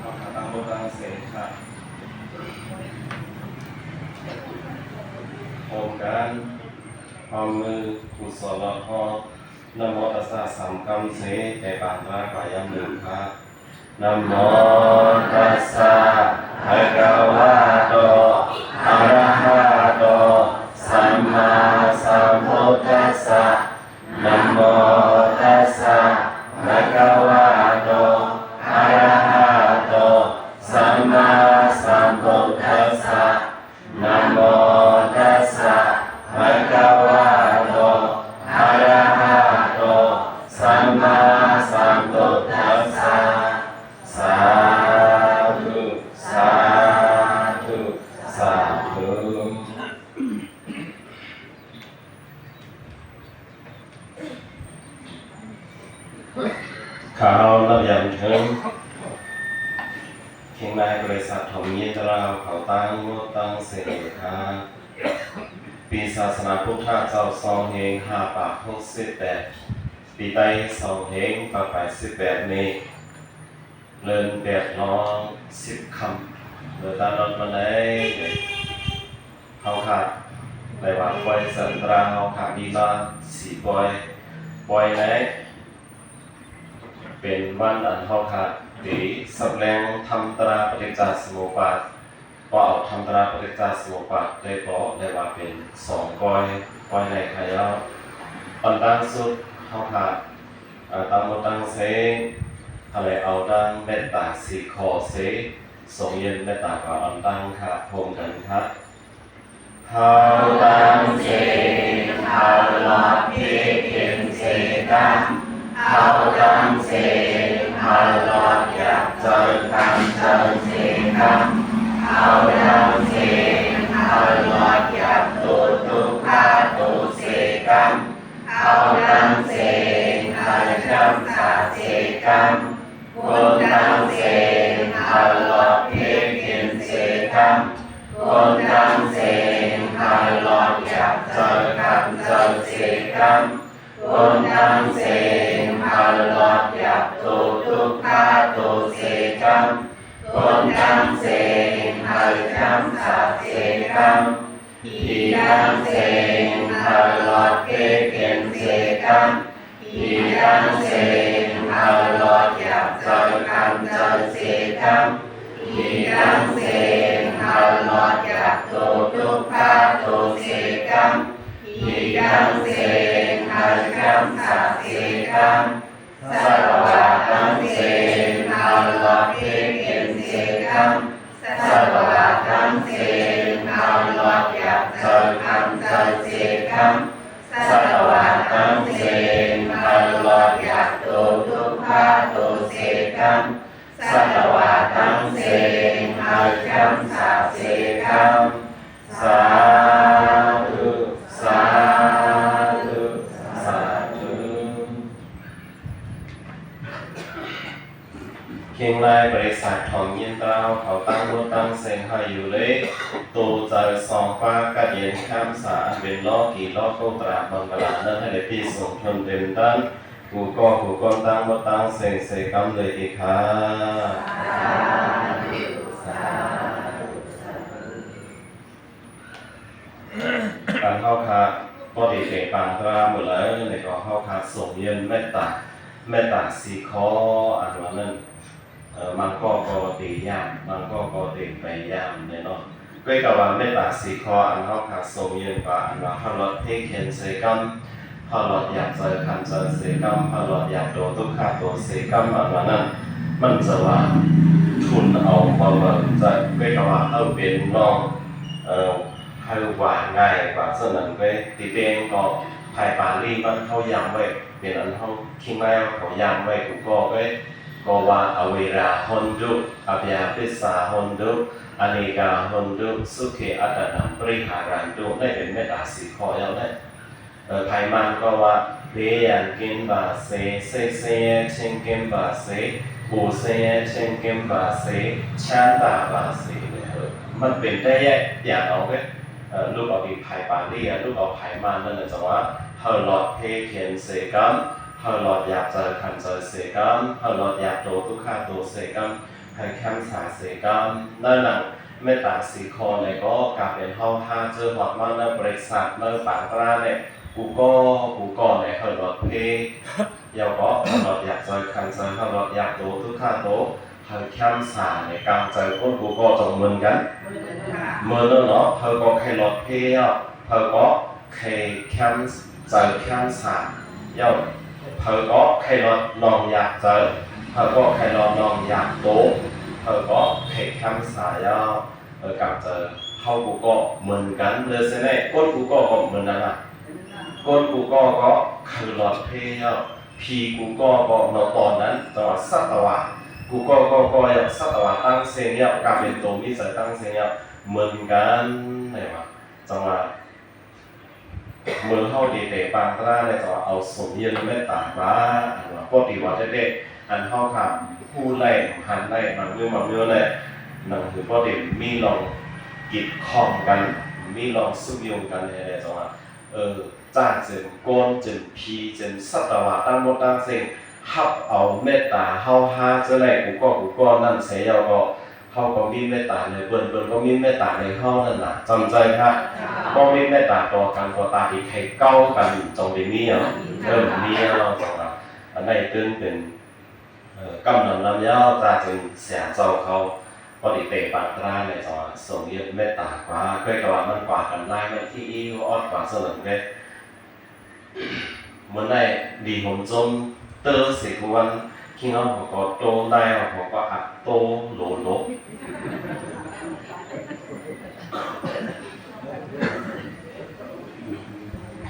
ເຮົາມາຕັ້ງອົກຕັ້ງເຊນ ຮ່ວມກັນ ພ້ອມມືຄູສອນລອດຮອດ ນະໂມຕັດສະ ສາມກຳເຊ ແຕ່ປານຕາກວ່າຢ່າງໜຶ່ງ ນະໂມຕັດສະ ພະຄະວະໂຕ ອະລະຫະໂຕ ສຳມາສຳພຸດທັດສະ ນະໂມຕັດສະ ພະຄະວະໂຕ ອະລະຫະໂຕ ສຳມາສຳພຸດທັດສະ ນະໂມຕັດສະ ພະຄະວະໂຕ ອະລະຫະໂຕ ສຳມາສຳພຸດທັດສະ ສາທຸ ສາທຸ ສາທຸ. ຂ້າເຮົານັບຢ່າງເຖິງ ເຄງນາຍບໍລິສັດທອງຍິນຕະລາວເຂົາຕັ້ງໝົດຕັ້ງເສນເອກາ ປີສາສະໜາພຸດທະເຈົ້າ ສອງເຮງຫ້າປາກຫົກສິບແປດ ປີໄຕ ສອງເຮງປາກປາຍສິບແປດນີ້ ເດືອນແປດລອງສິບຄ່ຳ ເດີຕາດອດມາໄດ້ ເຮົາຂະໄດ້ວ່າປ່ອຍສັນຕະລາ ເຮົາຂະມີມາສີ່ປ່ອຍ ປ່ອຍໃນ ເປັນວັນອັນເຮົາຂະໄດ້ສະແດງທຳຕະລາປະຕິດຈະສະມຸບາດ ກໍເອົາທຳຕະລາປະຕິດຈະສະມຸບາດໄດ້ກໍໄດ້ວ່າເປັນສອງປ່ອຍ ປ່ອຍໃນຂະເຈົ້າ ອັນຕ່າງສຸດເຮົາຂະ ເອີ ຕາມບົດຕັ້ງເຊ ຂະເລີຍເອົາດັ່ງເມດຕາສີ່ຂໍ້ເຊ ສົ່ງເຢັນເມດຕາກວ່າອັນຕັ້ງຂະ ພ້ອມກັນຂະ. ເຮົາຕັ້ງເຊ ເຮົາຫຼອດເພກເຫັນເສກັມ ເຮົາຕັ້ງເຊ ເຮົາຫຼອດຢາກເຈີກຳເຈີເສກັມ ເຮົາຕັ້ງເຊ ເຮົາຫຼອດຢາກໂຕທຸກຂະໂຕເສກັມ ເຮົາຕັ້ງເສ ເຮົາຈຳສາເສກັມ ຄົນຕັ້ງເສ ເຮົາຫຼອດເພກເຫັນເສກັມ ຄົນຕັ້ງເສ ເຮົາຫຼອດຢາກເຈີກຳເຈີເສກັມ ຄົນຕັ້ງເສ ເຮົາຫຼອດຢາກໂຕທຸກຂະໂຕເສກັມ ຄົນຕັ້ງເສ ເຮົາຈຳສາເສກັມ ຜີຕັ້ງເສ ເຮົາຫຼອດເພກເຫັນເສກັມ ຜີຕັ້ງເສ ເຮົາຫຼອດຢາກເຈີກຳເຈີເສກັມ ຜີຕັ້ງເສ ເຮົາຫຼອດຢາກໂຕທຸກຂະໂຕເສກັມ ຜີຕັ້ງເສ ເຮົາຈຳສາເສກັມ ສາລະວະຕັ້ງເສ ເຮົາຫຼອດເພກເຫັນເສກັມ ສາລະວະຕັ້ງເສ ເຮົາຫຼອດຢາກເຈີກຳເຈີເສກັມ ສາລະວະຕັ້ງເສ ເຮົາຫຼອດຢາກໂຕທຸກຂະໂຕເສກັມ ສາລະວະຕັ້ງເສ ເຮົາຈຳສາເສກັມ ສາທຸ ສາທຸ ສາທຸ. ເຄງລາຍບໍລິສັດທອງຍິນຕາວ ເຂົາຕັ້ງບົດຕັ້ງເສັງໃຫ້ຢູ່ເລີຍ ໂຕເຈົ້າສອງຟ້າກັດເຢັນຄຳສາ ອັນເປັນລໍ້ກີລໍໂຕຕາບັງກະລາ ນັ້ນໃຫ້ໄດ້ປີສົງທົນເຕັມຕັນ ກູ່ກໍກູ່ຄົນຕັ້ງບົດຕັ້ງເສັງເສກຳເລີຍຕີຄາ. ການເຮົາຂະ ບໍ່ໄດ້ເສປານຕາມື້ໃດ ແລ້ວກໍເຮົາຂະສົ່ງເຍິນເມດຕາ ເມດຕາສີ່ຂໍ້ອັນວ່ານັ້ນ ເອີ ບາງກໍກໍເຕຍາມ ບາງກໍກໍເຕໄປຍາມແນ່ເນາະ. ກໍກະວ່າເມດຕາສີ່ຂໍ້ອັນເຮົາຄາຊົງຢືນວ່າ ອັນວ່າເຮົາລອດເພຂຽນເສກຳ ເຮົາລອດຢາກເຈີຄັນເຈີເສກຳ ເຮົາລອດຢາກໂຕທຸກຂະໂຕເສກຳ ອັນວ່ານັ້ນ ມັນຈະວ່າທຸນເອົາຄວາມວ່າຈະ ກໍກະວ່າເຮົາເປັນນ້ອງ ເອີ ໃຫ້ວ່າງ່າຍກວ່າຊັ້ນນັ້ນເວີຍ ຕິເຕງກໍ ພາຍບາລີມັນເຮົາຢາມໄວ້ ເປັນອັນເຮົາຄິດມາເຂົາຢາມໄວ້ ກູກໍເວີຍ ກໍວ່າ ອະເວຣາຫົນຕຸ ອະພະຍາພິດສາຫົນຕຸ ອະເນກາຫົນຕຸ ສຸເຂອັດຕະນັງປະລິຫາຣັນຕຸ ໄດ້ເປັນເມດຕາສີ່ຂໍ້ແລ້ວເນາະ. ເອີ ພາຍມານກໍວ່າ ເພຍັງກິນບາເຊ ເຊເຊເຊງກິນບາເຊ ໂກເຊເຊງກິນບາເຊ ຊານຕາບາເຊ ເອີ ມັນເປັນໄດ້ແຍກ ແຍກເອົາເວີຍ. ເອີ ລູກເອົາທີ່ພາຍບາລີ ລູກເອົາພາຍມານນັ້ນນະ ຈະວ່າ ເຮົາລອດເພຂຽນເສກຳ ເຮົາລອດຢາກເຈີຄັນເຈີເສກຳ ເຮົາລອດຢາກໂຕທຸກຂະໂຕເສກຳ ໃຫ້ແຄມສາເສກຳ ນັ້ນນະ ເມດຕາສີ່ຂໍ້ນີ້ກໍກາເປັນເຮົາຫາເຈີຮອດມາໃນບໍລິສັດ ໃນປາງຕາລາງນີ້ ກູກໍ ກູກໍນີ້ ເຮົາລອດເພ ແລ້ວກໍເຮົາລອດຢາກເຈີຄັນເຈີ ເຮົາລອດຢາກໂຕທຸກຂະໂຕ ເຮົາແຄມສາໃນກາງໃຈຄົນ ກູກໍຈະເໝືອນກັນ ເໝືອນເນາະ ເຮົາກໍໃຄ່ລອດເພ ເຮົາກໍໃຄ່ແຄມ ເຈີແຄມສາ ເຮົາກໍໃຄ່ລອດນ້ອງຢາກເຈີ ເຮົາກໍໃຄ່ລອດນ້ອງຢາກໂຕ ເຮົາກໍໃຄ່ແຄມສາ ເຮົາ ເອີ ກາງໃຈເຮົາກູກໍເໝືອນກັນ ເລີຍເສຍແນ່ ຄົນກູກໍກໍເໝືອນກັນນະ ຄົນກູກໍກໍໃຄ່ລອດເພ ເຮົາ ຜີກູກໍກໍເນາະ ຕອນນັ້ນ ຈັງຫວະສັດຕະວາ ກູກໍກໍກໍ ສັດຕະວາຕ່າງເສັງ ກາເປັນໂຕມີໃຈຕ່າງເສັງ ເໝືອນກັນ ແມ່ນວ່າ ຈັງຫວະ ເມື່ອເຮົາດີເຕປາງຕາລາງແລ້ວ ເຈົ້າເອົາສົມຍືນເມດຕາກວ່າ ອັນວ່າ ປົກຕິວ່າແທ້ໆ ອັນເຮົາຂ້າມຮູ້ໄດ້ ຫັນໄດ້ ບາງມື້ບາງມື້ແຫຼະ ໜັງສືປົກຕິມີລອງກິດຂ້ອງກັນ ມີລອງຊຸກຍູ້ກັນແທ້ໆ ເຈົ້າວ່າ ເອີ ຈ້າງເປັນຄົນ ເປັນຜີ ເປັນສັດຕະວາ ທັງໝົດທັງເສັງ ຮັບເອົາເມດຕາເຮົາຫາເຈີໄດ້ ກູກໍ ກູກໍນັ້ນເສຍ ແລ້ວກໍ ເຮົາກໍມີເມດຕາໃນເພິ່ນ ເພິ່ນກໍມີເມດຕາໃນເຮົານັ້ນນະ ຈຳໃຈພະ ເຈົ້າ ບໍ່ມີເມດຕາຕໍ່ກັນກໍຕາດີໃຄ່ເກົ່າກັນ ຈົ່ງໄດ້ມີເນາະ ເອີ ມີເນາະ ຈັ່ງວ່າ ອັນໃດຕື່ມເປັນ ເອີ ກຳນຳນຳຍາວຕາຈຶ່ງເສຍເຈົ້າເຂົາ ພໍດີເຕປາງຕາລາງແລ້ວ ຈົ່ງວ່າ ຊົງຍືນເມດຕາກວ່າ ເຄີຍກະວ່າມັນກວ່າກັນຫຼາຍ ມັນອີ່ອີ່ອອດກວ່າສະເຫຼີມເດ້. ມື້ໃດດີຫົມຈົມເຕີເສກວັນ ຄີງເຮົາກໍໂຕໄດ້ ເຮົາກໍອັດໂຕໂຫຼໂຫຼ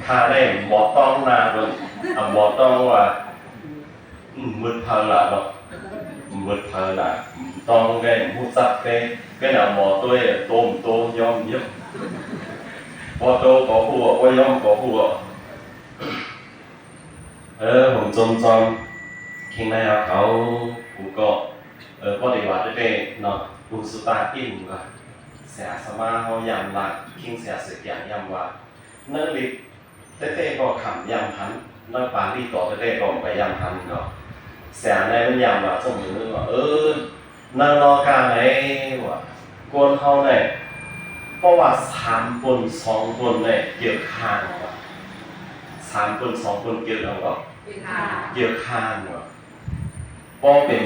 ຖ້າໄດ້ບໍ່ຕ້ອງໜ້າເບິ່ງ ອາ ບໍ່ຕ້ອງວ່າ ອືມ ມືດເຜີລະເນາະ ມືດເຜີລະ ຕ້ອງໄດ້ຮູ້ຈັກແຕ່ ແຕ່ນະໝໍໂຕ້ຍ ໂຕມໂຕ ຍອມຍອມ ບໍ່ໂຕກໍຮູ້ ບໍ່ຍອມກໍຮູ້. ເອີ ຜົມຈົ່ມຈອມ ເຄັ່ງໃນເຮົາເຂົາ ກູກໍ ເອີ ພໍດີວ່າແຕ່ເນາະ ກູສຸຕາອິນວ່າ ເສຍສະມາເຮົາຍາມລາ ຄິງເສຍເສກຽງຍາມວ່າ ເນີລິດ ແຕ່ແຕ່ກໍຄຳຍາມຫັນ ເນີປາລີຕໍ່ແຕ່ແຕ່ກໍໄປຍາມຫັນເນາະ ເສຍໃນມັນຍາມວ່າ ສົມມຸດວ່າ ເອີ ນາງລໍກາໄນວ່າ ຄົນເຮົາໄນ ເພາະວ່າສາມຄົນສອງຄົນໄນ ກຽກຫ່າງວ່າ ສາມຄົນສອງຄົນກຽກຫຍັງກໍ ກຽກຫ່າງ ກຽກຫ່າງວ່າ ພໍເປັນ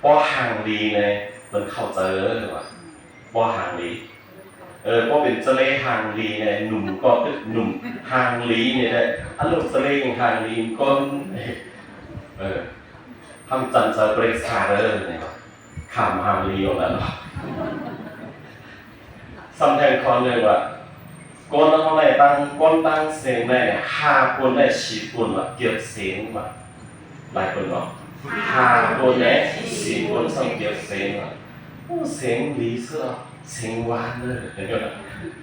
ພໍຫ່າງລີໄນ ເພິ່ນເຂົ້າໃຈວ່າ ພໍຫ່າງລີ ເອີ ພໍເປັນຈະເລຫ່າງລີແນ່ ໜຸ່ມກໍໜຸ່ມຫ່າງລີນີ້ແຫຼະ ອັນລູກຈະເລຍັງຫ່າງລີກ່ອນ ເອີ ຄຳຈັນເຈົ້າປຶກສາເດີນີ້ວ່າ ຄຳຫ່າງລີອອກແລ້ວເນາະ ສຳແພງຄອນເລີຍວ່າ ຄົນເຮົາໄດ້ຕັ້ງຄົນຕັ້ງເສັງໄດ້ຫ້າຄົນໄດ້ສີ່ຄົນວ່າ ກຽກເສັງວ່າ ຫຼາຍຄົນເນາະ ຫ້າຄົນໄດ້ສີ່ຄົນສ່ຳກຽກເສັງວ່າ ໂອ້ ເສັງດີສຸດ ເສັງຫວານເດີ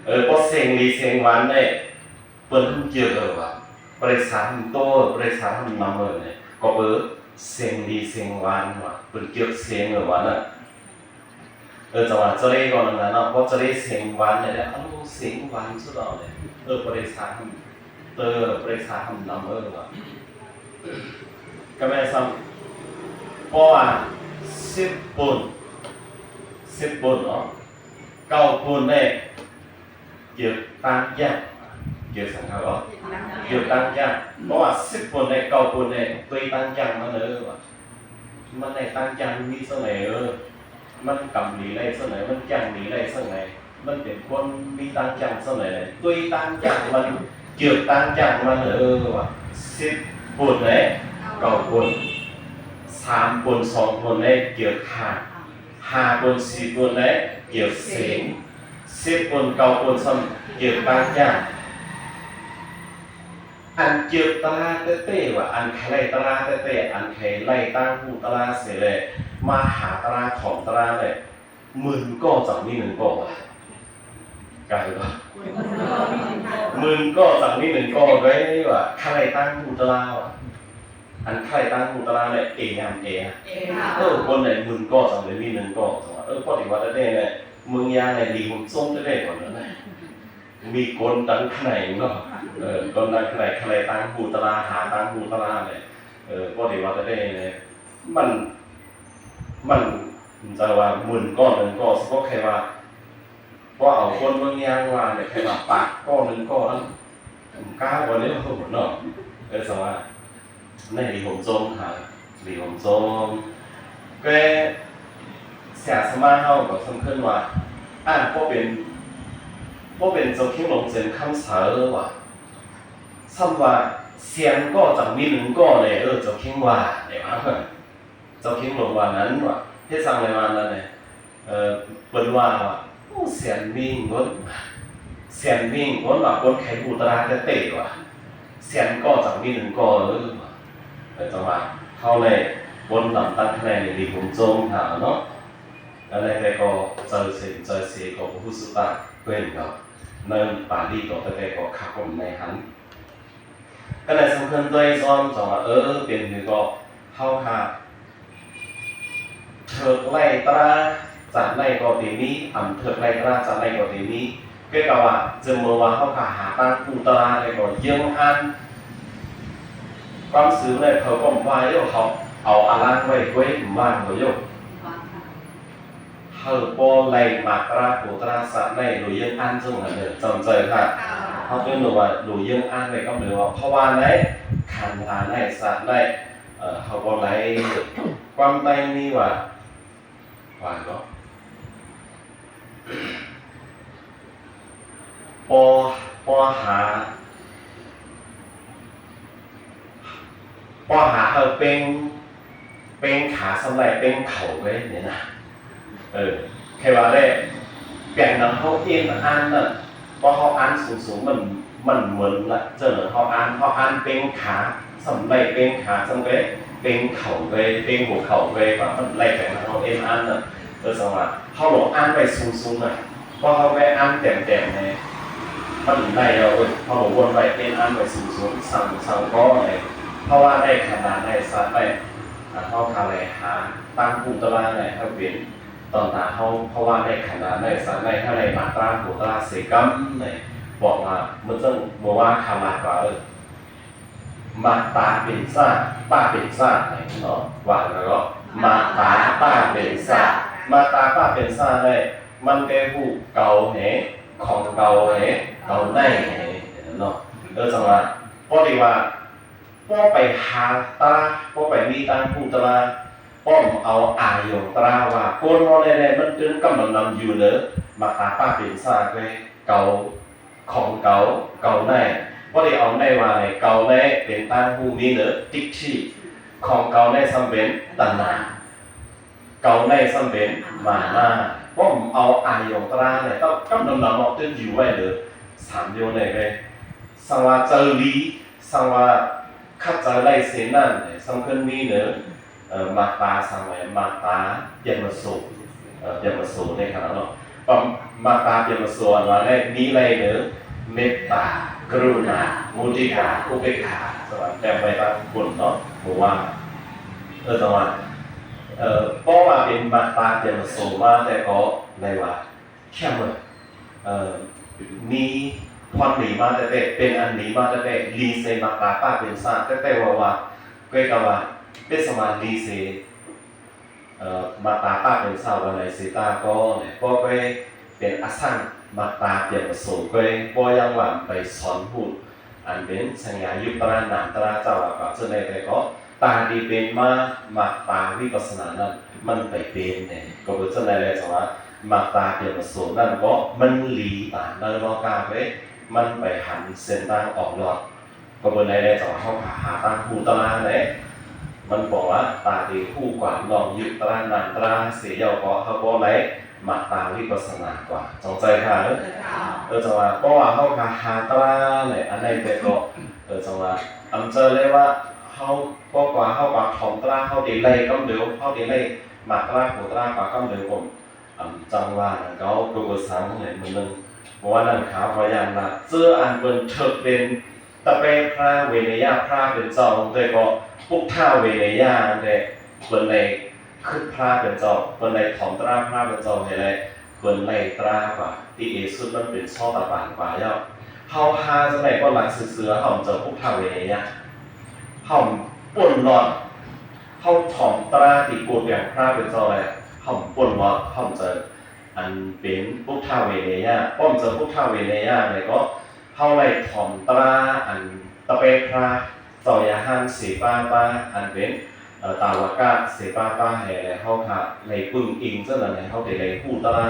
ເອີ ພໍເສັງດີເສັງຫວານໄດ້ ເພິ່ນຫຸ້ມເຈີເອີວ່າ ປະລິສັດຫຸ້ມໂຕ ປະລິສັດຫຸ້ມນຳເອີນີ້ ກໍເປີເສັງດີເສັງຫວານວ່າ ເພິ່ນເຈີເສັງເອີວ່ານັ້ນ ເອີ ຈະວ່າຈະເລກໍນັ້ນນະເນາະ ພໍຈະເລເສັງຫວານແລ້ວ ເອົາເສັງຫວານສຸດເອົາເລີຍ ເອີ ປະລິສັດຫຸ້ມເຕີ ປະລິສັດຫຸ້ມນຳເອີວ່າ ກໍແມ່ນຊ້ຳ ເພາະວ່າສິບຄົນ ສິບຄົນເນາະ ເກົ້າຄົນແລ້ວ ກຽກຕ່າງຢ່າງ ກ່ຽວສັງເຂົາເນາະ ກ່ຽວຕັ້ງຈ້າງ ເພາະວ່າສິບປຸນໃນເກົ້າປຸນໃນ ຕົວຕັ້ງຈ້າງມັນເອີ ມັນໄດ້ຕັ້ງຈ້າງມີເທົ່າໃດເອີ ມັນກຳດີໄດ້ເທົ່າໃດ ມັນຈ້າງດີໄດ້ເທົ່າໃດ ມັນເປັນຄົນມີຕັ້ງຈ້າງເທົ່າໃດ ຕົວຕັ້ງຈ້າງມັນ ກ່ຽວຕັ້ງຈ້າງມັນເອີ ວ່າສິບປຸນໃນເກົ້າປຸນ ສາມປຸນສອງປຸນໃນ ກ່ຽວຂ້າ ຫ້າປຸນສີ່ປຸນໃນ ກ່ຽວເສັງ ສິບປຸນເກົ້າປຸນຊ້ຳ ກ່ຽວຕັ້ງຈ້າງ ອັນເຈີຕະລາແຕ້ໆ ວ່າອັນໄຂໄລ່ຕະລາແຕ້ໆ ອັນໄຂໄລ່ຕາງຮູ້ຕະລາເສແລະ ມາຫາຕະລາຂອງຕະລາແລະ ໝື່ນກໍຈັ່ງມີໜຶ່ງກໍວ່າ ກາຍວ່າ ໝື່ນກໍຈັ່ງມີໜຶ່ງກໍໄດ້ວ່າ ໄຂໄລ່ຕາງຮູ້ຕະລາວ່າ ອັນໄຂໄລ່ຕາງຮູ້ຕະລາແລະ ເອຍາມເອ ເອີ ຄົນໃດໝື່ນກໍຈັ່ງໄດ້ມີໜຶ່ງກໍ ເອີ ພໍດີວ່າແທ້ໆ ເມືອງຍາງນີ້ມີຫົວໂຈນແທ້ໆ ວ່ານັ້ນນະ ມີກົນຕັງໄຂເນາະ ເອີ ກົນຕັງໄຂ ໄຂໄລ່ຕາງຮູ້ຕະລາ ຫາຕາງຮູ້ຕະລາແຫຼະ ເອີ ພໍດີວ່າແທ້ໆ ມັນ ມັນຈະວ່າໝື່ນກໍໜຶ່ງກໍ ສະເພາະແຄ່ວ່າ ບໍ່ເອົາຄົນເມືອງຍາງວ່າແຫຼະ ແຄ່ວ່າປາກກໍໜຶ່ງກໍນັ້ນ ມັນກ້າບໍ່ແລ້ວເນາະ ເອີ ສະວ່າ ໃນນິຍົມຊົມຫັ້ນ ນິຍົມຊົມ ແຕ່ເສຍສະມາເຮົາກໍສຳຄັນວ່າ ອາ ບໍ່ເປັນ ບໍ່ເປັນເຈົ້າເຄງຫຼວງເຈັນຄຳເສີວ່າ ສ່ຳວ່າສຽນກໍຈັ່ງມີໜຶ່ງກໍແດ່ ເອີ ເຈົ້າເຄງວ່າແດ່ວ່າ ເຈົ້າເຄງຫຼວງວ່ານັ້ນວ່າ ເຮັດສັງໄດ້ວ່ານັ້ນແດ່ ເອີ ເພິ່ນວ່າ ໂອ້ ສຽນມີເງິນ ສຽນມີເງິນວ່າ ຄົນໄຂຮູ້ຕະລາແທ້ໆ ວ່າ ສຽນກໍຈັ່ງມີໜຶ່ງກໍເອີ ເອີ ຈັ່ງວ່າ ເຮົາໄດ້ບົນນຳຕັ້ງຄະແນນໃນດີຫົງໂຈງຫາເນາະ ແລ້ວໃນແຕ່ກໍເຈີເສັນເຈີເສກໍບໍ່ຮູ້ສຶກວ່າເປັນດອກ ໃນປາລີກໍແຕ່ກໍຄັກຄົນໃນຫັ້ນ ກໍໄດ້ສຳເພິນໂດຍຊ້ອນ ຈັ່ງວ່າ ເອີ ເປັນຄືກໍເຮົາຫາ ເຖິກໄລ່ຕາຈາກໃນກໍຕີມີ ອຳເຖິກໄລ່ຕາຈາກໃນກໍຕີມີ ເກີດກັບວ່າ ເຊິ່ງເມື່ອວ່າເຮົາກະຫາຕາງປູຕະລາແລ້ວກໍເຢີ້ງອ່ານ ຄວາມຊື່ແລ້ວເຂົາກໍວ່າຢູ່ ເຮົາເອົາອາລາງໄວ້ກ້ວຍ ວ່າບໍ່ຢູ່ ເຮົາບໍ່ໄລ່ມາຕາປູຕະລາຊາດໃນໂດຍເຢີ້ງອ່ານ ເຊິ່ງຫັ້ນເດີ ຈຳໃຈທ່າ ເຮົາເອີ້ນວ່າໂດຍເຢີ້ງອ່ານໄວ້ ກໍແປວ່າ ເພາະວ່າໃນ ຂັນທາໃນຊາດໃນ ເອີ ເຮົາບໍ່ໄລ່ ຄວາມໃຕ້ນີ້ວ່າ ວ່າເນາະ ປໍ ປໍຫາ ປໍຫາເຮົາເປັ່ງ ເປັ່ງຂາສ່ຳໃດເປັ່ງເຂົ້າໄວ້ນີ້ນະ ເອີ ໃຜວ່າແລ້ວ ແປງນຳເຮົາເອັນອ່ານນັ້ນ ເພາະເຮົາອ່ານສູງໆ ມັນ ມັນເໝືອນລະ ເຈົ້າເນາະ ເຮົາອ່ານ ເຮົາອ່ານເປັ່ງຂາ ສ່ຳໄດ້ເປັ່ງຂາ ສ່ຳໄດ້ເປັ່ງເຂົ້າໄວ້ ເປັ່ງຫົວເຂົ່າໄວ້ ວ່າມັນໄລ່ໄປນຳເຮົາເອັນອ່ານນັ້ນ ເອີ ຈັ່ງວ່າ ເຮົາລອງອ່ານໄວ້ສູງໆນະ ເພາະເຮົາໄປອ່ານແຕ້ມໆແດ່ ມັນໄດ້ແລ້ວເວີ້ຍ ເຮົາລອງວົນໄວ້ເອັນອ່ານໄວ້ສູງໆ ສັງ ສັງກໍແດ່ ເພາະວ່າໃນຂະນະໃນຊາດໃນ ເຮົາກະໄລ່ຫາຕາງປູຕະລາໃນເຮົາເປັນ ຕອນໜ້າເຮົາ ເພາະວ່າໃນຂະນະໃນຊາດໃນເຮົາໄດ້ມາຕາປູຕະລາເສກຳໃນ ບອກວ່າ ເມື່ອເຊິ່ງ ເມື່ອວານຂ້າມາວ່າ ເອີ ມາຕາເປັນຊາດ ປ້າເປັນຊາດໃນເນາະ ວ່າແລ້ວເນາະ ມາຕາປ້າເປັນຊາດ ມາຕາປ້າເປັນຊາດໃນ ມັນແຕ່ຮູ້ເກົາແຮ ຂອງເກົ່າແຮ ເກົ່າໃນແຮເນາະ ເອີ ຈັ່ງວ່າ ພໍດີວ່າ ບໍ່ໄປຫາຕາ ບໍ່ໄປມີຕາງປູຕະລາ ປ້ອມເອົາອາຍົງຕະລາວ່າ ໂກນເຮົາແດ່ໆ ມັນຕື່ມກຳນຳນຳຢູ່ເນີ ມາຕາປ້າເປັນຊາດແຮ ເກົາ ຂອງເກົ່າ ເກົ່າໃນ ບໍ່ໄດ້ເອົາໃນວ່າໃນ ເກົ່າໃນເປັນຕາງຮູ້ມີເນີ ຕິດຖິ ຂອງເກົ່າໃນສ່ຳເປັນຕັນຫາ ເກົ່າໃນສ່ຳເປັນມານາ ປ້ອມເອົາອາຍົງຕະລາໃນ ຕ້ອງກຳນຳນຳເອົາຕື່ມຢູ່ໄວ້ເດີ ສາມໂຍໃນເວ ສັງວ່າເຈີລີ ສັງວ່າຄັດເຈີໄລ່ເສນນັ້ນ ສັງເພິນມີເນີ ເອີ ມາດຕາສັງໄວ້ ມາດຕາ ປຽນມະໂສ ເອີ ປຽນມະໂສໃນຂະນະເນາະ ປະ ມາດຕາປຽນມະໂສອັນວ່າໄດ້ມີໄລ່ເນີ ເມດຕາ ກະລຸນາ ມຸທິຕາ ອຸເບກຂາ ສະຫວັນແຕ້ມໄວ້ຕັ້ງຄຸນເນາະ ບໍ່ວ່າ ເອີ ສະຫວັນ ເອີ ເພາະວ່າເປັນມາດຕາປຽນມະໂສມາແຕ່ກໍໄດ້ວ່າ ແຄ່ເໝີ ເອີ ມີພອນດີມາແຕ່ແຕ່ ເປັນອັນດີມາແຕ່ແຕ່ ລີເຊມາດຕາປ້າເປັນຊາດແຕ່ແຕ່ວ່າວ່າ ເກີດກັບວ່າ ເປັນສະມາລີເຊ ເອີ ມາດຕາປ້າເປັນຊາດວ່າໃນເສຕາກໍແຫຼະ ກໍໄປເປັນອະສັງ ມັກຕາປ່ຽນມາໂສກ້ອຍ ບໍ່ຍັງວ່າໄປສອນຮູ້ ອັນເປັນສັນຍາຍຸບຕະລານາມຕະລາເຈົ້າວ່າກວ່າເຊິ່ງໃດແຕ່ກໍ ຕາທີ່ເປັນມາ ມັກຕາວິປັດສະນານັ້ນ ມັນໄປເປັນແດ່ ກໍເປັນເຊັ່ນໃດແລະ ຈັ່ງວ່າ ມັກຕາປ່ຽນມາໂສນັ້ນກໍມັນຫຼີຕາໃນໂລກາເວີຍ ມັນໄປຫັນເສັ້ນທາງອອກລອດ ກໍເປັນໄດ້ແລ້ວ ເຈົ້າ ເຮົາກະຫາຕາຮູ້ຕະລາແຫຼະ ມັນບອກວ່າ ຕາທີ່ຮູ້ກວ່ານ້ອມຍຸບຕະລານາມຕະລາເສຍເຍົາກໍ ເຮົາກໍໄດ້ມັກຕາວິປັດສະນາກວ່າ ຈອງໃຈຂ້າເອີ ເອີ ເຈົ້າວ່າ ເພາະວ່າເຮົາກະຫາຕະລາແຫຼະ ອັນໃດແຕ່ກໍ ເອີ ເຈົ້າວ່າ ອຳເຈີແລວ່າ ເຮົາ ເພາະວ່າເຮົາກະຖອມຕະລາ ເຮົາໄດ້ໄລ່ກຳເດີວ ເຮົາໄດ້ໄລ່ມັກຕະລາໂກຕະລາກວ່າກຳເດີວກໍ ອຳ ຈັ່ງວ່ານັ້ນເຂົາກໍບໍ່ສັງໃຫ້ມື້ໜຶ່ງ ເພາະວ່ານັ້ນຂ້າພະຍານວ່າ ເຈີອັນເພິ່ນເຖິກເປັນຕະແປພະເວເນຍະພະເປັນເຈົ້າ ແຕ່ກໍປຸດທະເວເນຍະແຕ່ເພິ່ນໄດ້ຄຶດພະເປັນເຈົ້າ ເພິ່ນໄດ້ຖອມຕະລາພະເປັນເຈົ້າໃຫ້ແລ້ວ ເພິ່ນໄລ່ຕະລາກວ່າທີ່ເອສຸດມັນເປັນໂສດາບັນກວ່າແລ້ວ ເຮົາຫາຈັ່ງໃດກໍລັດຊື່ໆ ເຮົາເຈົ້າປຸດທະເວເນຍະ ເຮົາປົ້ນລອດ ເຮົາຖອມຕະລາທີ່ໂກດແບງພະເປັນເຈົ້າແລ້ວ ເຮົາປົ້ນລອດ ເຮົາເຈົ້າ ອັນເປັນປຸດທະເວເນຍະ ປ້ອມເຈົ້າປຸດທະເວເນຍະແລ້ວກໍ ເຮົາໄລ່ຖອມຕະລາອັນຕະເປພະເຈົ້າຍາຮັນເສປາປາ ອັນເປັນ ເອີ ຕາວະກະເສປາປາໃຫ້ແລ້ວ ເຮົາກະໄດ້ປຶ້ງອີງ ສະນັ້ນໃຫ້ເຮົາໄດ້ໄລ່ຮູ້ຕະລາ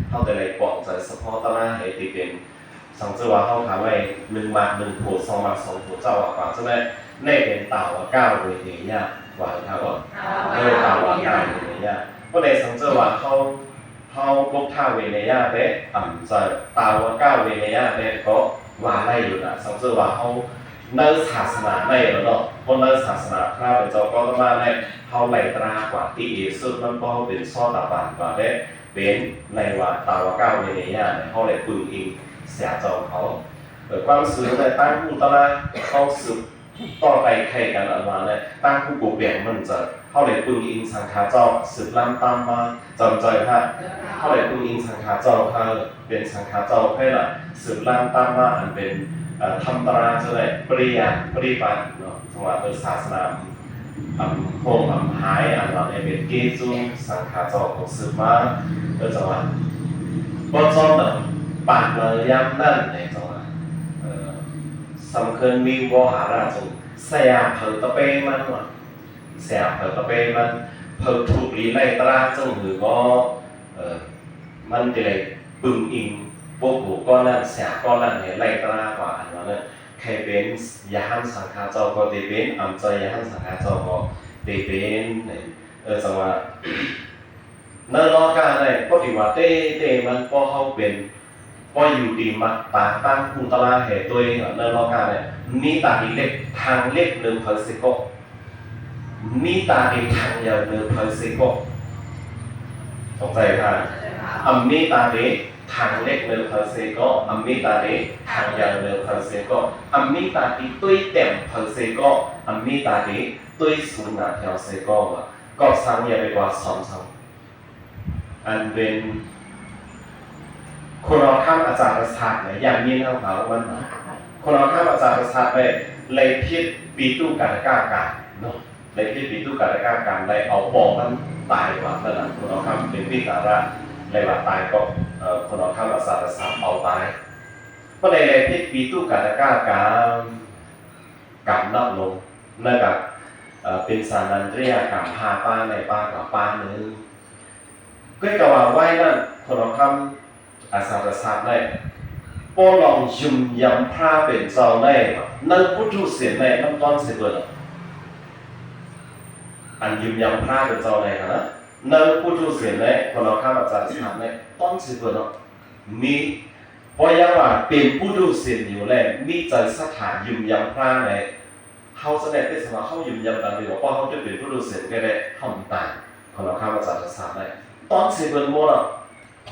ເຮົາໄດ້ໄລ່ປອງໃຈສະເພາະຕະລາໃຫ້ທີ່ເປັນ ສັງເຈີວ່າເຮົາກະໄລ່ໜຶ່ງມັກໜຶ່ງໂພ ສອງມັກສອງໂພ ເຈົ້າວ່າກວ່າ ສະນັ້ນ ໃນເປັນຕາວະກະເວເນຍະ ວ່າເລີຍ ເອີ ຕາວະກະເວເນຍະ ເພາະໃດສັງເຈີວ່າເຮົາ ເຮົາປຸດທະເວເນຍະແຕ່ ອຳ ເຈົ້າ ຕາວະກະເວເນຍະແຕ່ກໍວ່າໄດ້ຢູ່ນະ ສັງເຈີວ່າເຮົາ ໃນສາສະໜາໃນເນາະ ເພາະໃນສາສະໜາພະເປັນເຈົ້າກໍຕະມາໃນ ເຮົາໄລ່ຕະລາກວ່າທີ່ເອສຸດມັນກໍເປັນໂສດາບັນກວ່າແຕ່ ເປັນໃນວ່າຕາວະກະເວເນຍະເຮົາໄດ້ປຶ້ງອີງເສຍເຈົ້າເຂົາ ເອີ ຄວາມເຊື່ອໃນຕາງຮູ້ຕະລາເຮົາສືບ ຕໍ່ໄປໄຂ່ກັນອັນວ່າແຫຼະ ຕາງຜູ້ໂກແປງມັນຈະ ເຮົາໄດ້ປຶ້ງອີງສັງຄາເຈົ້າ ສືບລຳຕາມມາ ຈຳໃຈພະ ເຮົາໄດ້ປຶ້ງອີງສັງຄາເຈົ້າ ເຮົາເປັນສັງຄາເຈົ້າໃຜລະ ສືບລຳຕາມມາ ອັນເປັນ ເອີ ທຳຕະລາ ຈະໄດ້ປະລິຍັດ ປະລິບັດເນາະ ສຳລັບ ເອີ ສາສະໜາ ອຳ ໂຮມອຳຫາຍ ອັນວ່າໄດ້ເປັນເກຈຸ ສັງຄາເຈົ້າກໍສືບມາ ເອີ ຈະວ່າ ບໍ່ຈອມດອກ ປານເລີຍາມນັ້ນ ໃນຈະວ່າ ເອີ ສຳເຄີນມີວໍຫາລາຈົງ ສະຫຍາເຜີຕະເປມັນວ່າ ສະຫຍາເຜີຕະເປມັນ ເຜີທຸກລີໄລ່ຕະລາເຊິ່ງຫືອກໍ ເອີ ມັນຈະໄດ້ປຶ້ງອີງ ໂປໂກກ້ອນນັ້ນ ສະຫຍາກ້ອນນັ້ນໃຫ້ໄລ່ຕະລາກວ່າ ອັນວ່ານັ້ນ ໃຜເປັນຍາຫັນສັງຄາເຈົ້າກໍໄດ້ເປັນ ອຳເຈົ້າຍາຫັນສັງຄາເຈົ້າກໍໄດ້ເປັນ ເອີ ຈັ່ງວ່າ ໃນໂລກາໃນ ກໍຖືວ່າເຕເຕມັນ ເພາະເຮົາເປັນ ເພາະຢູ່ທີ່ມັກຕາຕັ້ງຜູ້ຕະລາແຫ່ຕົວເອງ ໃນໂລກາໃນ ມີຕາທີ່ເລັກ ທາງເລັກເໜືອໃຜເສກໍ ມີຕາທີ່ທາງຍາວເໜືອໃຜເສກໍ ສົງໄສທ່ານ ອຳມີຕາທີ່ທາງເລັກເໜືອໃຜເສກໍ ອຳມີຕາທີ່ທາງຍາວເໜືອໃຜເສກໍ ອຳມີຕາທີ່ຕຸ້ຍແຕ້ມໃຜເສກໍ ອຳມີຕາທີ່ຕຸ້ຍສູງໜ້າແຖວເສກໍ ວ່າ ກໍສັງຢ່າໄປກວ່າສອນສັງ ອັນເປັນຄຸນເອົາຄຳອາຈານປະສາດໃນຢ່າງຍິນເຮົາເຂົາມັນ ຄຸນເອົາຄຳອາຈານປະສາດໄປ ໄລ່ຜິດປີຕຸກາລະກະການເນາະ ໄລ່ຜິດປີຕຸກາລະກະການ ໄລ່ເອົາປອງມັນຕາຍວ່ານັ້ນນະ ຄຸນເອົາຄຳເປັນວິຕາລະ ໄລ່ວ່າຕາຍກໍ ເອີ ຄຸນເອົາຄຳອາຈານປະສາດເອົາຕາຍ ເພາະໄດ້ໄລ່ຜິດປີຕຸກາລະກະການ ກຳນັບລົງ ແລ້ວກະ ເອີ ເປັນສານັນຕະລິຍະກຳຫ້າປາໃນປາກວ່າປາໜຶ່ງ ກໍກະວ່າໄວ້ນັ້ນ ຄົນເອົາຄຳອາສາປະສາດໄດ້ ບໍ່ລອງຢືນຢັນພະເປັນເຈົ້າໄດ້ ໃນປຸຖຸເສນໄດ້ ມັນຕ້ອນຊິເບີດ ອັນຢືນຢັນພະເປັນເຈົ້າໄດ້ຫັ້ນນະ ໃນປຸຖຸເສນໄດ້ ຄົນເອົາຄຳອາສາປະສາດໄດ້ ຕ້ອນຊິເບີດເນາະ ມີ ເພາະຢ່າງວ່າເປັນປຸຖຸເສນຢູ່ແລ້ວ ມີໃຈສັດທາຢືນຢັນພະໄດ້ ເຮົາສະແດງເປັນສະວ່າເຮົາຢືນຢັນຕາມທີ່ວ່າ ເພາະເຮົາຈະເປັນປຸຖຸເສນກໍໄດ້ ເຮົາມີຕາ ເຮົານຳຄຳອາຈານປະສາດໄດ້ ຕ້ອງຊິເບິ່ງໝົດເນາະ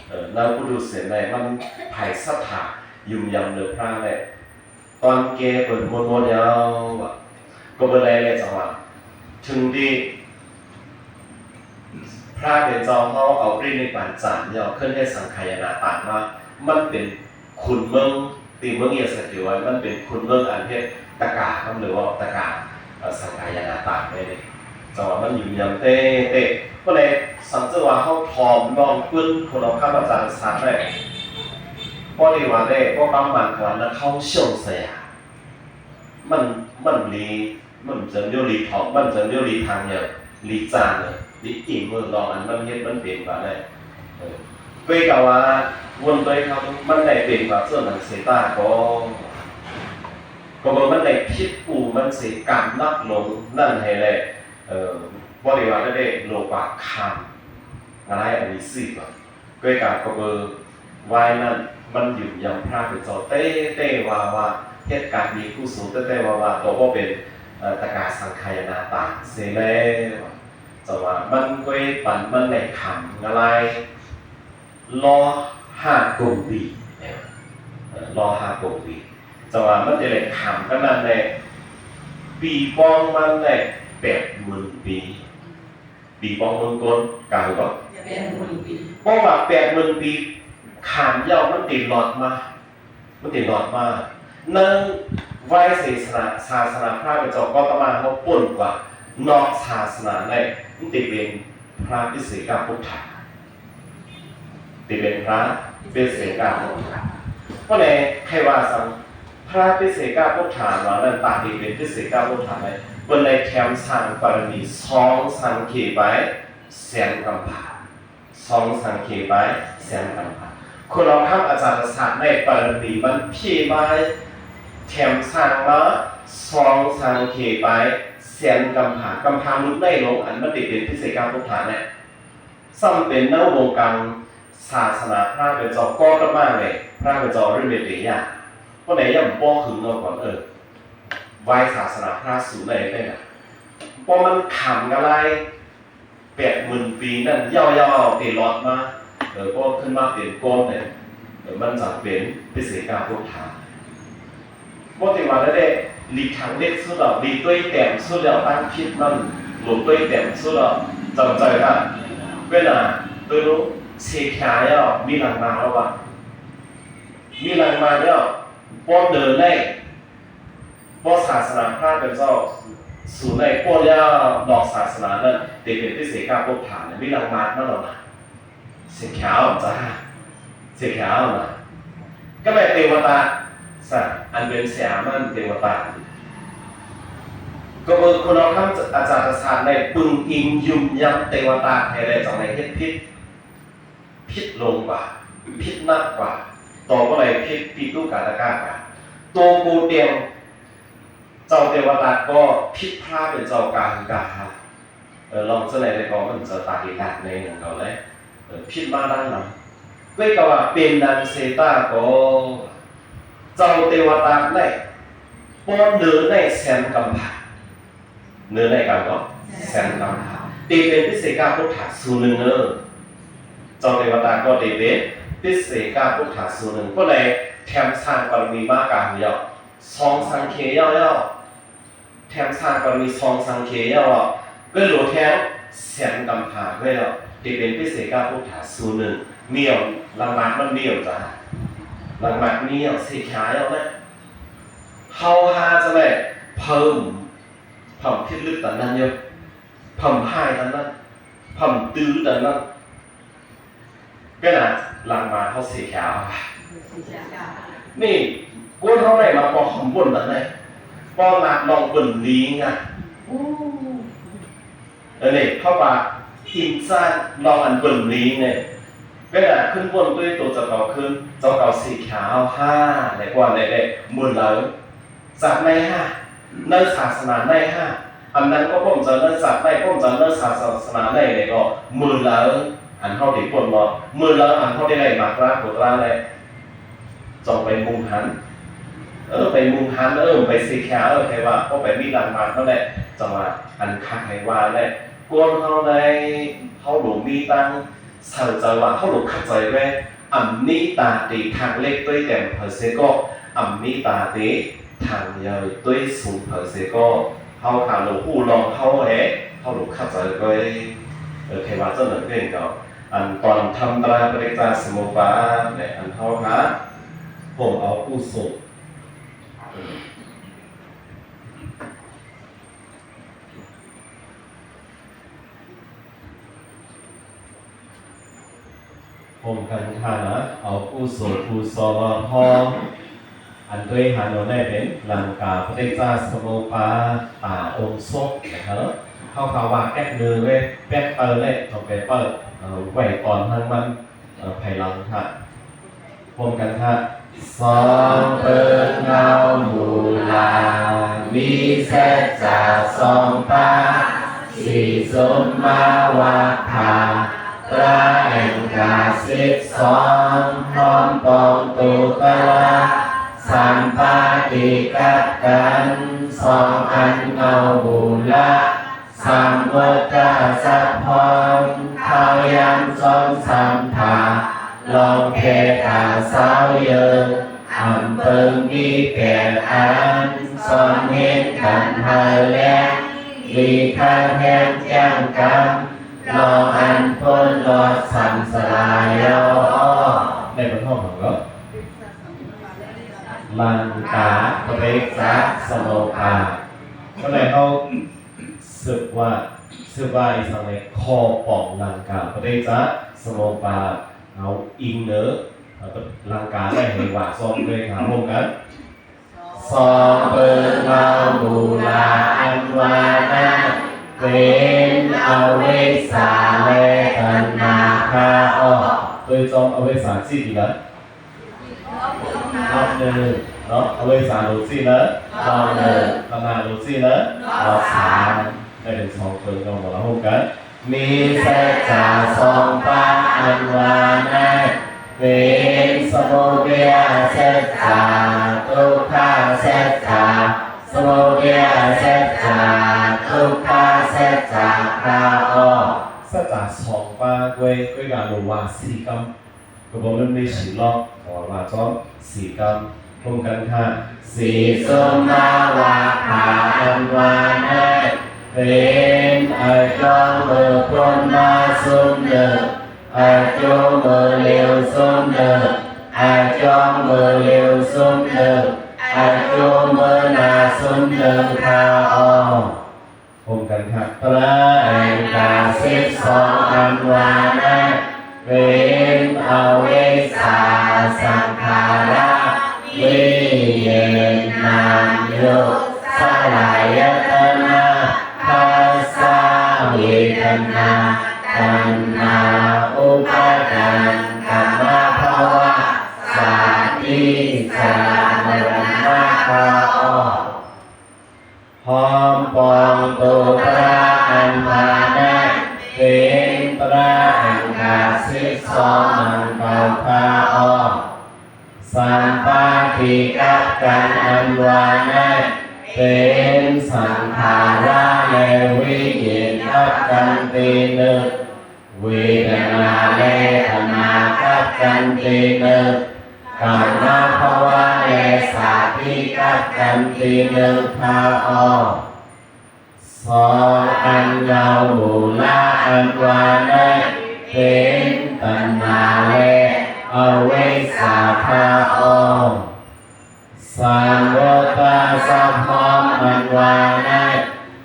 ເອີ ໃນປຸຖຸເສນໃດ ມັນໃຜສັດທາຢືນຢັນເດີພະໄດ້ ຕ້ອງແກ້ເພິ່ນໝົດໆ ແລ້ວວ່າ ກໍບໍ່ໄດ້ແລ້ວຈັ່ງວ່າ ເຖິງທີ່ ພະເປັນເຈົ້າເຮົາເອົາປະລິນິບພານຈານ ແລ້ວຂຶ້ນເຮັດສັງຂາຍານາຕາມາ ມັນເປັນຂຸນເມືອງ ທີ່ເມືອງເຢຍສະກິວ ມັນເປັນຂຸນເມືອງອັນເຮັດຕະການຳ ຫຼືວ່າຕະກາ ເອີ ສັງຂາຍານາຕາມໄດ້ເດ ເຈົ້າວ່າມັນຢືນຢັນເຕະໆ ເພາະໃດ ສັງເກດວ່າເຮົາຖອມນ້ອງປຶ້ນ ຄົນເອົາຄຳອາຈານສັກໄດ້ ပေႃးໄດ້ວ່າແລ້ວ ບໍ່ກຳມັນກວ່ານະ ເຂົາຊົງເສຍ ມັນ ມັນລີ ມັນຈະໂຍລີທອງ ມັນຈະໂຍລີທາງເດີ ລີຈານເດີ ລີອີ່ເມີນອງ ອັນມັນເຮັດມັນເປັນກວ່າແລ້ວ ເອີ ເຄີຍກະວ່າ ວົນໂຕເຂົາ ມັນໄດ້ເປັນກວ່າເຊິ່ງອັນເສຕາກໍ ກໍບໍ່ມັນໄດ້ຜິດອູ້ ມັນເສກຳນັກລົງນັ້ນໃຫ້ແລ ເອີ ບໍລິວານໄດ້ໂລກວ່າຄຳ ງາຍອັນນີ້ຊິວ່າ ດ້ວຍການກະເບີວາຍນັ້ນ ມັນຢືນຢັນພະເປັນເຈົ້າແຕ່ແຕ່ວ່າວ່າ ເຮັດການມີກຸສົນແຕ່ແຕ່ວ່າວ່າ ກໍບໍ່ເປັນ ເອີ ຕະກາສັງຂາຍະນາຕາເສແລ້ວ ຈະວ່າມັນກໍປັນມັນໄດ້ຄຳງາຍ ລໍຫ້າກົງປີ ເອີ ລໍຫ້າກົງປີ ຈະວ່າມັນຈະໄດ້ຄຳກັນນັ້ນແຫຼະ ປີປອງມັນໄດ້ແປດໝື່ນປີ ປີປອງເມືອງກົນ ການບໍ່ ແປດໝື່ນປີ ເພາະວ່າແປດໝື່ນປີ ຄຳຍາວມັນຕິດລອດມາ ມັນຕິດລອດມາ ໃນວາຍເສສະນາ ສາສະໜາພະເປັນເຈົ້າກໍຕະມາເຮົາປົ້ນກວ່າ ນອກສາສະໜາໄດ້ ມັນຕິເປັນພະພິເສກະພຸດທະ ທີ່ເປັນພະພິເສກະພຸດທະ ເພາະໃດໃຜວ່າຊັ້ນ ພະພິເສກະພຸດທະວ່ານັ້ນ ຕາມທີ່ເປັນພິເສກະພຸດທະໄດ້ ເພິ່ນໄດ້ແຖມສ້າງບາລະມີສອງສັງເຂປາຍແສນກຳພາ ສອງສັງເຂປາຍແສນກຳພາ ຄຸນລະຄຳອາຈານສາດໃນບາລະມີມັນເພບາຍ ແຖມສ້າງມາສອງສັງເຂປາຍແສນກຳພາ ກຳພາລຸດໃນລົງ ອັນມັນໄດ້ເປັນພິເສກະພຸດທະແນະ ສ່ຳເປັນໃນວົງການສາສະໜາພະເປັນເຈົ້າກໍຕະມາແລະ ພະເປັນເຈົ້າອະລິມາເຕຍະ ເພາະໃດຍັງບໍ່ຫຶງເອົາກ່ອນ ເອີ ວາຍສາສະໜາພະສູນໄດ້ໄດ້ນະ ເພາະມັນຄຳກະລາຍ ແປດໝື່ນປີນັ້ນ ຍາວໆ ເຕລອດມາ ເອີ ກໍຂຶ້ນມາເປັນກົ້ອນເລີຍ ເອີ ມັນຈັ່ງເປັນພິເສກະພຸດທະ ບໍ່ໄດ້ວ່າແລ້ວເດ້ ລີທາງເລັກສຸດແລ້ວ ລີຕົວແຕ້ມສຸດແລ້ວ ຕາມຜິດມັນ ໂລຕົວແຕ້ມສຸດແລ້ວ ເຈົ້າໃຈວ່າ ເວລາຕົວເສຂຍາແລ້ວ ມີຫຼັງມາແລ້ວວ່າ ມີຫຼັງມາແລ້ວ ບໍ່ເດີນໄດ້ ບໍ່ສາສະໜາພະເປັນເຈົ້າ ສູນໄດ້ປົ້ນແລ້ວ ນອກສາສະໜານັ້ນ ເປັນເປັນພິເສກະພຸດທະ ມີຫຼັງມາມາແລ້ວນະ ເສຂຍາເຈົ້າ ເສຂຍານະ ກໍແມ່ນເຕວະຕາ ສະ ອັນເປັນສະຍາມະເທວະຕາ ກໍເບິ່ງຄຸນລະຄຳອາຈານສາດໃນປຶງອີງຢືນຢັນເຕວະຕາໃຫ້ແລະ ຈັ່ງໄດ້ເຮັດຜິດ ຜິດລົງກວ່າ ຜິດໜັກກວ່າ ຕໍ່ບໍ່ໄດ້ຜິດປິຕຸກາຕະກາ ໂຕໂກຕຽງ ເຈົ້າເຕວະຕາກໍຜິດພະເປັນເຈົ້າກາຫືກາຫາ ເອີ ລອງຈະໄດ້ແລ້ວກໍມັນຈະຕາດີກາດໃນໜຶ່ງເອົາແລະ ເອີ ຜິດມາດ້ານນຳ ເວີຍກະວ່າເປັນດັ່ງເສຕາກໍ ເຈົ້າເຕວະຕາໄດ້ປ້ອນເດີໃນແສນກຳພາ ເນີໃນການກໍແສນກຳພາ ເຕເປັນພິເສກະພຸດທະສູນໜຶ່ງເນີ ເຈົ້າເຕວະຕາກໍເຕເປັນພິເສກະພຸດທະສູນໜຶ່ງ ເພາະໃດແຖມສ້າງບາລະມີມາການເດີ ສອງສັງເຂຍາວໆ ແຖມສ້າງບາລະມີສອງສັງເຂຍາວ ເກີດໂຫຼແທງແສນກຳພາໄວ້ແລ້ວ ເຕເປັນພິເສກະພຸດທະສູນໜຶ່ງ ມີຫຍັງ ຫຼັງມາມັນມີຫຍັງຈະ ຫຼັງມາມີຫຍັງເສຂຍາວນະ ເຮົາຫາຈະໄດ້ເພີ່ມ ເພີ່ມພິດລຶກຕານນັ້ນຢູ່ ເພີ່ມຮ້າຍຕານນັ້ນ ເພີ່ມຕື້ຕານນັ້ນ ເປັນນະ ຫຼັງມາເຮົາເສຂຍາວ ນີ້ ກວນເຮົາໄດ້ມາພໍຄຳບົນຕານໃດ ພໍລາດລອງເບິ່ນລີງອະ ເອີ ນີ້ເຂົາວ່າອິນຊານລອງອັນເບິ່ນລີງນີ້ ເວລາຂຶ້ນບົນດ້ວຍໂຕເຈົ້າເກົ່າຂຶ້ນ ເຈົ້າເກົ່າເສຂຍາວຫາ ແລະ ກວ່າໄດ້ ໄດ້ເມີນເລີຍ ສາດໃນຫາ ໃນສາສະໜາໃນຫາ ອັນນັ້ນກໍພົ້ນຈະໃນສາດໃນ ພົ້ນຈະໃນສາສະໜາໃນ ແລ້ວກໍມື້ລາວ ອັນເຮົາໄດ້ພົ້ນເນາະ ມື້ລາວ ອັນເຮົາໄດ້ໄດ້ມາກຣາໂກຕຣາແລ້ວ ຈົ່ງໄປມຸ່ງຫັນ ເອີ ໄປມຸ່ງຫັນ ເອີ ໄປເສຂຍາ ເອີ ແຕ່ວ່າກໍໄປມີຫຼັງມາເທົ່ານັ້ນແຫຼະ ຈັ່ງວ່າ ອັນຄັກໃຫ້ວ່າແຫຼະ ກວນເຮົາໃນ ເຮົາບໍ່ມີຕັງ ເຊົາໃຈວ່າເຮົາລົງຄັດໃຈແວ່ ອຳມີຕາເຕທາງເລັກຕົວແຕ້ມເຜີເສກໍ ອຳມີຕາເຕທາງໃຫຍ່ຕົວສູງເຜີເສກໍ ເຮົາຫາລົງຮູ້ລອງເຮົາແຮ ເຮົາລົງຄັດໃຈແວ່ ເອີ ໃຜວ່າຈັ່ງນັ້ນເປັນກໍ ອັນຕອນທຳຕາປະຕິຈຈະສະມຸບາດ ແລະ ອັນເຮົາຫາ ຜົມເອົາກຸສົນ ໂອ້ ຮ່ວມກັນທານະ ເອົາກຸສົນກຸສລທອງ ອັນໂດຍຫາໂນໄດ້ເປັນລັງກາປະຕິຈຈະສະມຸບປາດຕາອົງສົບນະຄະ. ເຮົາຄາວ່າແປັກເນີເວ ແປັກເຕີເລ ຕ້ອງໄປເປີດ ເອີ ໄວ້ຕອນທັງມັນ ເອີ ໄພຫຼັງທະ. ຮ່ວມກັນທະ. ສອງເປີງເງົາມູລາ ມີສັດຈາສອງປາ ສີສົມມາວັດທາ ຕຣາແຫ່ງກາສິບສອງ ພ້ອມປອງໂຕຕະລາ ສາມປາຕິກັບກັນ ສອງອັນເງົາບູລາ ສາມວົດຕະສະພອນ ທ້າວຍາມຈອມສາມຖາ ລອງແພກາສາວເຢີ ອຳເປິງມີແປດອັນ ສອນເຮັດກັນໃຫ້ແລງ ດີຄັກແຮງຈ້າງກຳ ລອງອັນພົ້ນລອດສັງສາລາເຍົາ. ໄດ້ບັນທອນຂອງເນາະ ລັງກາປະຕິຈຈະສະມຸບປາດ ກໍແລ້ວເຮົາ ສືບວ່າ ສືບວ່າອີ່ສັງໃນ ຂໍ້ປອງລັງກາປະຕິຈຈະສະມຸບປາດ ເຮົາອີງເນີ ເອົາລັງກາໄວ້ໃຫ້ວ່າຊອກເລີຍ ຫາຮ່ວມກັນ. ສອງເປີງເງົາມູລາອັນວ່ານັ້ນ ເປັນອະວິຊຊາ ແລະ ຕັນຫາຄາອອກ. ໂດຍຈອມອະວິຊຊາ ຊີ້ດີລະ ລອບໜຶ່ງເນາະ ອະວິຊຊາໂດດຊີ້ເນາະ ລອບໜຶ່ງ ຕັນຫາໂດດຊີ້ເນາະ ລອບສາມ ໄດ້ເປັນສອງເປີງເນາະ ມາຮ່ວມກັນ. ມີສັດຈາສອງປາອັນວ່ານັ້ນ ເປັນສະມຸດປາຍະສັດຈາ ທຸກຂະສັດຈາ ສະມຸດປາຍະສັດຈາ ທຸກຂະສັດຈາ ຄາອອກ. ສັດຈາສອງປາ ກວຍ ກວຍກາໂລວາ ສີ່ກຳ ກໍບໍ່ແມ່ນມີສີຫຼອກ ເພາະວ່າຈອມສີ່ກຳ ຮ່ວມກັນທະ. ສີສົມມາວັດທາອັນວ່ານັ້ນ ເປັນອາຈົງເມີພົນມາຊຸມໜຶ່ງ ອາຈົງເມີເຫຼວຊຸມໜຶ່ງ ອາຈົງເມີເຫຼວຊຸມໜຶ່ງ ອາຈົງເມີໜ້າຊຸມໜຶ່ງ ຄາອອກ. ຮ່ວມກັນທະ. ຕຣາແຫ່ງກາສິບສອງອັນວ່ານັ້ນ ເປັນອະວິຊຊາ ສັງຂາຣະ ວິນຍານ ນາມ ໂຍ ສະລາຍະຕະນະ ພັດສະ ເວທະນາ ຕັນຫາ ອຸປາທານ ກຳມະພະວະ ຊາດຕິ ຊະລາ ມະລະນະ ຄາອອກ. ພ້ອມປອງໂຕຕຣາອັນວ່ານັ້ນ ເປັນຕຣາອັນກາສິບສອງອັນເກົ່າຄາອອກ. ສາມປາຕິກັບກັນອັນວ່ານັ້ນ ເປັນສັງຂາຣະ ແລະ ວິນຍານກັບກັນຕີໜຶ່ງ. ເວທະນາ ແລະ ຕັນຫາກັບກັນຕີໜຶ່ງ, ກຳມະພະວະ ແລະ ຊາດຕິກັບກັນຕີໜຶ່ງ ຄາອອກ. ສອງອັນເງົາມູລາອັນວ່ານັ້ນ ເປັນຕັນຫາ ແລະ ອະວິຊຊາ ຄາອອກ. ສາມວົດຕະສະພອນອັນວ່ານັ້ນ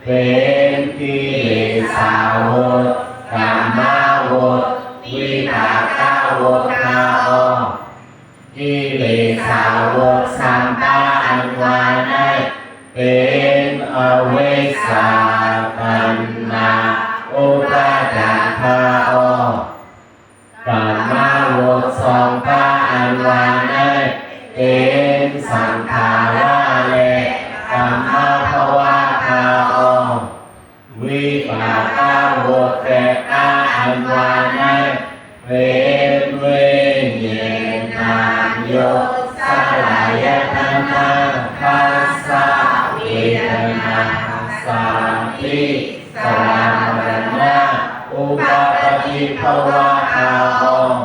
ເປັນກິເລສາວົດ, ກຳມະວົດ, ວິປາກະວົດ ຄາອອກ. ກິເລສາວົດສາມປາອັນວ່ານັ້ນ ເປັນອະວິຊຊາ, ຕັນຫາ, ອຸປາທານ ຄາອອກ. ກາມະວົດສອງປາອັນວ່ານັ້ນ ເປັນສັງຂາຣະ ແລະ ກຳມະພະວະ ຄາອອກ. ວິປາກະວົດແປດປາອັນວ່ານັ້ນ ເປັນວິນຍານ ນາມ ໂຍ ສະລາຍະຕະນະ ພັດສະ ເວທະນາ ສັນທິ ຊະລາ ມະລະນະ ອຸປະປາຕິພະວະ ຄາອອກ.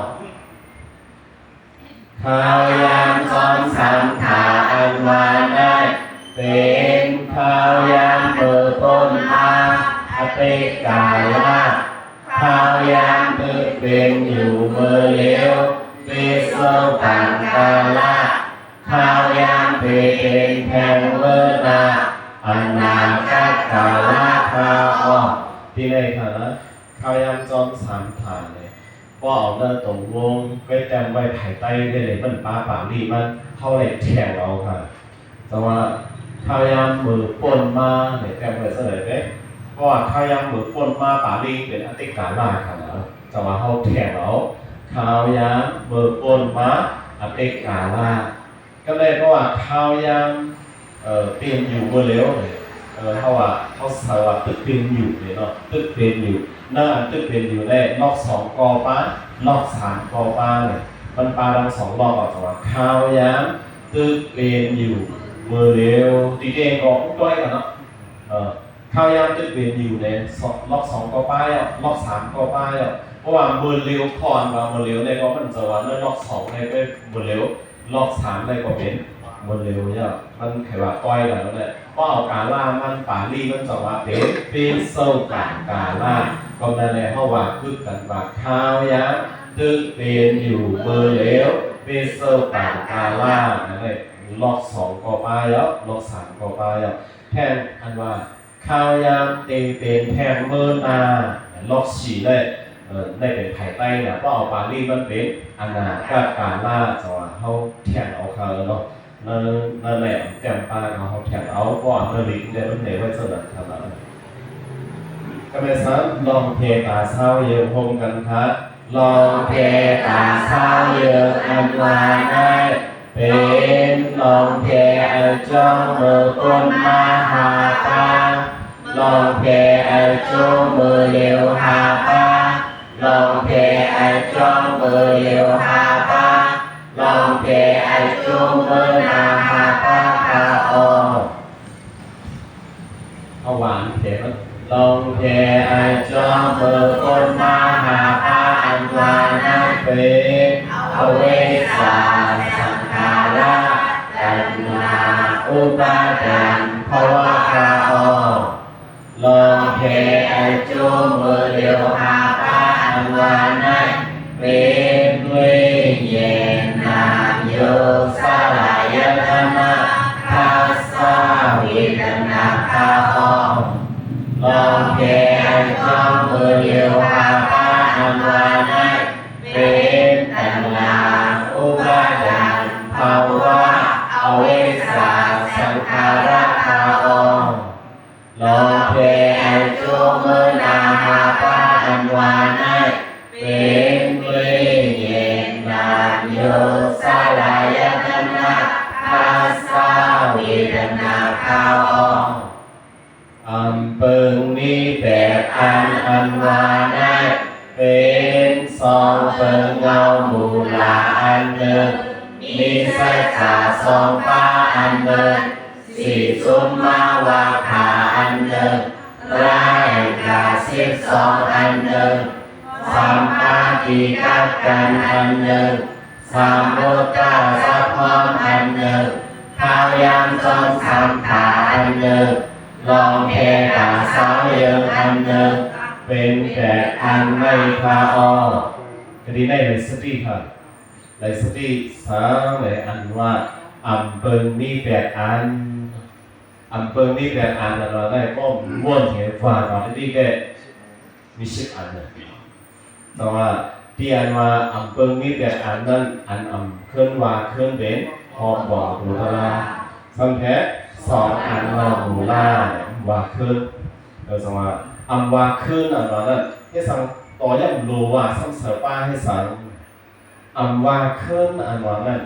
ຄາວຍາມຈອມສັນຖາອັນວ່ານັ້ນ ເປັນຄາວຍາມເມີພົ້ນມາ ອະຕິກາລະ, ຄາວຍາມທີ່ເປັນຢູ່ເມີເຫຼວ ວິສຸປັງກາລະ, ຄາວຍາມທີ່ເປັນແທ່ງເມີນະ ອະນາກັດກາລະ ຄາອອກ. ທີ່ໃນຖານະ ຄາວຍາມຈອມສັນຖາເລີຍ ກໍເອົາເນື້ອຕົງວົງໄປແຕ້ມໄວ້ພາຍໃຕ້ເດ້ ມັນປາປາລີມັນ ເຮົາໄດ້ແທງເອົາຫັ້ນ. ແຕ່ວ່າຄາວຍາມເມື່ອປົ້ນມານີ້ ແຕ້ມໄວ້ຊັ້ນເດ້ ເພາະວ່າຄາວຍາມເມື່ອປົ້ນມາ ປາລີເປັນອະຕິກາລະຫັ້ນນະ ແຕ່ວ່າເຮົາແທງເອົາ ຄາວຍາມເມື່ອປົ້ນມາ ອະຕິກາລະ. ກໍແມ່ນເພາະວ່າຄາວຍາມ ເອີ ເປັນຢູ່ເມື່ອເລັວນີ້ ເອີ ເຮົາວ່າ ເຮົາໃສ່ວ່າຕຶກເປັນຢູ່ນີ້ເນາະ ຕຶກເປັນຢູ່ ໃນອັນຕຶກເປັນຢູ່ໃນ ລັອກສອງກໍປາ ລັອກສາມກໍປານີ້ ມັນປາທັງສອງລັອກ ເອົາວ່າຄາວຍາມຕຶກເປັນຢູ່ເມື່ອເລັວ ຕິເຕງກໍຕ້ອຍກັນເນາະ ເອີ ຄາວຍາມຕຶກເປັນຢູ່ໃນ ລັອກສອງກໍປາ ລັອກສາມກໍປາ ເພາະວ່າເມື່ອເລັວ ຄອນວ່າເມື່ອເລັວນີ້ກໍມັນຈະວ່າໃນລັອກສອງນີ້ກໍເມື່ອເລັວ ລັອກສາມໄດ້ກໍເປັນເມື່ອເລັວເນາະ ມັນຄືວ່າຕ່ອຍກັນແລ້ວແຫຼະ ເພາະເອົາກາລະມັນ ປາລີມັນຈະວ່າເປັນ ປິດສະການກາລະ ກໍນັ້ນແຫຼະ ເຮົາວ່າຄືກັນວ່າ ຄາວຍາມຕຶກເປັນຢູ່ເມື່ອເລັວ ປິດສະການກາລະ ນັ້ນແຫຼະ ລັອກສອງກໍປາ ລັອກສາມກໍປາ ແທນອັນວ່າ ຄາວຍາມເຕັງເປັນແທງເມີນາ ລັອກສີ່ໄດ້ ເອີ ໄດ້ເປັນພາຍໃຕ້ນະ ເພາະເອົາປາລີມັນເປັນອະນາກະກາລະ ເຈົ້າວ່າເຮົາແທງເອົາຄາວເນາະ ນັ້ນ ນັ້ນແຫຼະ ແຕ້ມປາເຮົາແທງເອົາ ເພາະວ່າເນຣີແລ້ວມັນໄດ້ໄວ້ເທົ່ານັ້ນເທົ່ານັ້ນ. ກະແມ່ນຊັ້ນ ລອງເພກາຊາວເຢີງໂຮມກັນຄະ ລອງເພກາຊາວເຢີງອັນວ່ານັ້ນ ເປັນລອງເພອາຈົງເມີປົ້ນມາຫ້າປາ ລອງເພອາຈົງເມີເລັວຫ້າປາ ລອງເພອາຈົງເມີເລັວຫ້າປາ ລອງເພອາຈົງເມີນາຫ້າປາ ພະອອກ ເຮົາວ່າອັນເພມັນ ລອງເພອາຈົງເມີປົ້ນມາຫ້າປາ ອັນວ່ານັ້ນເປັນ ອະວິຊຊາ ສັງຂາລະ ຕັນຫາ ອຸປາທານ ພະວະ ພະອອກ ລອງເພອາຈຸເມີເຫຼວຫ້າປາ ອັນວ່ານັ້ນເປັນ ວິນຍານ ນານ ໂຍ ສະລາຍະຕະນະ ພັດສະ ເວທະນາ ພະອອກ ລອງເພອາຈຸເມີເຫຼວຫ້າປາ ອັນວ່ານັ້ນເປັນ ຕັນຫາ ອຸປາທານ ພະວະ ອະວິຊຊາ ສັງຂາລະ ພະອອກ ລອງເພອາຈຸເມີນາຫ້າປາ ອັນວ່ານັ້ນເປັນ ວິນຍານ ນານ ໂຍ ສະລາຍະຕະນະ ພັດສະ ເວທະນາ ພະອອກ ອຳເປິງມີແປດອັນ ອັນວ່ານັ້ນເປັນ ສອງເປິງເງົາມູລາອັນໜຶ່ງ ມີສັດສາສອງປາອັນໜຶ່ງ ສີຊຸມມະວາຄາອັນໜຶ່ງ ລາແອງກາສິບສອງອັນໜຶ່ງ ສຳປາຕິກັບກັນອັນໜຶ່ງ ສາມຸດຕາສະພອມອັນໜຶ່ງ ພະຍານຈອມສຳພາອັນໜຶ່ງ ລອງເພກາສາວເຢິງອັນໜຶ່ງ ເປັນແປດອັນໃນພະອອກ ກະດີໃນສະຕິ ໄດ້ສະຕິສາງໃນອັນວ່າ ອຳເປິງມີແປດອັນ ອຳເປິງມີແປດອັນ ອັນວ່າໄດ້ກໍມ່ວນເຫັນວ່າ ວ່າທີ່ແຕ່ມີສິບອັນນະ ແຕ່ວ່າທີ່ອັນວ່າອຳເປິງມີແປດອັນນັ້ນ ອັນອຳເຄີນວ່າເຄີນເປັນ ຮອມບອງໂຕຕະລາ ສຳແພ ສອງອັນເລົ່າໝູລາ ວ່າເຄີນ ເອີ ສຳວ່າ ອຳວ່າເຄີນ ອັນວ່ານັ້ນ ເຮັດສັງ ຕໍ່ຍາມໂລວ່າ ສຳເສີປາ ເຮັດສັງ ອຳວ່າເຄີນ ອັນວ່ານັ້ນ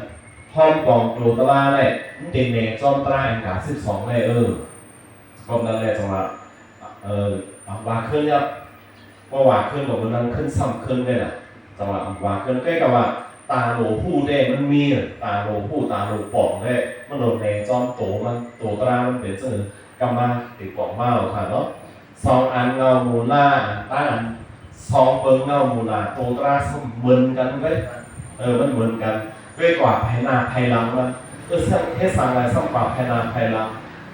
ຮອມກອງໂຕຕະລາໄດ້ ມັນເຕັມແນຈອມຕະລາແອງກາສິບສອງໄດ້ ເອີ ກໍນັ້ນແຫຼະ ຈັ່ງວ່າ ເອີ ອຳວ່າເຄີນຍາ ເພາະວ່າເຄີນກໍບໍ່ນັ້ນ ເຄີນຊ້ຳເຄີນໄດ້ລະ ຈັ່ງວ່າ ອຳວ່າເຄີນ ໃກ້ກັບວ່າ ຕາໂລຮູ້ແດ່ ມັນມີ ຕາໂລຮູ້ ຕາໂລປອງແດ່ ມັນໂດນແນຈອມໂຕມັນ ໂຕຕະລາມັນເປັນຈັ່ງ ກຳມາຕິກອງມາເອົາຄ່າເນາະ ສອງອັນເງົາມູລາ ອັນຕາອັນ ສອງເປິງເງົາມູລາ ໂຕຕະລາສຳເໝືອນກັນເວີຍ ເອີ ມັນເໝືອນກັນ ເວີຍກວ່າໄພໜ້າໄພຫຼັງມັນ ເອີ ເຮັດສັງ ເຮັດສັງຫຼາຍສຳກວ່າໄພໜ້າໄພຫຼັງ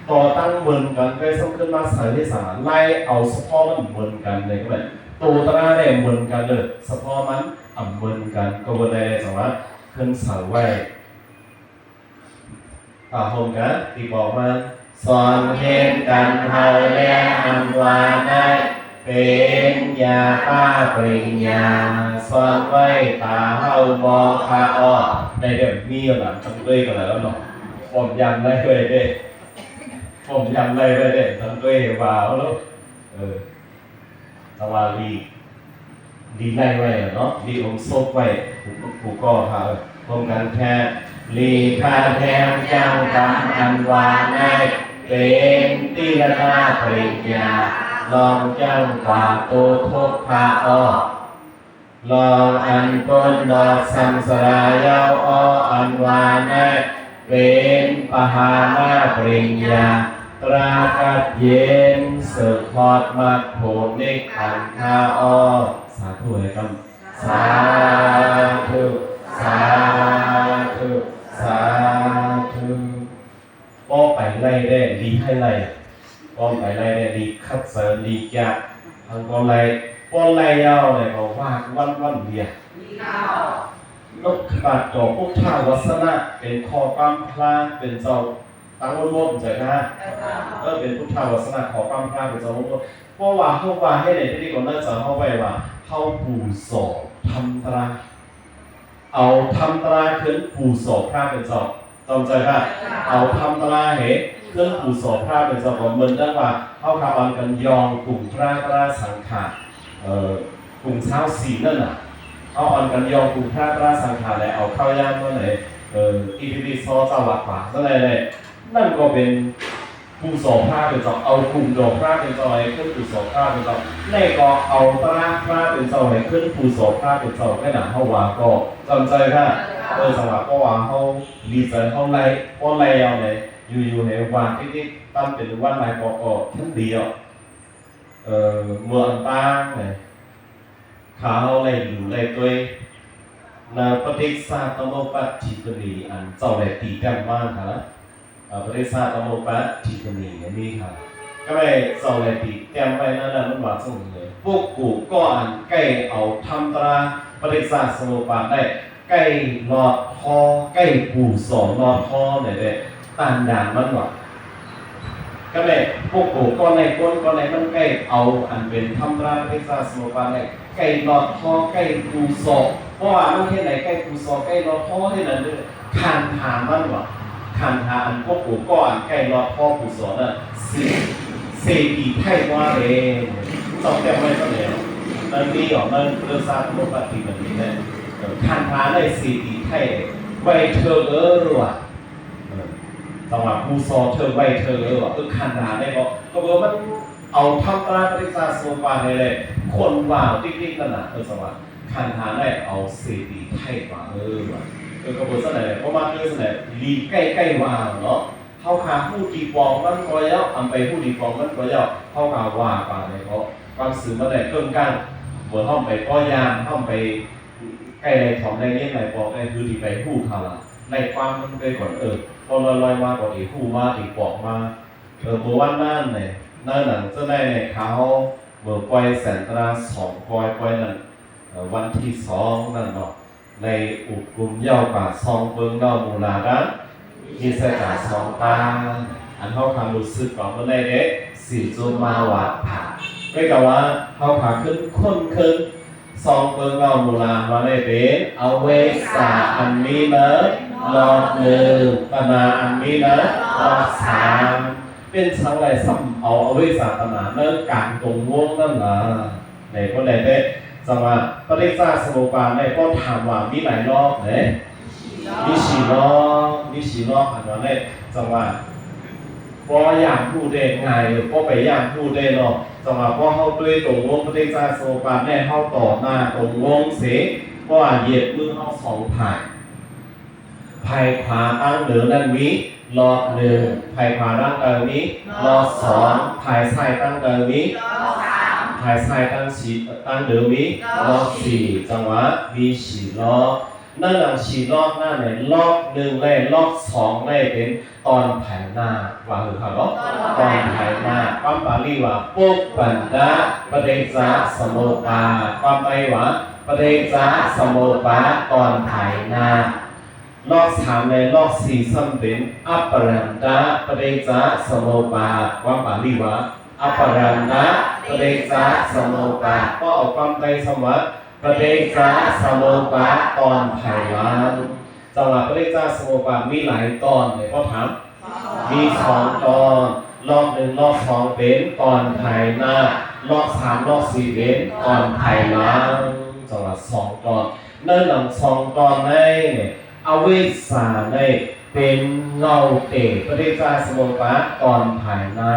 ຕໍ່ຕັ້ງເໝືອນກັນ ເວີຍສຳຂຶ້ນມາໃສ່ເຮັດສັງ ໄລ່ເອົາສະເພາະມັນເໝືອນກັນເລີຍ ກໍແມ່ນໂຕຕະລາໄດ້ເໝືອນກັນເລີຍ ສະເພາະມັນອຳເໝືອນກັນ ກໍບໍ່ໄດ້ ຈັ່ງວ່າ ເພິ່ນໃສ່ໄວ້ ຖ້າໂຮມກັນ ຕິບອກມາ ສອນເຮັດກັນເຮົາແລ ອັນວ່ານັ້ນ ເປັນຍາຕາປະລິນຍາ ສອນໄວ້ຕາເຮົາບໍ່ຄາອອກ ໄດ້ເດີ ມີຢູ່ນະ ທັງເອີຍກໍແລ້ວເນາະ ປ້ອມຢາມໄດ້ເລີຍເດ້ ປ້ອມຢາມໄດ້ເລີຍເດ້ ທັງເອີຍວ່າເອົາໂລດ ເອີ ແຕ່ວ່າລີ ລີໄລ່ໄວ້ແລ້ວເນາະ ລີອົງສົບໄວ້ ຜູ້ກໍຖ້າ ພົມກັນແທ້ ລີຄາແທງຈັງກຳອັນວ່າໃນ ເປັນຕິລະນາປະລິນຍາ ລອງຈັງກາໂຕທົກພາອອກ ລອງອັນພົ້ນດອກສັງສາລາເຍົາອໍ ອັນວ່າໃນ ເປັນປະຫາລາປະລິນຍາ ຕຣາກັບເຢັນ ເສີກຮອດມັກຜົນນິບພານຄາອອກ ສາທຸໃຫ້ກຳ ສາທຸ ສາທຸ ສາທຸ ປ້ອມໄປໄລ່ແດ່ ລີໃຫ້ໄລ່ ປ້ອມໄປໄລ່ແດ່ ລີຂັດເສີນ ລີຈະ ທັງປ້ອມໄລ່ ປ້ອມໄລ່ຍາວແລ້ວກໍວ່າວັນວັນເດຍ ນົກຂະບາດຕໍ່ພຸດທະວັດສະນະ ເປັນຂໍ້ຄວາມພະເປັນເຈົ້າ ຕັ້ງມົ້ນໆ ເຈົ້າຄ່ະ ເອີ ເປັນພຸດທະວັດສະນະ ຂໍຄວາມພະເປັນເຈົ້າມົ້ນໆ ເພາະວ່າເຮົາວ່າໃຫ້ໃນທີ່ນີ້ກໍເນື່ອງຈາກເຮົາໄວ້ວ່າ ເຮົາປູສອນທຳຕະລາ ເອົາທຳຕະລາຂຶ້ນປູສອນພະເປັນເຈົ້າ ຕ້ອງໃຈຄ່ະ ເອົາທຳຕະລາໃຫ້ຂຶ້ນປູສອນພະເປັນເຈົ້າ ກໍເໝືອນດັ່ງວ່າ ເຮົາຂ້າອອນກັນຢອງກຸງພະຕະລາສັງຂາ ເອີ ກຸງຊາວສີ່ນັ້ນນະ ເຮົາອອນກັນຢອງກຸງພະຕະລາສັງຂາ ແລະ ເອົາເຂົ້າຍາມນັ້ນໃຫ້ ເອີ ອີ່ພິພິໂສເຈົ້າວັດວ່າ ນັ້ນແຫຼະ ນັ້ນກໍເປັນປູສອນພະເປັນເຈົ້າ ເອົາກຸງດອກພະເປັນເຈົ້າໃຫ້ຂຶ້ນປູສອນພະເປັນເຈົ້າ ແລະ ກໍເອົາຕະລາພະເປັນເຈົ້າໃຫ້ຂຶ້ນປູສອນພະເປັນເຈົ້າ ແຄ່ນັ້ນເຮົາວ່າກໍຈຳໃຈຄ່ະ ເອີ ສຳລັບ ເພາະວ່າເຮົາດີໃຈ ເຮົາໄລ່ ພໍໄລ່ເອົາໃນ ຢູ່ໆ ໃຫ້ວ່າຕິດໆ ຕາມເປັນວັນຫຼາຍກໍ ກໍທັນດີເນາະ ເອີ ເມື່ອອັນຕ່າງໃນ ຂ້າເຮົາໄດ້ຮູ້ໄດ້ຕົວະ ໃນປະຕິດສາສະໂມປັດທິກະນີ ອັນເຈົ້າໄດ້ຕີແຕ້ມມາຫັ້ນນະ ອາ ປະຕິດສາສະໂມປັດທິກະນີ ອັນນີ້ຫັ້ນ ກໍໄດ້ເຈົ້າໄດ້ຕີແຕ້ມໄວ້ນັ້ນນະ ມັນວ່າຈັ່ງໃດ ພວກກູກໍອັນໃກ້ເອົາທຳຕະລາປະຕິດສາສະໂມປັດໄດ້ ໃກ້ລອດຫໍ ໃກ້ປູສອນລອດຫໍ ໃນແບບຕານດານມັນວ່າ ກໍແມ່ນພວກໂກກ້ອນໃນກົ້ນ ກ້ອນໃນມັນໃກ້ເອົາອັນເປັນທຳຕະລາປະຕິດສາສະໂມປາດໃນ ໃກ້ລອດຫໍ ໃກ້ປູສອນ ເພາະວ່າມັນເຮັດໃນໃກ້ປູສອນ ໃກ້ລອດຫໍ ເຮັດອັນເດີ ຄັນທາມັນວ່າ ຄັນທາອັນພວກໂກກ້ອນໃກ້ລອດຫໍ ປູສອນນັ້ນ ເສ ເສຕີໄທກວ່າເດ້ ຕ້ອງແຕ້ມໄວ້ຊະແລ້ວ ມັນມີອອກ ມັນເລື່ອງຊາດໂມປາດຕິມັນມີແລ້ວ ຄັນທາໄດ້ເສຕີໄທໄວ້ເທີເອີວ່າ ເອີ ສຳລັບຜູ້ຊອເທີໄວ້ເທີເອີວ່າ ເອີ ຄັນທາໄດ້ບໍ່ ກໍເບິ່ງມັນເອົາທຳຕະລາປະຕິສາສະໂມປາດໃຫ້ແລ້ວ ຄົນວ່າຕິດໆນັ້ນນະ ເອີ ສຳລັບຄັນທາໄດ້ເອົາເສຕີໄທວ່າ ເອີ ວ່າ ເອີ ກໍເບິ່ງຊັ້ນແຫຼະ ເພາະວ່າຄືຊັ້ນແຫຼະ ລີໃກ້ໆວ່າເນາະ ເຮົາຄາຮູ້ຕີປອງມັນກໍແລ້ວ ອຳໄປຮູ້ຕີປອງມັນກໍແລ້ວ ເຮົາຄາວ່າປານໃດເພາະ ຄວາມຊື່ມັນໄດ້ເຄິ່ງກັນ ເມື່ອເຮົາໄປກໍຢ່າງ ເຮົາໄປໃກ້ໄດ້ຖອມໄດ້ເຢັນໄດ້ປອກໄດ້ ຄືທີ່ໄປຮູ້ຂ່າວລາວ ໄດ້ຄວາມມັນໄປກ່ອນ ເອີ ພໍລອຍໆມາກໍໄດ້ຮູ້ມາໄດ້ປອກມາ ເອີ ເມື່ອວັນນັ້ນແຫຼະ ໃນໜັງສືໃນໃນຂ່າວ ເມື່ອປ່ອຍແສນຕາສອງປ່ອຍ ປ່ອຍນັ້ນ ເອີ ວັນທີສອງນັ້ນເນາະ ໃນອຸກຸມເຍົາກາຊອງເບິ່ງເນາະ ມູລາດັງ ມີສາຍຕາສອງຕາ ອັນເຮົາຄາຮູ້ສຶກວ່າມື້ໃດເດ້ ສີຈຸມມາວາດຜາ ເວກະວ່າເຮົາພາຂຶ້ນຄົນເຄິ່ງ ຊອງເບິ່ງເນາະ ມູລາວ່າໄດ້ເປັນອະເວສາອັນມີເນີລອດໜຶ່ງ ຕະໜາອັນມີເນີລອດສາມ ເປັນສັງໃດຊ້ຳເອົາອະເວສາຕະໜາເນີກາງຕົງວົງນັ້ນລະ ໃນຄົນໃດເດ້ ຈັ່ງວ່າປະຕິດສາສະໂມປາດໃນ ພໍຖາມວ່າມີຫຼາຍລອບເດ້ ມີສີ່ລອບ ມີສີ່ລອບ ອັນວ່າໃນ ຈັ່ງວ່າ ພໍຢາກຮູ້ໄດ້ງ່າຍ ພໍໄປຢາກຮູ້ໄດ້ເນາະ ຈັ່ງວ່າ ພໍເຮົາຕຸ້ຍຕົງວົງປະຕິດສາສະໂມປາດໃນ ເຮົາຕໍ່ໜ້າຕົງວົງເສ ເພາະວ່າຢຽບມືເຮົາສອງພາຍ ພາຍຂວາຕັ້ງເໜີນັ້ນມີລອດໜຶ່ງ ພາຍຂວາຕັ້ງເທິງມີລອດສອງ ພາຍຊ້າຍຕັ້ງເທິງມີລອດສາມ ພາຍຊ້າຍຕັ້ງສີ ຕັ້ງເໜີມີລອດສີ່ ຈັ່ງວ່າມີສີ່ລອບ ໃນໜັງສືລອກນັ້ນແຫຼະ ລອກໜຶ່ງແລະລອກສອງແລະເປັນຕອນພາຍໜ້າ ວ່າຄືຄຳວ່າຕອນພາຍໜ້າ ຄວາມປາລີວ່າ ປຸບບັນດະປະຕິດສະສະໂມປາດ ຄວາມໄທວ່າ ປະຕິດສະສະໂມປາດຕອນພາຍໜ້າ ລອກສາມແລະລອກສີ່ຊ້ຳເປັນ ອັບປະລັນຕະປະຕິດສະສະໂມປາດ ຄວາມປາລີວ່າ ອະປະລັນຕະ ປະຕິດຈະສະມຸບາດ ກໍເອົາຄວາມໄດ້ສຳວ່າ ປະຕິດຈະສະມຸບາດຕອນພາຍຫຼັງ. ຈັ່ງວ່າປະຕິດຈະສະມຸບາດມີຫຼາຍຕອນເດ້ ພໍ່ຖາມ? ມີສອງຕອນ. ລອກໜຶ່ງ ລອກສອງເປັນຕອນພາຍໜ້າ, ລອກສາມ ລອກສີ່ເປັນຕອນພາຍຫຼັງ. ຈັ່ງວ່າສອງຕອນ. ໃນທັງສອງຕອນໃນ ອະວິຊຊາໃນເປັນເງົາເຕ ປະຕິດຈະສະມຸບາດຕອນພາຍໜ້າ.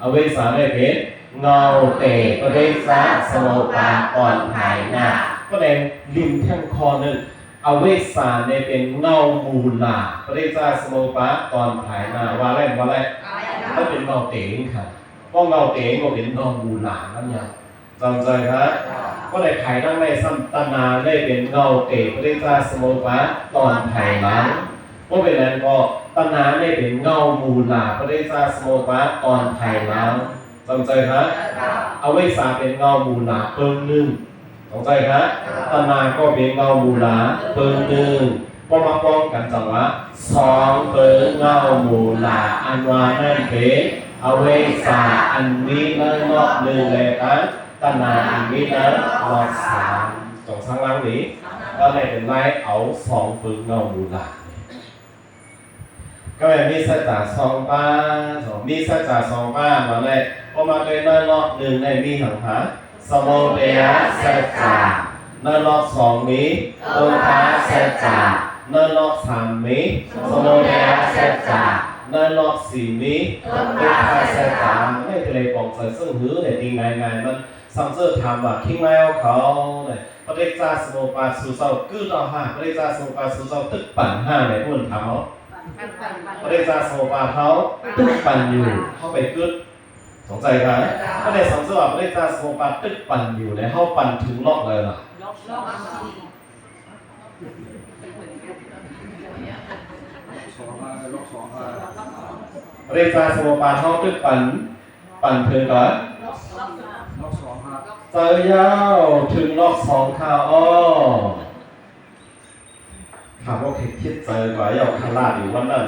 ອະວິຊຊາໃນເປັນເງົາເຕ ປະຕິດຈະສະມຸບາດຕອນພາຍໜ້າ. ກໍໄດ້ລິມແທ່ງຂໍ້ໜຶ່ງ ອະວິຊຊາໃນເປັນເງົາມູລາ ປະຕິດຈະສະມຸບາດຕອນພາຍໜ້າ. ວ່າໄດ້ບໍ່ໄດ້? ມັນເປັນເງົາເຕເອງຄ່ະ. ເພາະເງົາເຕກໍເປັນເງົາມູລານຳຫຍັງ? ເຈົ້າເຈົ້າຄ່ະ. ກໍໄດ້ພາຍຫຼັງໃນຊັ້ນ ຕັນຫາໃນເປັນເງົາເຕ ປະຕິດຈະສະມຸບາດຕອນພາຍຫຼັງ. ບໍ່ເປັນຫຍັງກໍ ຕັນຫາໃນເປັນເງົາມູລາ ປະຕິດຈະສະມຸບາດຕອນພາຍຫຼັງ. ເຈົ້າເຈົ້າຄ່ະ. ອະວິຊຊາເປັນເງົາມູລາເບິ່ງໜຶ່ງ. ເຂົ້າໃຈຄະ? ຕັນຫາກໍເປັນເງົາມູລາເບິ່ງໜຶ່ງ, ພໍມາປ້ອງກັນຈັ່ງວ່າ ສອງເບິ່ງເງົາມູລາ ອັນວ່ານັ້ນເປັນອະວິຊຊາອັນມີໃນລອກໜຶ່ງ ແລະ ຕັນຫາອັນມີໃນລອກສາມ. ຈອງສັງຫຼັງນີ້ ກໍໄດ້ເປັນລາຍເອົາສອງເບິ່ງເງົາມູລາ. ກໍແມ່ນມີສັດຈາສອງປາ, ມີສັດຈາສອງປາມາແລ້ວ. ພໍມາແຕ່ໃນລອກໜຶ່ງໄດ້ມີຫຍັງຫາ? ສະມຸດະຍະສັດຈາ, ໃນລອກສອງມີທຸກຂະສັດຈາ, ໃນລອກສາມມີສະມຸດະຍະສັດຈາ, ໃນລອກສີ່ມີທຸກຂະສັດຈາ. ໃຫ້ໄປເລີຍປອງໃຈເຊິ່ງຫືອໄດ້ຕີງ່າຍໆ ມັນສັງເສີຖາມວ່າ ທິງໄລເຮົາເຂົາ ປະຕິດຈະສະມຸບາດສູ່ເຈົ້າກຶດເອົາຫາ? ປະຕິດຈະສະມຸບາດສູ່ເຈົ້າຕຶກປັ່ນຫາ? ແມ່ນເພິ່ນຖາມເຮົາ. ປະຕິດຈະສະມຸບາດເຮົາຕຶກປັ່ນຢູ່, ເຮົາໄປກຶດ. ສົງໄສຄະ? ກໍໄດ້ສັງເສີວ່າປະຕິດຈະສະມຸບາດຕຶກປັ່ນຢູ່ ແລະ ເຮົາປັ່ນເຖິງລອກໃດລະ? ສອງ ລອກສອງ ປະຕິດຈະສະມຸບາດເຮົາຕຶກປັ່ນ ປັ່ນເຖິງກະ ລອກສອງ ຮະ? ໃຈຍາວເຖິງລອກສອງຄະ ອໍ. ຖ້າບໍ່ຄິດໃຈກວ່າ ເຈົ້າຄະລາດຢູ່ວັນນັ້ນ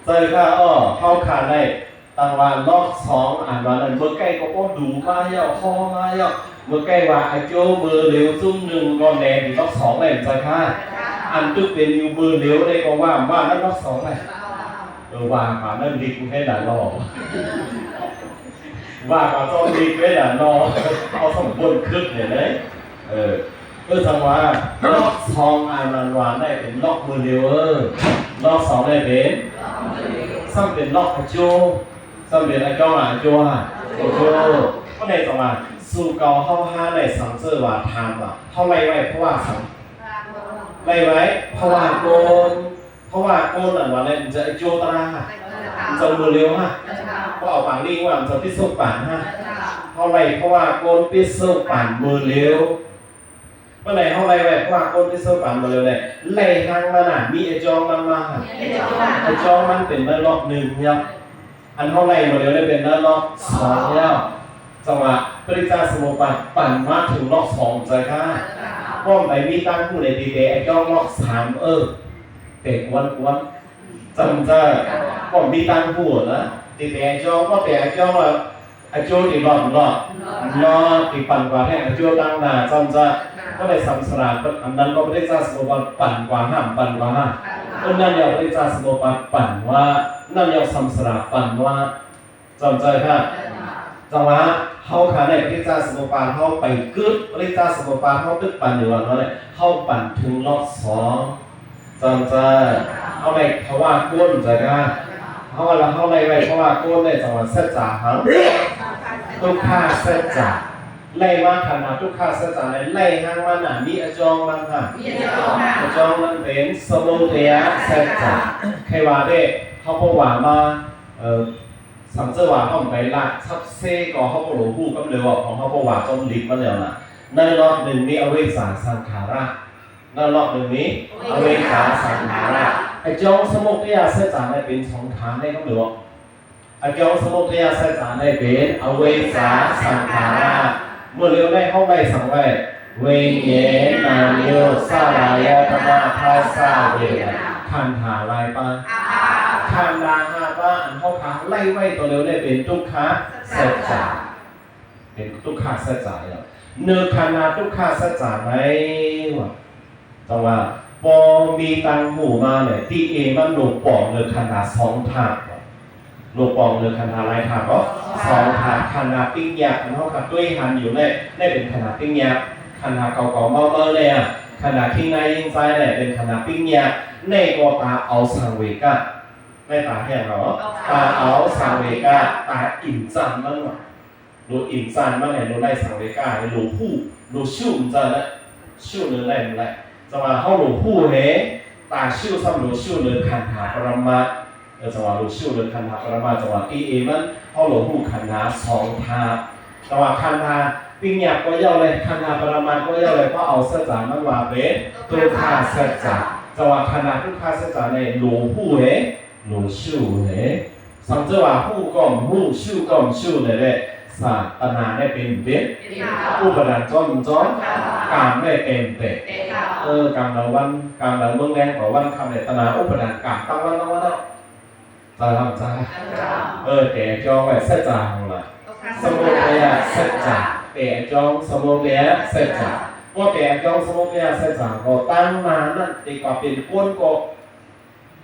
ໃຈຄະ ອໍ. ເຮົາຄາດໄດ້ຕັ້ງວ່າລອກສອງ ອັນວ່ານັ້ນ ເມື່ອໄກກໍບໍ່ດູມາເຈົ້າ ຂໍມາເຈົ້າ. ເມື່ອໄກວ່າອາໂຈເມີເຫຼວຊຸມໜຶ່ງ ກໍແນມຢູ່ລອກສອງແລ້ວ ໃຈຄະ. ອັນຕຶກເປັນຢູ່ເມີເຫຼວໄດ້ກໍວ່າ ວ່ານັ້ນລອກສອງແລ້ວ. ເອີ ວ່າປານນັ້ນລິກແທ້ນະເນາະ ວ່າປານນັ້ນລິກແທ້ນະເນາະ. ເອົາສຳບວນຄຶດແທ້ເດ້. ເອີ ເອີ ສັງວ່າລອກສອງ ອັນນັ້ນວ່າໄດ້ເປັນລອກເມີເຫຼວ ເອີ ລອກສອງໄດ້ເປັນ ສ່ຳເປັນລອກອາໂຈ ສ່ຳເປັນອາຈອງ ອາໂຈ ອາໂຈ. ກໍໄດ້ສັງວ່າ ສູ່ເກົ່າເຮົາຫາໄດ້ສັງເສີວ່າ ຖາມວ່າ ເຮົາໄລ່ໄວ້ເພາະວ່າສັງ ໄລ່ໄວ້ເພາະວ່າໂກນ ເພາະວ່າໂກນນັ້ນວ່າແລ້ວ ມັນຈະອາໂຈຕະລາ ມັນຈະເມີເຫຼວຫະ. ເພາະເອົາປາລີວ່າ ມັນຈະປິດໂສກປານຫະ. ເຮົາໄລ່ເພາະວ່າໂກນປິດໂສກປານເມີເຫຼວ. ເມື່ອໃດເຮົາໄລ່ໄວ້ເພາະວ່າໂກນປິດໂສກປານເມີເຫຼວແລ້ວ ໄລ່ຫາງມັນນະ ມີອາຈອງມັນມາຫະ. ອາຈອງມັນເປັນໃນລອກໜຶ່ງແລ້ວ. ອັນເຮົາໄລ່ເມີເຫຼວໄດ້ເປັນໃນລອກສອງແລ້ວ. ຈັງຫວະປະຕິດຈະສະມຸບາດປັ່ນມາເຖິງລອກສອງ ໃຈຄະ. ປ້ອມໄປມີຕ່າງຜູ້ໃດຕີແຕ່ອາຈອງລອກສາມ ເອີ ແຕ່ກວນໆ ຈຳຈະ ກໍມີຕ່າງຜູ້ນະ ຕີແຕ່ອາຈອງ ກໍແຕ່ອາຈອງລະ ອາໂຈຕີລອດ ລອດ ລອດ ຕີປັ່ນກວ່າແທ້ ອາໂຈຕາງໜ້າ ຈຳຈະ ກໍໄດ້ສຳສະລາ ອັນນັ້ນກໍປະຕິດຈະສະມຸບາດປັ່ນກວ່າຫ້າມ ປັ່ນກວ່າຫ້າມ ເອີ້ນນັ້ນແລ້ວປະຕິດຈະສະມຸບາດປັ່ນວ່າ ນັ້ນແລ້ວສຳສະລາປັ່ນວ່າ ຈຳໃຈຄະ. ຈັ່ງວ່າເຮົາຄະ ໃນປະຕິດຈະສະມຸບາດເຮົາໄປກຶດ ປະຕິດຈະສະມຸບາດເຮົາຕຶກປັ່ນຢູ່ວ່ານັ້ນແຫຼະ ເຮົາປັ່ນເຖິງລອກສອງ ຈຳໃຈ ເຮົາໄດ້ພະວາໂກນ ໃຈກະ ເຮົາວ່າລະ ເຮົາໄດ້ໄວ້ພະວາໂກນໄດ້ ຈັງວ່າສັດຈາຫັງ ທຸກຂະສັດຈາ ໄລ່ມາຄັນຫາທຸກຂະສັດຈາ ໄລ່ຫາງມັນນະ ມີອາຈອງມັນຫະ ອາຈອງມັນເປັນສະມຸດະຍະສັດຈາ. ໃຄວ່າເດ້ ເຮົາບໍ່ວ່າມາ ເອີ ສັງເສວ່າເຮົາໄປລັກຊັບເຊ ກໍເຮົາບໍ່ຮູ້ກຳເລີວ່າຂອງເຮົາ ເພາະວ່າຈົມລິກມາແລ້ວນະ. ໃນລອກໜຶ່ງມີອະວິຊຊາສັງຂາລະ ໃນລອກໜຶ່ງມີອະວິຊຊາສັງຂາລະ. ອາຈອງສະມຸດະຍະສັດຈາໄດ້ເປັນສັງຂາລະ ໃນກຳເລີວ່າ ອາຈອງສະມຸດະຍະສັດຈາໄດ້ເປັນອະວິຊຊາສັງຂາລະ. ເມື່ອເລີວໄດ້ເຮົາໄດ້ສັງໄວ້ ວິນເຍນານະໂຍດສະລາຍະຕະນະ ພັດສະເວທະນາ ຂັນທາລາຍປານ ອາຫານ ຄັນດາຫ້າປາ ອັນເຮົາຂ້າໄລ່ໄວ້ຕໍ່ແລ້ວນີ້ ເປັນທຸກຂະສັດຈະ ເປັນທຸກຂະສັດຈະ. ເນີ ຄັນດາທຸກຂະສັດຈະໃນວ່າ ຈັ່ງວ່າ ພໍມີຕາຫູມາແລ້ວ ຕິເອມັນໂລປອງເນີຄັນດາສອງທາດ ໂລປອງເນີຄັນດາຫຼາຍທາດເນາະ ສອງທາດ. ຄັນດາປິງຍັບ ອັນເຮົາກະຕຸ້ຍຫັນຢູ່ແລ້ວ ແລ້ວເປັນຄັນດາປິງຍັບ. ຄັນດາເກົາເກົາເມົາເມົາແລ້ວ ຄັນດາຄີງໃນຍິງຊາຍແລ້ວ ເປັນຄັນດາປິງຍັບ. ແນ່ກໍຕາເອົາສັງເວກະ ແນ່ຕາຫຍັງເນາະ ຕາເອົາສັງເວກະ ຕາອິນຈັນມັນວ່າ ໂລອິນຈັນມັນໃຫ້ໂລໄດ້ສັງເວກະ ໃຫ້ໂລຮູ້ ໂລຊູ້ມັນຈະລະ ຊູ້ເນີໄດ້ມັນໄດ້. ຈັ່ງວ່າເຮົາໂລຮູ້ແຮ ຕາຊູ້ຊ້ຳໂລຊູ້ເນີຄັນທາປະລະມາດ ເອີ ຈັ່ງວ່າໂລຊູ້ເນີຄັນທາປະລະມາດ ຈັ່ງວ່າຕິເອມັນ ເຮົາໂລຮູ້ຄັນທາສອງທາດ. ຈັ່ງວ່າຄັນທາປິງຍັບກໍເວົ້າແລ້ວ ຄັນທາປະລະມາດກໍເວົ້າແລ້ວ ກໍເອົາສັດຈະມັນວ່າເປັນທຸກຂະສັດຈະ. ຈັ່ງວ່າຄັນທາທຸກຂະສັດຈະໃນໂລຮູ້ແຮ ໂລຊູ້ແຮ ສັງເຈວ່າຮູ້ກໍຮູ້ ຊູ້ກໍຊູ້ ແລ້ວແຫຼະ ສາຕະນາໄດ້ເປັນ ເປັນ ເປັນ ອຸປາທານຈ້ອນຈ້ອນ ກາມໄດ້ເປັນ ເປັນ ເອີ ກາງລາງວັນ ກາງລາງເມືອງແລງ ກາງວັນຄ່ຳ ແລະ ຕະນາອຸປາທານກາມ ຕັ້ງວັນ ຕັ້ງວັນເນາະ. ເຈົ້າ ເຈົ້າ ເອີ ແຕ່ຈອງໄວ້ ສັດຈະຂອງລະ ສະມຸດໄທຍະສັດຈະ ແຕ່ຈອງສະມຸດໄທຍະສັດຈະ. ພໍແຕ່ຈອງສະມຸດໄທຍະສັດຈະ ກໍຕັ້ງມານັ້ນ ຕິກວ່າເປັນຄົນກໍ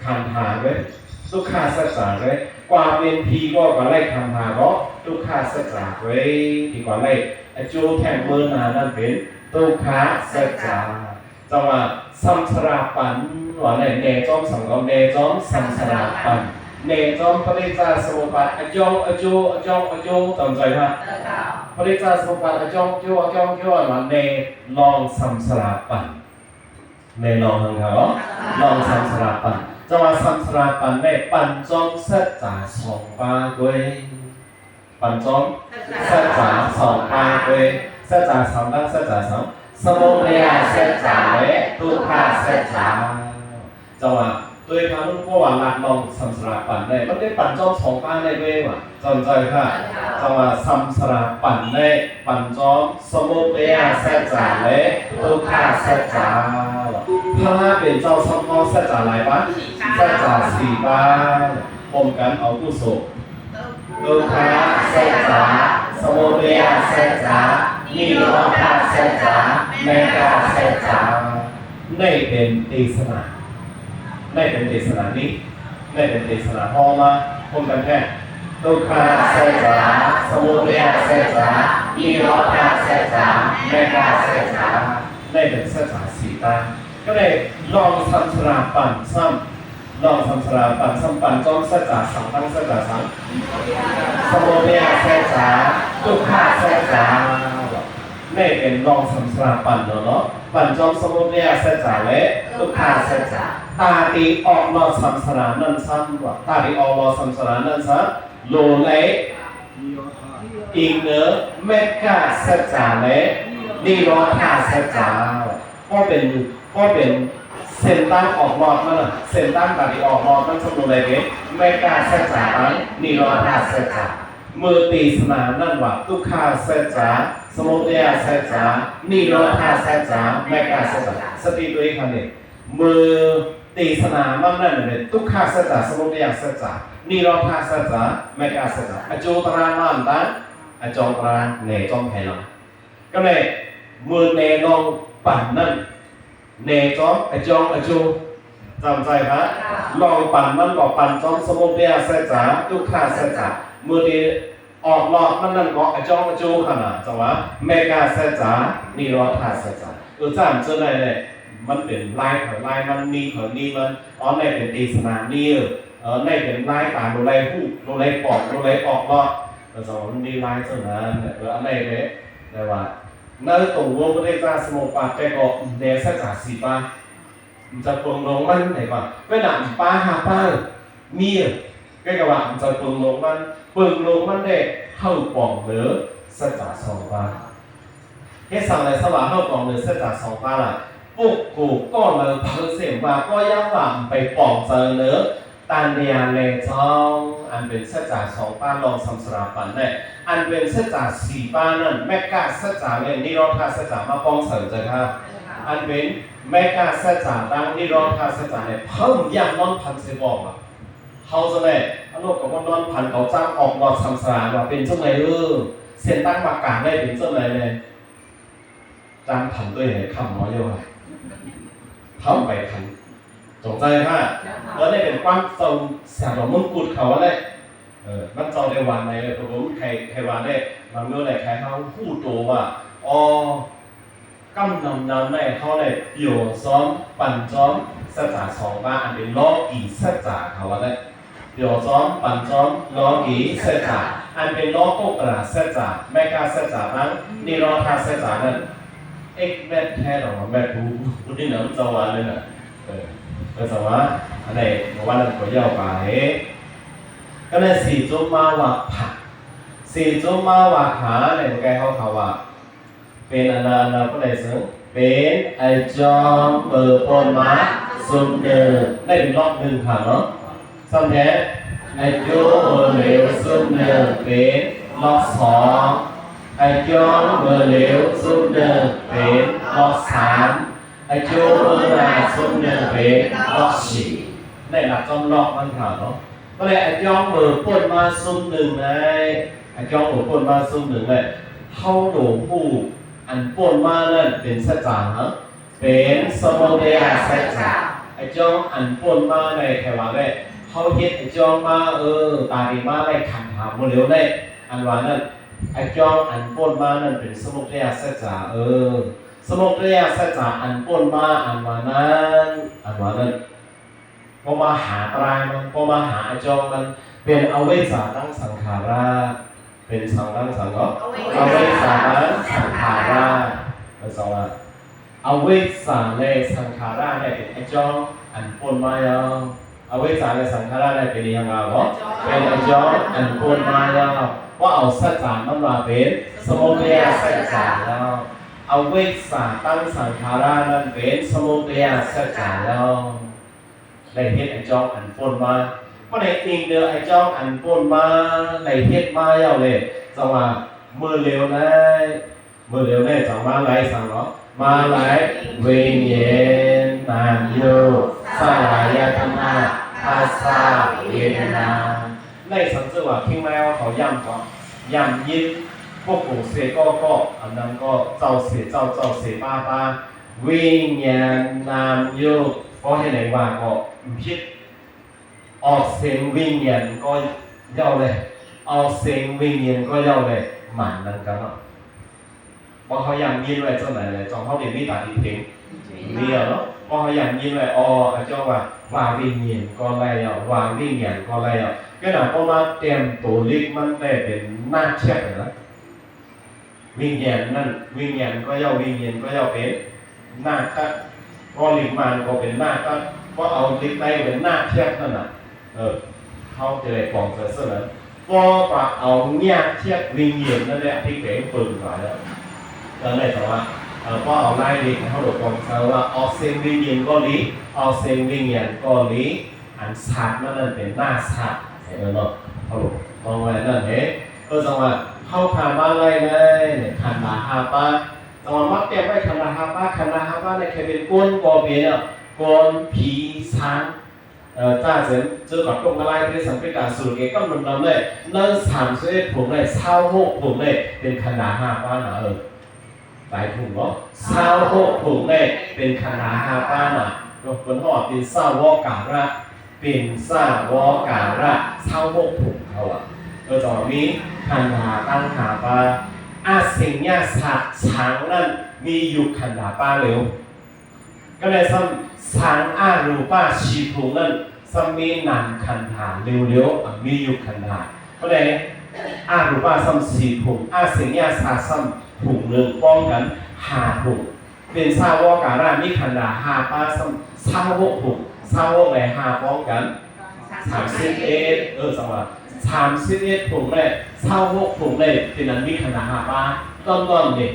ຄັນທາເວີຍ ທຸກຂະສັດຈະເວີຍ ກວ່າເປັນຜີກໍ ກະໄລ່ຄັນທາກໍ ທຸກຂະສັດຈະເວີຍ ທີ່ກວ່າໄລ່ອາໂຈແທ່ງເມີນານັ້ນເປັນ ທຸກຂະສັດຈະ. ຈັ່ງວ່າ ສຳສະລາປັນ ວ່າແນ່ ແນ່ຈອມສັງ ກໍແນ່ຈອມສຳສະລາປັນ ແນ່ຈອມປະຕິດຈະສະມຸດປາດ ອາຈອງ ອາໂຈ ອາຈອງ ອາໂຈ ຈຳໃຈພະ ປະຕິດຈະສະມຸດປາດ ອາຈອງ ໂຈ ອາຈອງ ໂຈ ວ່າແນ່ລອງສຳສະລາປັນ. ແມ່ນລອງເບິ່ງເນາະ ລອງສຳສະລາປັນ. ຈັ່ງວ່າສຳສະລາປັນແມ່ນປັນຈອມສັດຈະສອງປາເວີຍ ປັນຈອມສັດຈະສອງປາເວີຍ. ສັດຈະສອງປາ ສັດຈະສອງ ສະມຸດໄທຍະສັດຈະ ແລະ ທຸກຂະສັດຈະ. ຈັ່ງວ່າໂດຍພານຸພາວະລັດລອງສຳສະລາປັນໄດ້ ມັນໄດ້ປັນຈອມສອງປາໄດ້ເວີຍວ່າ ຈຳໃຈພະ. ຈັ່ງວ່າສຳສະລາປັນໄດ້ປັນຈອມ ສະມຸດໄທຍະສັດຈະ ແລະ ທຸກຂະສັດຈະ. ພະລາເປັນເຈົ້າສຳເພາະສັດຈະຫຼາຍປາ ສັດຈະສີ່ປາ ພ້ອມກັນເອົາກຸໂສ ທຸກຂະສັດຈະ ສະມຸດໄທຍະສັດຈະ ນິໂຣທາສັດຈະ ແມັກກະສັດຈະ. ໃນເປັນເຕສະນາ ໃນເປັນເຕສະນານີ້ ໃນເປັນເຕສະນາຫໍ່ມາ ພົມກັນແທ້ ທຸກຂະສັດຈະ ສະມຸດໄທຍະສັດຈະ ນິໂຣທາສັດຈະ ແມັກກະສັດຈະ. ໃນເປັນສັດຈະສີ່ປາ ກໍໄດ້ລອງສຳສະລາປັນຊ້ຳ ລອງສຳສະລາປັນຊ້ຳ ປັນຈອມສັດຈະສັງ ທັງສັດຈະສັງ ສະມຸດໄທຍະສັດຈະ ທຸກຂະສັດຈະ. ໃນເປັນລອງສຳສະລາປັນເນາະ ເນາະ ປັນຈອມສະມຸດໄທຍະສັດຈະ ແລະ ທຸກຂະສັດຈະ. ຕາທີ່ອອກລອດສຳສະລານັ້ນຊ້ຳວ່າ ຕາທີ່ອອກລອດສຳສະລານັ້ນຊ້ຳ ໂລໄລ ອີງເນີ ແມັກກະສັດຈະ ແລະ ນິໂຣທາສັດຈະ. ກໍເປັນ ກໍເປັນເສັ້ນທາງອອກລອດມັນນະ ເສັ້ນທາງການທີ່ອອກລອດມັນສຳເລັດໄດ້ເປັນ ແມັກກະສັດຈະ ທັງ ນິໂຣທາສັດຈະ. ເມື່ອເຕສະນານັ້ນວ່າ ທຸກຂະສັດຈະ ສະມຸດໄທຍະສັດຈະ ນິໂຣທາສັດຈະ ແມັກກະສັດຈະ. ສະຕິໂຕເອງຫັ້ນເດ ເມື່ອເຕສະນາມັນນັ້ນເປັນ ທຸກຂະສັດຈະ ສະມຸດໄທຍະສັດຈະ ນິໂຣທາສັດຈະ ແມັກກະສັດຈະ. ອາໂຈຕະລາງວ່າຕາ ອາຈອງຕະລາງແນຈອມໄພລຳ ກໍແນ ເມື່ອແນລອງປັນນັ້ນ ແນຈອມ ອາຈອງ ອາໂຈ ຈຳໃຈພະ ລອງປັນມັນກໍປັນຈອມ ສະມຸດໄທຍະສັດຈະ ທຸກຂະສັດຈະ. ເມື່ອທີ່ອອກລອດມັນນັ້ນກໍ ອາຈອງ ອາໂຈ ຂະໜາດ ຈັ່ງວ່າ ແມັກກະສັດຈະ ນິໂຣທາສັດຈະ. ເອີ ຈຳເຈີໄດ້ແຫຼະ ມັນເປັນລາຍຂອງລາຍມັນ ນີຂອງນີມັນ. ເອົາ ໃນເປັນເຕສະນານີ້ ເອີ ໃນເປັນລາຍຕາມໂລໄລຮູບ ໂລໄລປອກ ໂລໄລອອກລອດ ເອີ ສອງມັນມີລາຍເທົ່ານັ້ນ. ເອີ ອັນໃດເດ້ ແຕ່ວ່າ ໃນຕົງວົງປະຕິດຈະສະມຸດປາດ ແຕ່ກໍແນສັດຈະສີ່ປາ ມັນຈະເປີງລົງມັນໃດວ່າ ເວລາປາຫ້າປາມີ ແຕ່ກໍວ່າມັນຈະເປີງລົງມັນ ເປີງລົງມັນແດ່ ເຮົາປອງເດີ ສັດຈະສອງປາ. ເຮັດສັງໃດສະວ່າເຮົາປອງເດີ ສັດຈະສອງປາລະ ປຸກໂກກໍເລີຍເພີເສມວ່າ ກໍຍັງວ່າໄປປອງເຈີເດີ ຕັນຍາແລເຈົ້າ ອັນເປັນສັດຈະສອງປາລອງສຳສະລາປັນແດ່ ອັນເປັນສັດຈະສີ່ປານັ້ນ ແມັກກະສັດຈະ ແລະ ນິໂຣທາສັດຈະມາປ້ອງເສີມເຈົ້າຄ່າ. ອັນເປັນແມັກກະສັດຈະ ທັງນິໂຣທາສັດຈະ ແລະ ເພີ່ມຢ່າງນອນພັນເສບອກວ່າ ເຮົາຊັ້ນແຫຼະ ອາໂນດກໍບໍ່ນອນຝັນ ເຂົາຈ້າງອອກນອກສຳສາລາ ເປັນຈັ່ງໃດເອີ ເສັ້ນທາງມາການໄດ້ເປັນຈັ່ງໃດແດ່ ຈ້າງຝັນຕົວເອງໃນຄ່ຳເນາະ ເອີ ທຳໄປຄັນ ສົງໄສຫາ ເອີ ໄດ້ເປັນຄວາມເຈົ້າສາດອກມົງກຸດເຂົາຫັ້ນແຫຼະ ເອີ ມັນເຈົ້າໄດ້ຫວານໃນເອີ ເພິ່ນບໍ່ມີໃຄ ໃຄຫວານໄດ້ ບາງມື້ໄດ້ໃຄເຮົາຮູ້ໂຕວ່າ ອໍ ກຳນຳນຳໃນເຮົາໄດ້ ປຽວຊອມ ປັນຊອມ ສັດຈາສອງປາ ອັນເປັນໂລກີສັດຈາເຂົາວ່າແຫຼະ ປຽວຊອມ ປັນຊອມ ໂລກີສັດຈາ ອັນເປັນໂລກຸດຕະລະສັດຈາ ແມັກກະສັດຈາ ທັງນິໂຣທາສັດຈານັ້ນ ເອັກແມັດແທ້ດອກ ແມັດຜູ້ ຜູ້ນີ້ນະ ມັນສະຫວານເລີຍນະ ເອີ ເພິ່ນສະຫວານ ອັນໃດ ເມື່ອວານນັ້ນກໍເວົ້າໄປ ກໍໄດ້ສີ່ຈຸມາວັກພະ ສີ່ຈຸມາວັກຫາ ໃນເມື່ອກີ້ເຮົາເຂົ້າວ່າ ເປັນອັນນາ ອັນນາຜູ້ໃດເຊິ່ງ ເປັນໄອ້ຈອງເມີປົ້ນມາຊຸມໜຶ່ງ ໄດ້ເປັນລັອກໜຶ່ງຄ່ະເນາະ ຊ້ຳແທ້ ໄອ້ຈູເມີເຫຼວຊຸມໜຶ່ງ ເປັນລັອກສອງ ໄອ້ຈອງເມີເຫຼວຊຸມໜຶ່ງ ເປັນລັອກສາມ ໄອ້ຈູເມີໜ້າຊຸມໜຶ່ງ ເປັນລັອກສີ່ ໄດ້ລັອກຈອມລັອກມັນຄ່ະເນາະ ກໍເລີຍໄອ້ຈອງເມີປົ້ນມາຊຸມໜຶ່ງ ໄດ້ ໄອ້ຈອງເມີປົ້ນມາຊຸມໜຶ່ງ ໄດ້ ເຮົາໂດຮູ້ ອັນປົ້ນມານັ້ນເປັນສັດຈາຫະ ເປັນສະມຸດທະຍະສັດຈະ ໄອ້ຈອງອັນປົ້ນມາໄດ້ແຄ່ວ່າແລ້ວ ເຮົາເຮັດໄອ້ຈອງມາ ເອີ ຕາດີມາໄດ້ຂັນທາມື້ເດີວໄດ້ ອັນວ່ານັ້ນ ໄອ້ຈອງອັນປົ້ນມານັ້ນເປັນສະມຸດທະຍະສັດຈະ ເອີ ສະມຸດທະຍະສັດຈະອັນປົ້ນມາ ອັນວ່ານັ້ນ ອັນວ່ານັ້ນ ເພາະມາຫາຕາຍມັນ ເພາະມາຫາໄອ້ຈອງມັນ ເປັນອະວິຊຊາຕັງສັງຂາຣາ ເປັນສັງ ຕັງສັງເນາະ ອະວິຊຊາ ອະວິຊຊາຕັງສັງຂາຣາ ໝາຍຄວາມວ່າ ອະວິຊຊາ ແລະ ສັງຂາຣາ ໄດ້ເປັນໄອ້ຈອງອັນປົ້ນມາແລ້ວ ອະວິຊຊາ ແລະ ສັງຂາຣາ ໄດ້ເປັນອີ່ຫຍັງລະເນາະ ເປັນໄອ້ຈອງອັນປົ້ນມາແລ້ວ ເພາະເອົາສັດຈາມັນວ່າເປັນສະມຸດທະຍະສັດຈະແລ້ວ ອະວິຊຊາ ຕັງສັງຂາຣາ ນັ້ນເປັນສະມຸດທະຍະສັດຈະແລ້ວ ໄດ້ເຮັດໄອ້ຈອງອັນປົ້ນມາ ເພາະໄດ້ອີງເດີໄອ້ຈອງອັນປົ້ນມາ ໄດ້ເຮັດມາແລ້ວເລີຍ ຈັ່ງວ່າມື້ເລວໄດ້ ມື້ເລວໄດ້ ຈັ່ງມາໄລ່ສັງເນາະ ມາໄລ່ ວິນຍານ ນາມ ຮູບ ສະລາຍະຕະນະ ພັດສະ ເວທະນາ ໃນສັງເສວ່າ ເພງໃນເຮົາເຂົາຢ້ຳກໍ ຢ້ຳຍິນ ພວກໂກເສກໍ ກໍ ອັນນັ້ນກໍ ເຈົ້າເສ ເຈົ້າ ເຈົ້າເສ ປ້າ ປ້າ ວິນຍານນາມໂຍກ ກໍເຮັດໃດວ່າກໍຜິດ ອອກສຽງວິນຍານກໍເຍົາແຫຼະ ອອກສຽງວິນຍານກໍເຍົາແຫຼະ ໝັນນັ້ນກັນເນາະ ບໍ່ເຮົາຢ້ຳຍິນໄວ້ຈັ່ງໃດແຫຼະ ເຈົ້າເຮົານີ້ມີຕາດີເພງ ມີເນາະ ບໍ່ເຮົາຢ້ຳຍິນໄວ້ ອໍ ອາເຈົ້າວ່າ ວ່າວິນຍານກໍໄດ້ເຍົາ ວ່າວິນຍານກໍໄດ້ເຍົາ ກໍນະ ເພາະວ່າແຕ້ມໂຕລິກມັນໄດ້ເປັນນາກແຄບນະ ວິນຍານນັ້ນ ວິນຍານກໍເຍົາ ວິນຍານກໍເຍົາເປັນນາກຕະ ກໍລິກມານກໍເປັນນາກຕະ ກໍເອົາລິກໄຕເປັນນາກທຽບນັ້ນນະ ເອີ ເຮົາຈະໄດ້ປອງໃຈເຊິ່ງນັ້ນ ກໍວ່າເອົາຍາກທຽບວິນຍານນັ້ນແຫຼະ ທີ່ເປັນເປີນໄວ້ແລ້ວ ກໍໄດ້ແຕ່ວ່າ ເອີ ກໍເອົາລາຍລິກໃຫ້ເຮົາໄດ້ປອງໃຈວ່າ ອອກສຽງວິນຍານກໍລີ ອອກສຽງວິນຍານກໍລີ ອັນສາດມັນນັ້ນເປັນໜ້າສາດ ເອີ ເນາະ ເຮົາມອງໄວ້ນັ້ນເດ້ ເອີ ຈັ່ງວ່າເຮົາຖ້າມາໄລ່ໃນຂັນທາຫ້າປາ ຈັ່ງວ່າມາແຕ້ມໄວ້ຂັນທາຫ້າປາ ຂັນທາຫ້າປານີ້ແຄ່ເປັນກົນກໍເປັນ ເນາະ ກົນ ຜີ ຊ້າງ ເອີ ຈ້າເສີນ ເຈີກັບຕົກມາລາຍ ເພສັງ ເພກາ ສຸລະເກ ກຳນຳນຳໄດ້ ໃນສາມສິບເອັດຜົງໄດ້ ຊາວຫົກຜົງໄດ້ ເປັນຂັນທາຫ້າປານະ ເອີ ຫຼາຍຜົງເນາະ ຊາວຫົກຜົງໄດ້ເປັນຂັນທາຫ້າປານະ ເນາະ ເພິ່ນເອີ້ນວ່າເປັນສາວະກາລະ ເປັນສາວະກາລະ ຊາວຫົກຜົງເຂົາວ່າ ເອີ ຈະມີຂັນທາຕັ້ງຫ້າປາ ອາເສຍຍະສາດ ສາງນັ້ນມີຢູ່ຂັນທາປາດຽວ ກໍໄດ້ຊ້ຳ ສາງອະຣູປາສີ່ຜົງນັ້ນ ຊ້ຳມີນາມຂັນທາລຽວໆ ອາ ມີຢູ່ຂັນທາ ກໍໄດ້ອະຣູປາຊ້ຳສີ່ຜົງ ອາເສຍຍະສາດຊ້ຳຜົງໜຶ່ງ ປ້ອງກັນຫ້າຜົງ ເປັນສາວະກາລະ ມີຂັນທາຫ້າປາຊ້ຳຊາວຫົກຜົງ ຊາວຫົກໄດ້ຫ້າປ້ອງກັນສາມສິບເອັດ ເອີ ຈັ່ງວ່າສາມສິບເອັດຜົງໄດ້ ຊາວຫົກຜົງໄດ້ ເປັນອັນມີຂັນທາຫ້າປາ ຕ້ອນໆ ເດ້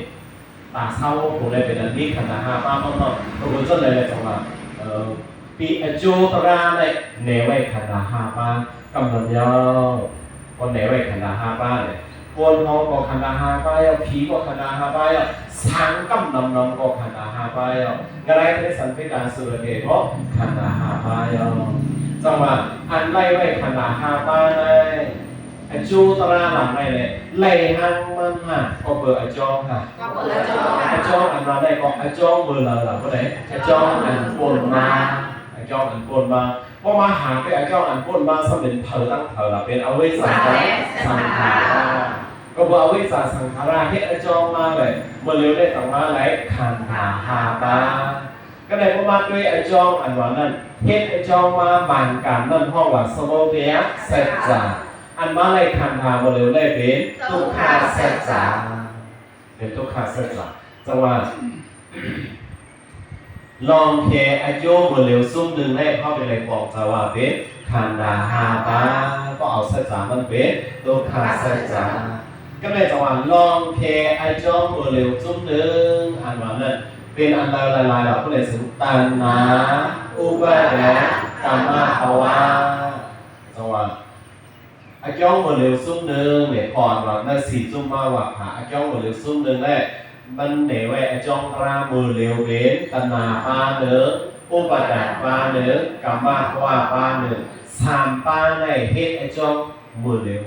ຕາຊາວຫົກຜົງໄດ້ເປັນອັນມີຂັນທາຫ້າປາ ເນາະ ພະພຸດທະເຈົ້າໄດ້ແລ້ວຈັ່ງວ່າ ເອີ ປິອະໂຈຕະລາໄດ້ແນໄວ້ຂັນທາຫ້າປາ ກຳນຳເຍົາ ກໍແນໄວ້ຂັນທາຫ້າປາເດ້ ຄົນເຮົາກໍຂັນທາຫ້າປາເຍົາ ຜີກໍຂັນທາຫ້າປາເຍົາ ສາງກຳນຳນຳກໍຂັນທາຫ້າປາເຍົາ ກະໄດ້ເພສັງ ເພກາ ສຸລະເກ ກໍຂັນທາຫ້າປາເຍົາ ຈັ່ງວ່າ ອັນໄລ່ໄວ້ຂັນທະຫ້າປານໃດ ອາໂຈຕະລາຫຼັງໃດແຫຼະ ໄລ່ຫາງມັນຫາ ກໍເປີອາຈອງຫາ ອາຈອງອັນມາໄດ້ກໍອາຈອງເບີລະລະ ຜູ້ໃດ ອາຈອງອັນປົນມາ ອາຈອງອັນປົນມາ ພໍມາຫາໄປອາຈອງອັນປົນມາ ຊະເປັນເຜີຕັ້ງເຜີລະ ເປັນອະວິຊຊາ ສັງຂາຣາ ກໍເບີອະວິຊຊາ ສັງຂາຣາ ເຮັດອາຈອງມາແຫຼະ ເບີເລວໄດ້ຕັ້ງມາໄລ່ຂັນທະຫ້າປານ ກໍໄດ້ບໍ່ມາດ້ວຍອາຈອງອັນວ່ານັ້ນ ເຮັດອາຈອງມາບາງການນັ້ນ ຮ້ອງວ່າສະມຸດທະຍະສັດຈາ ອັນມາໄລ່ຂັນທະເບີເລວໄດ້ເປັນທຸກຂະສັດຈາ ເປັນທຸກຂະສັດຈາ ຈັ່ງວ່າ ລອງແຄ່ອາໂຈເບີເລວຊຸມໜຶ່ງແລ້ວ ເຮົາໄປໄລ່ປອງຈາວ່າເປັນຂັນທະຫ້າປານ ກໍເອົາສັດຈາມັນເປັນທຸກຂະສັດຈາ ກໍແມ່ນຈັ່ງວ່າ ລອງແຄ່ອາຈອງເບີເລວຊຸມໜຶ່ງ ອັນວ່ານັ້ນ ເປັນອັນໃດຫຼາຍໆ ລະ ຜູ້ໃດເຊິ່ງ ຕັນຫາ ອຸປາທານ ກຳມະ ພະວະ ຈັ່ງວ່າ ອາຈອງເບີເລວຊຸມໜຶ່ງແຫຼະ ເພາະອັນວ່າໃນສີ່ຊຸມມາວັກຂະ ອາຈອງເບີເລວຊຸມໜຶ່ງແຫຼະ ມັນແນໄວ້ອາຈອງຕາເບີເລວເປັນ ຕັນຫາປາໜຶ່ງ ອຸປາທານປາໜຶ່ງ ກຳມະພະວະປາໜຶ່ງ ສາມປາໃນເຮັດອາຈອງເບີເລວ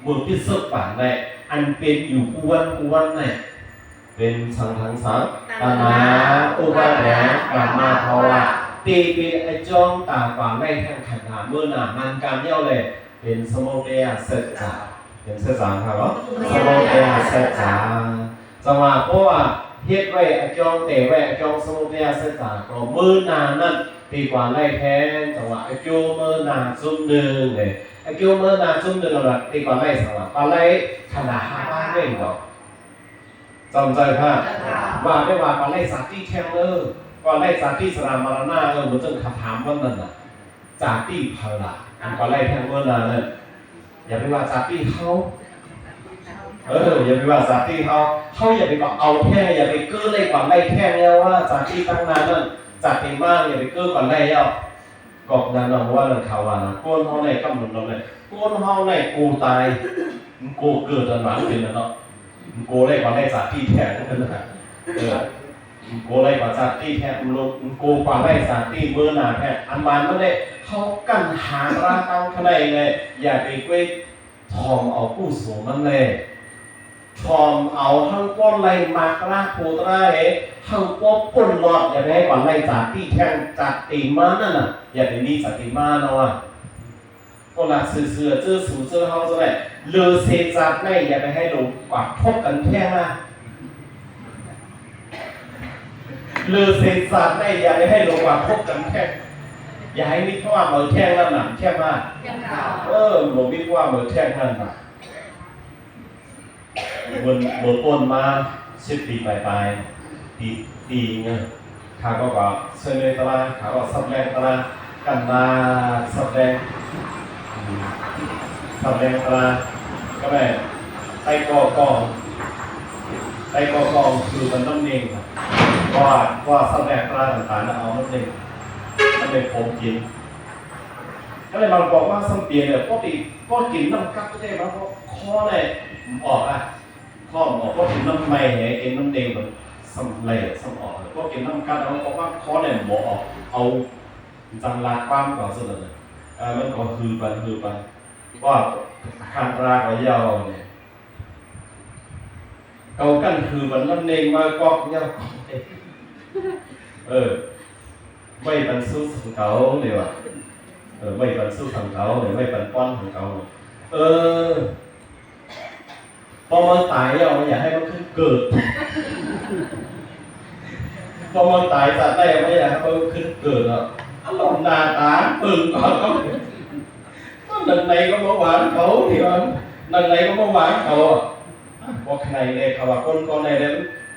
ເບີພິດເສິບປານໃດ ອັນເປັນຢູ່ຄູ່ວັນຄູ່ວັນໃນ ເປັນສັງທັງສັງ ຕັນຫາ ອຸປາທານ ກຳມະພະວະ ເຕເປນອາຈອງຕາກວ່າໄລ່ແຫ່ງຂັນທະເບີໜ້າມັນການຍາວແລ ເປັນສະມຸດທະຍະສັດຈາ ເປັນສັດຈາຄັບເນາະ ສະມຸດທະຍະສັດຈາ ຈັ່ງວ່າ ເພາະວ່າເຮັດໄວ້ອາຈອງ ແຕ່ໄວ້ອາຈອງສະມຸດທະຍະສັດຈາ ກໍເບີໜ້ານັ້ນ ເຕກວ່າໄລ່ແທນ ຈັ່ງວ່າ ອາໂຈເບີໜ້າຊຸມໜຶ່ງເດ ອາໂຈເບີໜ້າຊຸມໜຶ່ງລະ ເຕກວ່າໄລ່ສັງລະ ກວ່າໄລ່ຂັນທະຫ້າປານເດ້ດອກ ຈຳໃຈພະ ວ່າໄດ້ວ່າ ກວ່າໄລ່ຈາຕິແທ່ງເດີ ກວ່າໄລ່ຈາຕິຊະລາມະລະນະເດີ ເມື່ອເຊິ່ງຄາຖາມວັນນັ້ນນະ ຈາຕິໃຜລະ ອັນກວ່າໄລ່ແທ່ງເບີໜ້ານັ້ນ ຢ່າໄປວ່າຈາຕິເຮົາ ເອີ ຢ່າໄປວ່າຈາຕິເຮົາ ເຮົາຢ່າໄປກວ່າເອົາແທ່ງ ຢ່າໄປເກີໄລ່ກວ່າໄລ່ແທ່ງແລ້ວວ່າ ຈາຕິຕັ້ງໜ້ານັ້ນ ຈາຕິມາ ຢ່າໄປເກີກວ່າໄລ່ແລ້ວ ກໍນັ້ນນະ ເພາະວ່ານັ້ນເຂົາວ່ານະ ຄົນເຮົາໃນກຳນົດນຳໃນ ຄົນເຮົາໃນໂກຕາຍ ໂກເກີດອັນວ່າເປັນນະເນາະ ໂກໄລ່ກວ່າໄລ່ຈາຕິແທ້ນັ້ນນະ ເອີ ໂກໄລ່ກວ່າຈາຕິແທ້ ໂກກວ່າໄລ່ຈາຕິເບີໜ້າແທ້ ອັນວ່ານັ້ນແຫຼະ ເຮົາກັ້ນຫາຕາຕັ້ງຂະໄນແລະ ຢ່າໄປເກວຍຖ່ອມເອົາກຸສົນມັນແລ ຖ່ອມເອົາທັງປ້ອນໄລ່ມາກລາໂພຕະລາເອ ທັງປ້ອນປົນລອດ ຢ່າໄປໃຫ້ກວ່າໄລ່ຈາຕິແທ້ ຈາຕິມານັ້ນນະ ຢ່າໄປມີຈາຕິມາເນາະ ຄົນລະຊື່ເຊື່ອເຈີສູເຈີເຮົາຊັ້ນແຫຼະ ເລີເສຈາດໃນ ຢ່າໄປໃຫ້ລົງກວ່າທົບກັນແທ້ນະ ເລີເສຈາດໃນ ຢ່າໄປໃຫ້ລົງກວ່າທົບກັນແທ້ ຢ່າໃຫ້ມີພາວະເບີແທ້ນັ້ນນະ ແທ້ນະ ເອີ ບໍ່ມີພາວະເບີແທ້ນັ້ນນະ ເມື່ອ ເມື່ອປົນມາສິບປີປາຍໆ ປີ ປີໜຶ່ງ ຂ້າກໍວ່າເຊີນເນຕະລາ ຂ້າກໍສັບແລງຕະລາ ກັນນາສັບແລງ ອືມ ສັບແລງຕະລາ ກໍແມ່ນໄຕ້ກໍກອງ ໄຕ້ກໍກອງຄືກັນນ້ຳເນັ່ງ ເພາະວ່າ ເພາະວ່າສັບແລງຕະລາຕ່າງໆນະ ເອົານ້ຳເນັ່ງ ນ້ຳເນັ່ງໂຂມກິນ ກໍເລີຍມາບອກວ່າສຳປຽນເລີຍ ປົກກະຕິກໍກິນນ້ຳກັດແທ້ໆ ມາກໍຄໍແຫຼະອອກອະ ພ້ອມອອກ ພໍກິນນ້ຳໃໝ່ແຮະ ກິນນ້ຳເນັ່ງມັນສ່ຳໄຫຼສ່ຳອອກ ພໍກິນນ້ຳກັດເອົາ ເພາະວ່າຄໍແຫຼະບໍ່ອອກ ເອົາຈັ່ງລາດຄວາມກວ່າຊັ້ນນະ ເອີ ມັນກໍຮືໄປ ຮືໄປ ວ່າຄັນຕາກໍຍາວແຫຼະ ເຂົາກັນຄືມັນນ້ຳເນັ່ງມາກອກຍາວກອກ ເອີ ໄວ້ປັນສຸສັງເກົານີ້ວ່າ ເອີ ໄວ້ປັນສຸສັງເກົານີ້ ໄວ້ປັນປ່ອນສັງເກົາ ເອີ ພໍມັນຕາຍແລ້ວ ມັນຢາກໃຫ້ມັນຂຶ້ນເກີດ ພໍມັນຕາຍຊາດໃດ ມັນຢາກໃຫ້ມັນຂຶ້ນເກີດເນາະ ອາລົມໜ້າຕາເບິ່ງກ່ອນເນາະ ນັ້ນໃດກໍມາຫວານເຂົາ ທີ່ວ່ານັ້ນໃດກໍມາຫວານເຂົາ ບໍ່ໃຄເລີຍ ເຂົາວ່າຄົນກ່ອນໃດເດ້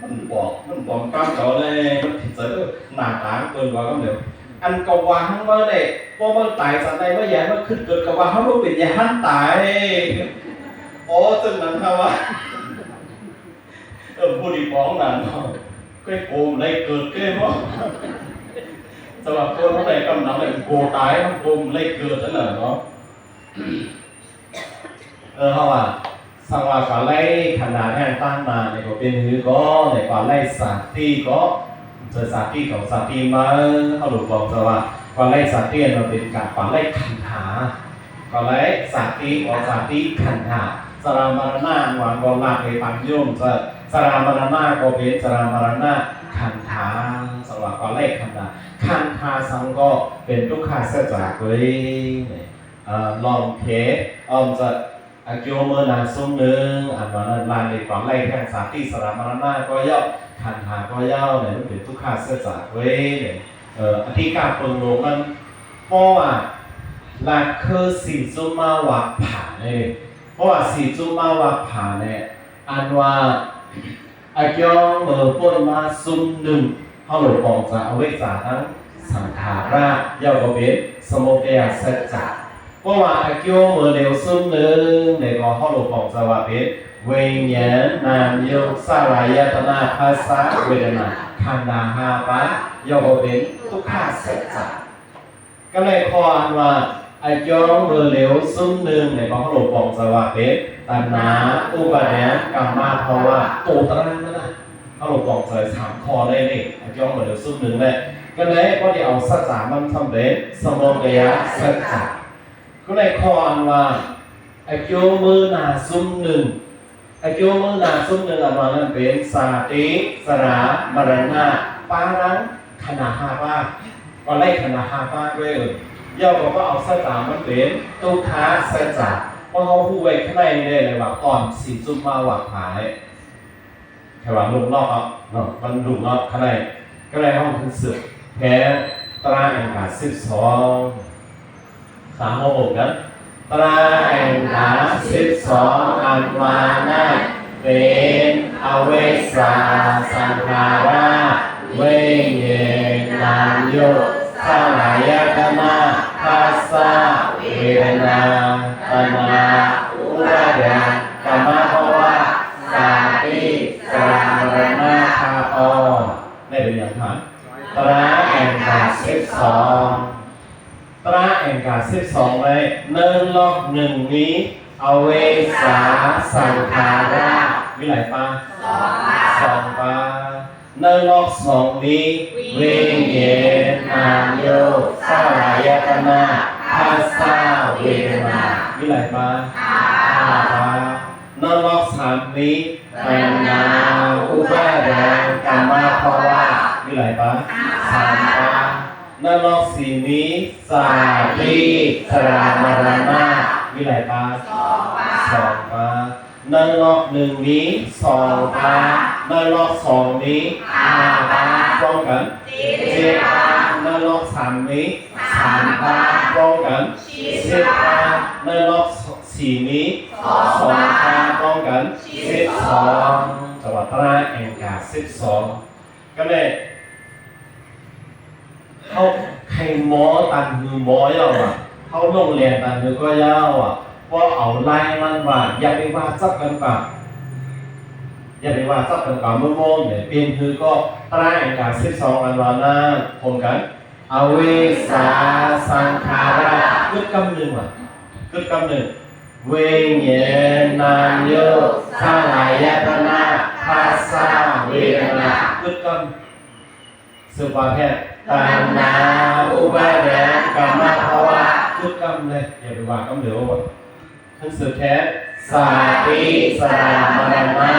ມັນບອກ ມັນບອກຄວາມເຂົາເລີຍ ມັນຊິເຈີໜ້າຕາເບິ່ງວ່າກຳເດີມ ອັນກໍຫວານມາໄດ້ ພໍມັນຕາຍຊາດໃດ ມາຢາກໃຫ້ມັນຂຶ້ນເກີດ ກໍວ່າເຮົາບໍ່ເປັນ ຢ່າຫັ້ນຕາຍ ອໍ ຈັ່ງນັ້ນເຮົາວ່າ ເອີ ຜູ້ທີ່ບອກນັ້ນເນາະ ໄປໂກມໄດ້ເກີດເກມບໍ່ ສຳລັບຄົນເຮົາໄດ້ກຳນຳໄດ້ໂກຕາຍ ມັນໂກມໄດ້ເກີດນັ້ນນະເນາະ ເອີ ເຮົາວ່າ ສັງວ່າກາໄລຂັນດາແຫ່ງຕານານີ້ກໍເປັນຫືກໍ ແລະ ກາໄລສາຕີກໍ ສາຕີເກົ່າສາຕີໃໝ່ ເຮົາຫຼວງປອງຈະວ່າ ກໍໄລ່ສາຕິ ອັນວ່າເປັນການປາໄລ່ຂັນທາ ກໍໄລ່ສາຕິ ກໍສາຕິຂັນທາ ຊະລາມະລະນະ ອັນວ່າກໍລາກໄປຕາມໂຍມ ຊະ ຊະລາມະລະນະ ກໍເປັນຊະລາມະລະນະຂັນທາ ສັງວ່າກໍໄລ່ຂັນທາ ຂັນທາສັງກໍເປັນທຸກຂະສັດຈະເວີຍ ເອີ ລອງເທ ອອມຈະ ອາກິວເມີນາຊຸມໜຶ່ງ ອັນວ່ານັ້ນລາເລກອນໄລ່ແທ່ງສາຕິ ຊະລາມະລະນະກໍເຍົາະ ຂັນທາກໍເຍົາ ແລະ ມັນເປັນທຸກຂະສັດຈະເວີຍ ເອີ ອະທິກາເປິງໂລກມັນ ເພາະວ່າຫຼັກຄືສີຈຸມມະວັກຜາເດ້ ເພາະວ່າສີຈຸມມະວັກຜາແຫຼະ ອັນວ່າ ອາກິວເມີປົ້ນມາຊຸມໜຶ່ງ ເຮົາໂລປອງຈາອະວິຊາທັງສັງຂາລະ ເຍົາກໍເປັນສະມຸໄທຍະສັດຈະ ເພາະວ່າອາກິວເມີເຫຼວຊຸມໜຶ່ງ ແລ້ວກໍເຮົາໂລປອງຈາວ່າເປັນ ວິນຍານ ນາມ ໂຍ ສະລາຍະຕະນະ ພາສາ ເວທະນາ ຂັນທາຫ້າປາ ເຍົາກໍເປັນທຸກຂະສັດຈະ. ກໍເລີຍຂໍ້ອັນວ່າ ອາກິວເມີເຫຼວຊຸມໜຶ່ງ ໃນພະໂລກປອງຈະວ່າເປັນ ຕັນຫາ ອຸປາທານ ກຳມະ ພະວະ ໂຕຕະນານະ ພະໂລກປອງຈະສາມຂໍ້ໃນນີ້ ອາກິວເມີເຫຼວຊຸມໜຶ່ງແຫຼະ ກໍເລີຍບໍ່ໄດ້ເອົາສັດຈະມັນສຳເລັດ ສະມຸໄທຍະສັດຈະ ກໍເລີຍຂໍ້ອັນວ່າ ອາກິວເມີນາຊຸມໜຶ່ງ ອາກິວເມີນາຊຸມໜຶ່ງ ອັນວ່ານັ້ນເປັນ ຊາຕິ ຊະລາ ມະລະນະ ປາລັງ ຂັນທາຫ້າປາ ກໍໄລ່ຂັນທາຫ້າປາດ້ວຍເອີ ເຍົາກໍບໍ່ເອົາສັດຈະມັນເປັນ ທຸກຂະສັດຈະ ເພາະເຮົາຮູ້ໄວ້ຂ້າງໃນນີ້ແຫຼະວ່າ ກ່ອນສີຈຸມມະວັກຜາ ແຕ່ວ່າລຸງນອກເນາະ ເນາະ ມັນລຸງນອກຂ້າງໃນ ກໍເລີຍເຮົາຄືສືບແຜ່ຕຣາແອງກາສິບສອງ ສາມໂມງກັນ ຕຣາແອງກາສິບສອງ ອັນວ່ານັ້ນເປັນ ອະວິຊຊາ ສັງຂາລະ ວິນຍານ ນາມ ໂຍ ສະລາຍະຕະນະ ພາສາ ເວທະນາ ຕັນຫາ ອຸປາທານ ກຳມະ ພະວະ ຊາຕິ ຊະລາ ມະລະນະ ພະອອນ ໄດ້ເປັນຫຍັງຄະ? ຕຣາແອງກາສິບສອງ ຕຣາແອງກາສິບສອງ ໃນໜຶ່ງລັອກໜຶ່ງມີ ອະວິຊຊາ ສັງຂາລະ ມີຫຼາຍປາ? ສອງປາ ສອງປາ ໃນລັອກສອງມີ ວິນຍານ ນາມ ໂຍ ສະລາຍະຕະນະ ພາສາ ເວທະນາ ມີຫຼາຍປາ? ຫ້າປາ ໃນລັອກສາມມີ ຕັນຫາ ອຸປາທານ ກຳມະ ພະວະ ມີຫຼາຍປາ? ສາມປາ ໃນລັອກສີ່ມີ ຊາຕິ ຊະລາ ມະລະນະ ມີຫຼາຍປາ? ສອງປາ ສອງປາ ໃນລັອກໜຶ່ງມີ ສອງປາ ໃນລັອກສອງມີ ຫ້າປາ ພ້ອມກັນ ເຈັດປາ ໃນລັອກສາມມີ ສາມປາ ພ້ອມກັນ ສິບປາ ໃນລັອກສີ່ມີ ສອງປາ ພ້ອມກັນ ສິບສອງ ຈັງຫວະຕຣາແອງກາສິບສອງ ກໍແມ່ນ ເຮົາໄຄມໍຕັນຫືມໍເຍົາວ່າ ເຮົາລົງແລນຕັນຫືກໍເຍົາວ່າ ບໍ່ເອົາໄລ່ມັນວ່າ ຢ່າໄປວ່າຈັບກັນກວ່າ ຢ່າໄປວ່າຈັບກັນກວ່າໂມໂມເປັນຫືກໍ ຕຣາແອງກາສິບສອງ ອັນວ່ານັ້ນ ພ້ອມກັນ ອະວິຊຊາ ສັງຂາລະ ກຶດກຳໜຶ່ງວ່າ ກຶດກຳໜຶ່ງ ວິນຍານ ນາມ ໂຍ ສະລາຍະຕະນະ ພາສາ ເວທະນາ ກຶດກຳ ສືບວ່າແທ້ ຕັນຫາ ອຸປາທານ ກຳມະ ພະວະ ກຶດກຳເລີຍ ຢ່າໄປວ່າກຳດຽວ ເພິ່ນສືບແທ້ ຊາຕິ ຊະລາ ມະລະນະ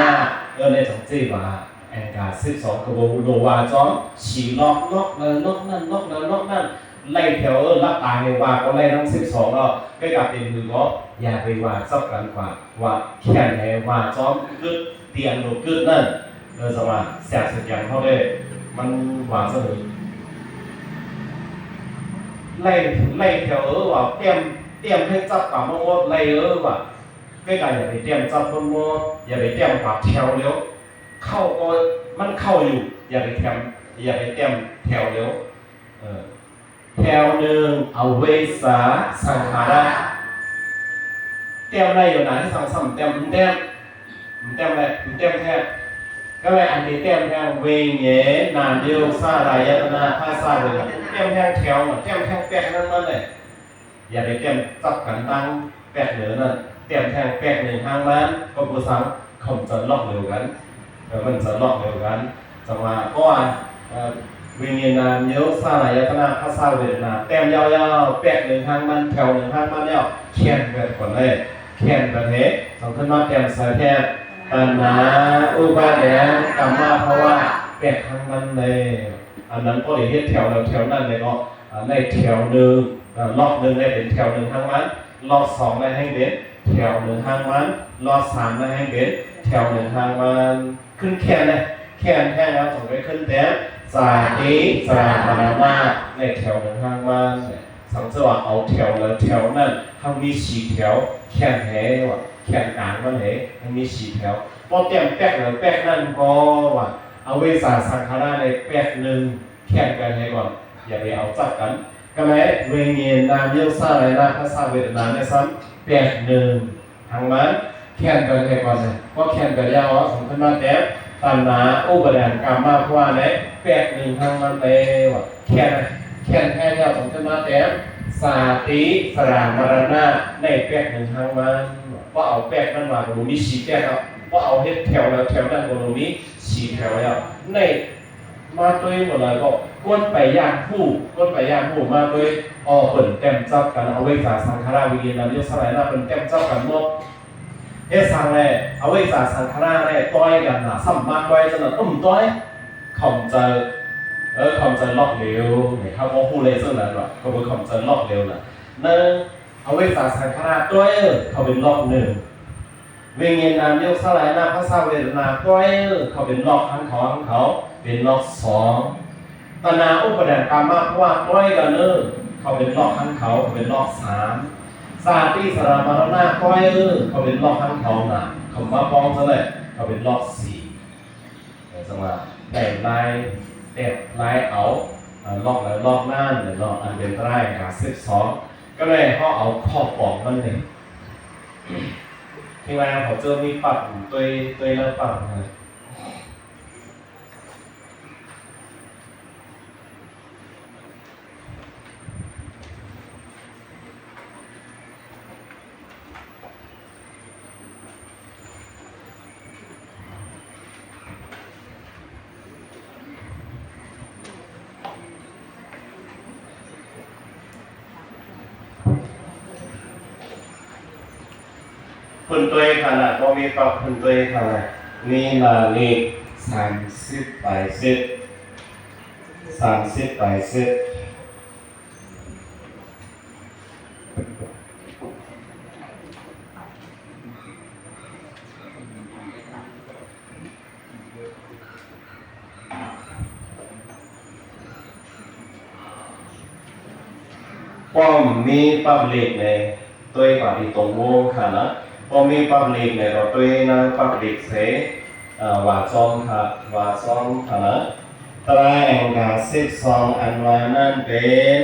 ເອີ້ນໄດ້ຈັ່ງຊີ້ວ່າ ແອງກາສິບສອງ ກໍບໍ່ຮູ້ໂລວ່າຈອມ ສີ່ລັອກ ລັອກໃດລັອກນັ້ນ ລັອກໃດລັອກນັ້ນ ໄລ່ແຖວ ເອີ ຫຼັບຕາໃຫ້ວ່າກໍໄລ່ທັງສິບສອງເນາະ ກໍກະເປັນຄືກໍ ຢ່າໄປວ່າຈັບກັນກວ່າ ວ່າແຂນໃຫ້ວ່າຈອມ ກຶດ ຕຽງໂລ ກຶດນັ້ນ ເອີ ສະວ່າ ສຽງສະກຽງເຮົາເດ້ ມັນວ່າຊະເລີຍ ໄລ່ ໄລ່ແຖວ ເອີ ວ່າ ຕຽມ ຕຽມໃຫ້ຈັບກວ່າໝົດ ໄລ່ ເອີ ວ່າ ກໍກະຢ່າໄປຕຽມຈັບໝົດ ຢ່າໄປຕຽມກວ່າແຖວລຽວ ເຂົ້າກໍມັນເຂົ້າຢູ່ ຢ່າໄປຕຽມ ຢ່າໄປຕຽມແຖວລຽວ ເອີ ແຖວໜຶ່ງ ອະວິຊຊາ ສັງຂາລະ ຕຽມໄດ້ຢູ່ນະ ໃຫ້ສັງສຳຕຽມ ຕຽມ ຕຽມແຫຼະ ຕຽມແທ້ ກໍແລະ ອັນທີ່ຕຽມແທ້ ວິນຍານ ນາມ ໂຍ ສະລາຍະຕະນະ ພາສາ ເລີຍ ຕຽມແທ້ແຖວ ຕຽມແທ້ແປກນັ້ນມັນເລີຍ ຢ່າໄປຕຽມຈັບກັນຕັ້ງແປກເລີຍນັ້ນ ຕຽມແທ້ແປກໜຶ່ງຫ້າງນັ້ນ ກໍບໍ່ສັງ ເຂົາຈະລັອກດຽວກັນ ເອີ ມັນຈະລັອກດຽວກັນ ຈັ່ງວ່າ ເພາະວ່າ ເອີ ວິນຍານນາມຍົກສາລາຍະຕະນະ ພາສາເວທະນາ ແຕ້ມຍາວໆ ແປກໜຶ່ງຫາງມັນ ແຖວໜຶ່ງຫາງມັນແລ້ວ ຂຽນແບບກ່ອນເລີຍ ຂຽນແບບເຮ ສອງຂຶ້ນມາແຕ້ມໃສ່ແທນ ຕັນຫາ ອຸປາທານ ກຳມະພະວະ ແປກຫາງມັນເລີຍ ອັນນັ້ນກໍໄດ້ເຮັດແຖວແລ້ວແຖວນັ້ນເລີຍເນາະ ອັນໃນແຖວໜຶ່ງ ເອີ ລັອກໜຶ່ງໄດ້ເປັນແຖວໜຶ່ງຫາງມັນ ລັອກສອງໄດ້ໃຫ້ເປັນແຖວໜຶ່ງຫາງມັນ ລັອກສາມໄດ້ໃຫ້ເປັນແຖວໜຶ່ງຫາງມັນ ຂຶ້ນແຂນເລີຍ ແຂນແຮງເຮົາຕ້ອງໄປຂຶ້ນແຕ້ມ ສາຕິ ສະລາ ມະລະນະ ໃນແຖວໜຶ່ງຫາງມັນ ສັງເກດວ່າເອົາແຖວແລ້ວແຖວນັ້ນ ເຮົາມີສີ່ແຖວ ແຂນແຮວ່າ ແຂນກາງມັນເຮ ມັນມີສີ່ແຖວ ບໍ່ແຕ້ມແປກແລ້ວແປກນັ້ນກໍວ່າ ອະເວສາ ສັງຂາຣາ ໃນແປກໜຶ່ງ ຂຽນກັນໃຫ້ກ່ອນ ຢ່າໄປເອົາຈັບກັນ ກໍແມ່ນ ວິນຍານນາມຍົກສາລາຍະຕະນະ ພາສາເວທະນາ ໃນຊ້ຳແປກໜຶ່ງຫາງມັນ ຂຽນກັນໃຫ້ກ່ອນນະ ກໍຂຽນກັນແລ້ວເອົາສອງຂຶ້ນມາແຕ້ມ ຕັນຫາ ອຸປາທານ ກຳມະພະວະ ໃນແປກໜຶ່ງຫາງມັນແລ້ວ ຂຽນ ຂຽນໃຫ້ແລ້ວສອງຂຶ້ນມາແຕ້ມ ສາຕິ ສະລາ ມະລະນະ ໃນແປກໜຶ່ງຫາງມັນ ບໍ່ເອົາແປກນັ້ນມາ ກໍບໍ່ມີສີ່ແປກເນາະ ບໍ່ເອົາເຮັດແຖວແລ້ວແຖວນັ້ນ ກໍບໍ່ມີສີ່ແຖວແລ້ວ ໃນ ມາໂຕຍໝົດແລ້ວກໍ ກົດໄປຢາກຮູ້ ກົດໄປຢາກຮູ້ ມາໂຕຍ ອໍ ເພິ່ນແຕ້ມຈັບກັນ ອະເວສາ ສັງຂາຣາ ວິນຍານນາມຍົກສາລາຍະຕະນະ ເພິ່ນແຕ້ມຈັບກັນໝົດ ເຮັດສັງແລ ອະເວສາ ສັງຂາຣາ ແລ ຕ່ອຍກັນນະ ສຳມາຕ່ອຍ ຈັ່ງນັ້ນ ອືມ ຕ່ອຍ ຂອບໃຈ ເອີ ຂອບໃຈລັອກເລວ ເຮົາບໍ່ຮູ້ເລີຍ ຈັ່ງນັ້ນວ່າ ຂອບໃຈລັອກເລວນະ ໜຶ່ງ ອະເວສາ ສັງຂາຣາ ຕ່ອຍ ເຂົາເປັນລັອກໜຶ່ງ ວິນຍານນາມຍົກສາລາຍະຕະນະ ພາສາເວທະນາ ຕ່ອຍ ເຂົາເປັນລັອກຫາງເຂົາ ຫາງເຂົາ ເປັນລັອກສອງ ຕັນຫາ ອຸປາທານ ກຳມະພະວະ ຕ່ອຍກັນເດີ ເຂົາເປັນລັອກຫາງເຂົາ ເຂົາເປັນລັອກສາມ ສາຕິ ສະລາ ມະລະນະ ຕ່ອຍເດີ ເຂົາເປັນລັອກຫາງເຂົານະ ເຂົາມາປ້ອງຊະເລີຍ ເຂົາເປັນລັອກສີ່ ຈັ່ງວ່າ ໄດ້ລາຍ ແຕກລາຍເອົາ ອາ ລັອກໃດລັອກນັ້ນເນາະ ອັນເປັນຕາລາງກາສິບສອງ ກໍເລີຍເຮົາເອົາຂໍ້ປອມມັນນີ້ ທີ່ວ່າເຂົາເຈົ້າມີປັບຕົວ ຕົວລະປັບນະ. ເພິ່ນຕົວະຂະໜາດບໍ່ມີປັບເພິ່ນຕົວະຂະໜາດ ມີໜ້າເລກສາມສິບປາຍເຊັດ ສາມສິບປາຍເຊັດ. ປ້ອມມີປັບເລກໃນ ຕົວະປະຕິຕົງວົງຂະນະ ປ້ອມມີປັບເລກໃນ ກໍຕົວະນາງປັບເລກເສ ອາ ວາຊອມຂະ ວາຊອມຂະນະ ຕາລາງກາສິບສອງອັນວ່ານັ້ນເປັນ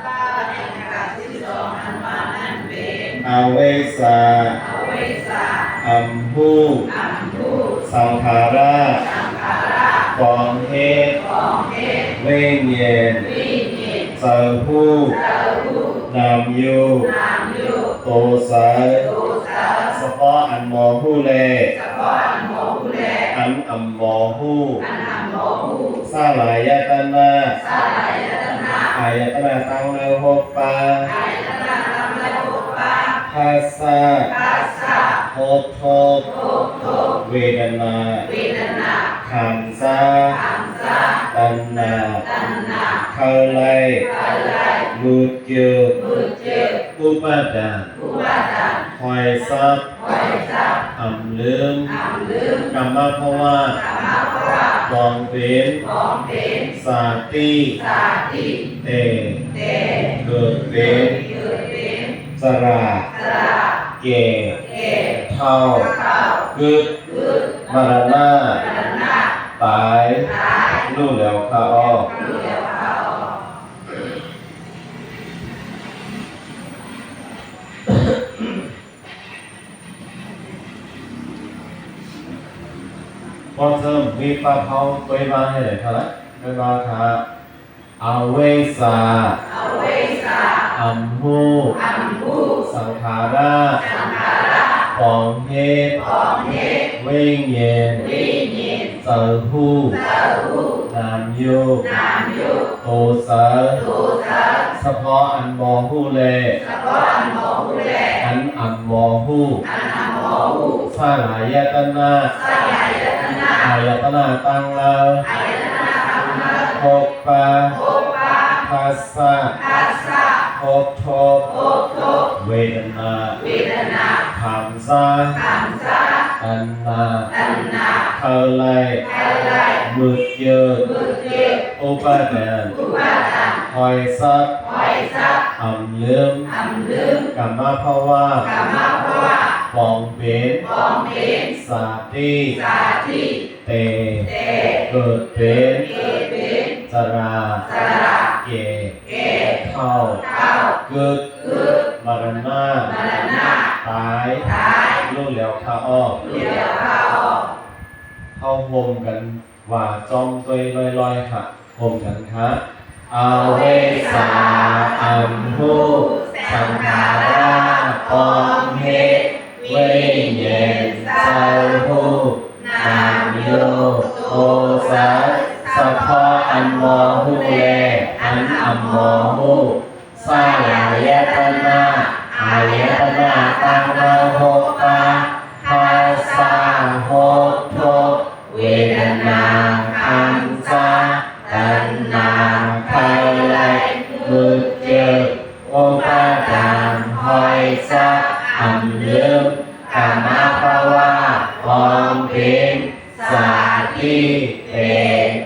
ຕາລາງກາສິບສອງອັນວ່ານັ້ນເປັນ ອະເວສາ ອະເວສາ ອຳຮູ ອຳຮູ ສັງຂາຣາ ສັງຂາຣາ ກອງເຮັດ ກອງເຮັດ ວິນຍານ ວິນຍານ ເຈົ້າຮູ້ ເຈົ້າຮູ້ ນາມຢູ່ ນາມຢູ່ ໂຕເຈົ້າ ໂຕເຈົ້າ ສະເພາະອັນບໍ່ຮູ້ແລ ສະເພາະອັນບໍ່ຮູ້ແລ ອັນອຳບໍ່ຮູ້ ອັນອຳບໍ່ຮູ້ ສາລາຍະຕະນະ ສາລາຍະຕະນະ ອາຍະຕະນະຕັ້ງໃນຫົກປາ ອາຍະຕະນະຕັ້ງໃນຫົກປາ ພັດສະ ພັດສະ ໂພດ ໂພດ ໂພດ ເວທະນາ ເວທະນາ ຂັນ ຊາ ຂັນຊາ ຕັນຫາ ຕັນຫາ ເຂົ້າໄລ່ ເຂົ້າໄລ່ ໝູດເກີດ ໝູດເກີດ ອຸປາທານ ອຸປາທານ ຫອຍຊັບ ຫອຍຊັບ ອຳລືມ ອຳລືມ ກຳມະພະວະ ກຳມະພະວະ ປອງເປັນ ປອງເປັນ ສາຕິ ສາຕິ ແຕ່ ແຕ່ ເກີດເປັນ ເກີດເປັນ ຊະລາ ຊະລາ ແກ່ ແກ່ ເຖົ້າ ເຖົ້າ ກຶດ ກຶດ ມະລະນະ ມະລະນະ ຕາຍ ຕາຍ ຮູ້ແລ້ວຄະອໍ ຮູ້ແລ້ວຄະອໍ ພວກເຮົາມີປາເຮົາໄວ້ວ່າໃຫ້ໄດ້ເທົ່າໃດ ແມ່ນວ່າຖ້າ ອະເວສາ ອະເວສາ ອຳຮູ້ ອຳຮູ້ ສັງຂາຣາ ສັງຂາຣາ ປອງເຮັດ ປອງເຮັດ ວິນຍານ ວິນຍານ ເຊີຮູ້ ນາມໂຍ ໂຕເຊີ ສະເພາະອັນບໍ່ຮູ້ແລ ອັນອຳບໍ່ຮູ້ ສາລາຍະຕະນະ ອາຍະຕະນະຕັ້ງລາວ ໂພບປະ ພັດສະ ພົບທົບ ເວທະນາ ຄັນຊາ ຕັນຫາ ເຄີາໄລ ມືດເຈີ ອຸປາດານ ຫອຍຊັບ ອຳລືມ ກຳມະພາວະ ປອງເປັນ ຊາຕິ ເຕ ເກີດເປັນ ຊະລາ ເກ ເຖົ້າ ກຶດ ມະລະນະ ຕາຍ ຮູ້ແລ້ວຄະອໍ ເຮົາໂຮມກັນວ່າຈ້ອມຕົວລອຍໆ ຄະ ໂຮມກັນຄະ ອະເວສາ ອັນຮູ້ ສັງຂາລາ ປອງເຮັດ ວິນຍານ ເຊີຮູ້ ນາມໂຍ ໂຕເຊີ ສະເພາະອັນບໍ່ຮູ້ແລ ອັນອຳບໍ່ຮູ້ ສາລາຍະຕະນະ ອາຍະຕະນະ ຕັ້ງມາ ໂພບປະ ພັດສະ ພົບທົບ ເວທະນາ ຄັນຊາ ຕັນຫາ ເຄີາໄລ ມືດເຈີ ອຸປາດານ ຫອຍຊັບ ອຳລືມ ກຳມະພາວະ ປອງເປັນ ຊາຕິ ເຕ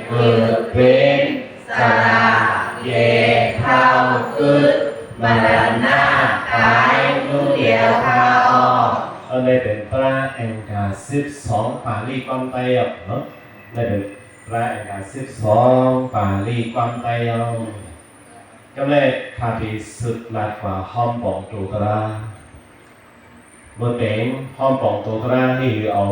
ເກີດເປັນ ຊະລາ ເກ ເຖົ້າ ກຶດ ມະລະນະ ຕາຍ ຮູ້ແລ້ວຄະອໍ ອັນນີ້ເປັນຕຣາແອງກາສິບສອງ ປາລີຄວາມໄຕເນາະ ໄດ້ເປັນຕຣາແອງກາສິບສອງ ປາລີຄວາມໄຕເອົາ ກຳແລກຂ້າທີ່ສຶກລາດກວ່າ ຫ້ອມປອງໂຕຕຣາ ເບິ່ງເປັນ ຫ້ອມປອງໂຕຕຣາ ນີ້ຄືເອົາ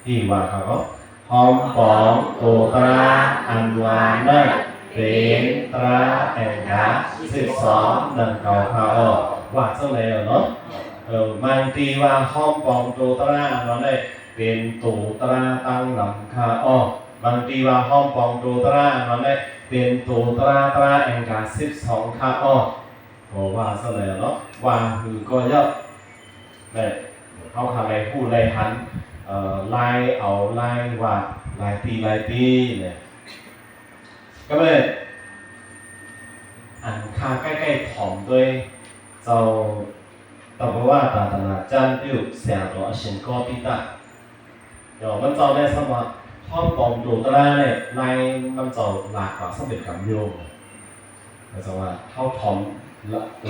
ທີ່ວ່າເຂົາເນາະ ຫ້ອມປອງໂຕຕຣາ ອັນວ່ານັ້ນ ເປັນຕຣາແອງກາສິບສອງ ດັ່ງກ່າວຄະອໍ ວ່າຈັ່ງໃດເນາະ ເອີ ບາງທີວ່າ ຫ້ອມປອງໂຕຕຣາ ອັນວ່ານັ້ນ ເປັນໂຕຕຣາຕັ້ງນຳຄະອໍ ບາງທີວ່າ ຫ້ອມປອງໂຕຕຣາ ອັນວ່ານັ້ນ ເປັນໂຕຕຣາ ຕຣາແອງກາສິບສອງຄະອໍ ກໍວ່າຊັ້ນແຫຼະເນາະ ວ່າຄືກໍເຍາະ ແລະ ເຮົາກໍໄດ້ຮູ້ໄດ້ຫັນ ເອີ ລາຍເອົາລາຍວ່າ ຫຼາຍປີຫຼາຍປີແຫຼະ ກໍແມ່ນ ອັນຂ້າໃກ້ໆຖອມໂດຍເຈົ້າ ຕະບະວາ ຕາຕະນາຈັນ ປິວ ເສຍໂຕອາເຊນກໍປິຕະ ເຈົ້າ ມັນເຈົ້າໄດ້ສຳລັບ ພ້ອມກອງໂຕຕະລາແລະ ໃນມັນເຈົ້າຫຼາກກວ່າສຳເລັດກຳໂຍມ ແລະ ຈັ່ງວ່າເຮົາຖອມ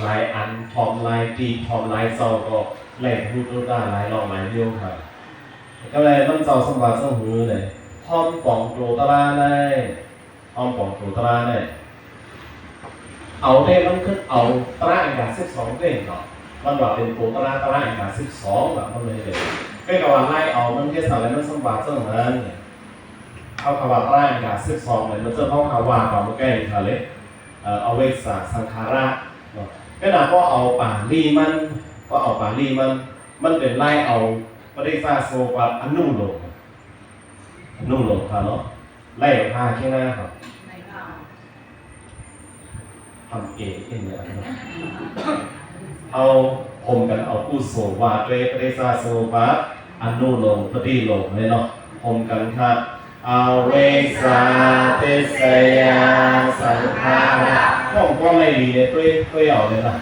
ຫຼາຍອັນ ຖອມຫຼາຍປີ ຖອມຫຼາຍເຈົ້າ ກໍໄດ້ຮູ້ໂຕຕະລາຫຼາຍລອບຫຼາຍໂຍມ ກໍແລະ ມັນເຈົ້າສຳບາດສະຫືອເລີຍ ພ້ອມກອງໂຕຕະລາໃນ ພ້ອມກອງໂຕຕະລາໃນ ເອົາແທ້ ມັນຄືເອົາຕະລາອັນກາສິບສອງເດ້ເນາະ ມັນວ່າເປັນໂຕຕະລາ ຕະລາອັນກາສິບສອງລະ ມັນເລີຍເດ້ ແມ່ນກະວ່າໄລ່ເອົາ ມັນເຮັດສັງໃດມັນສຳບາດສະຫືອເລີຍ ເຮົາຄຳວ່າຕະລາອັນກາສິບສອງເລີຍ ມັນຈະເຮົາຄຳວ່າຕອນມື້ໄກນີ້ເລີຍ ເອີ ອະເວສາ ສັງຂາລະເນາະ ແມ່ນວ່າພໍເອົາປາລີມັນ ພໍເອົາປາລີມັນ ມັນເປັນໄລ່ເອົາປະຕິສາສະໂມປາດ ອະນຸໂລມ ອະນຸໂລມເນາະ ໄລ່ພາຄີນາເຮົາ ທຳເອງເອງເລີຍ ເຮົາໂຮມກັນເອົາກຸໂສວາດເວຍປະຕິສາສະໂມປາດ ອະນຸໂລມ ປະຕິໂລມເລີຍເນາະ ໂຮມກັນ ອະເວສາ ທິສະຍາ ສັງຂາລະ ຮ້ອງບໍ່ໄດ້ດີເລີຍ ຕົວເອົາເລີຍນະ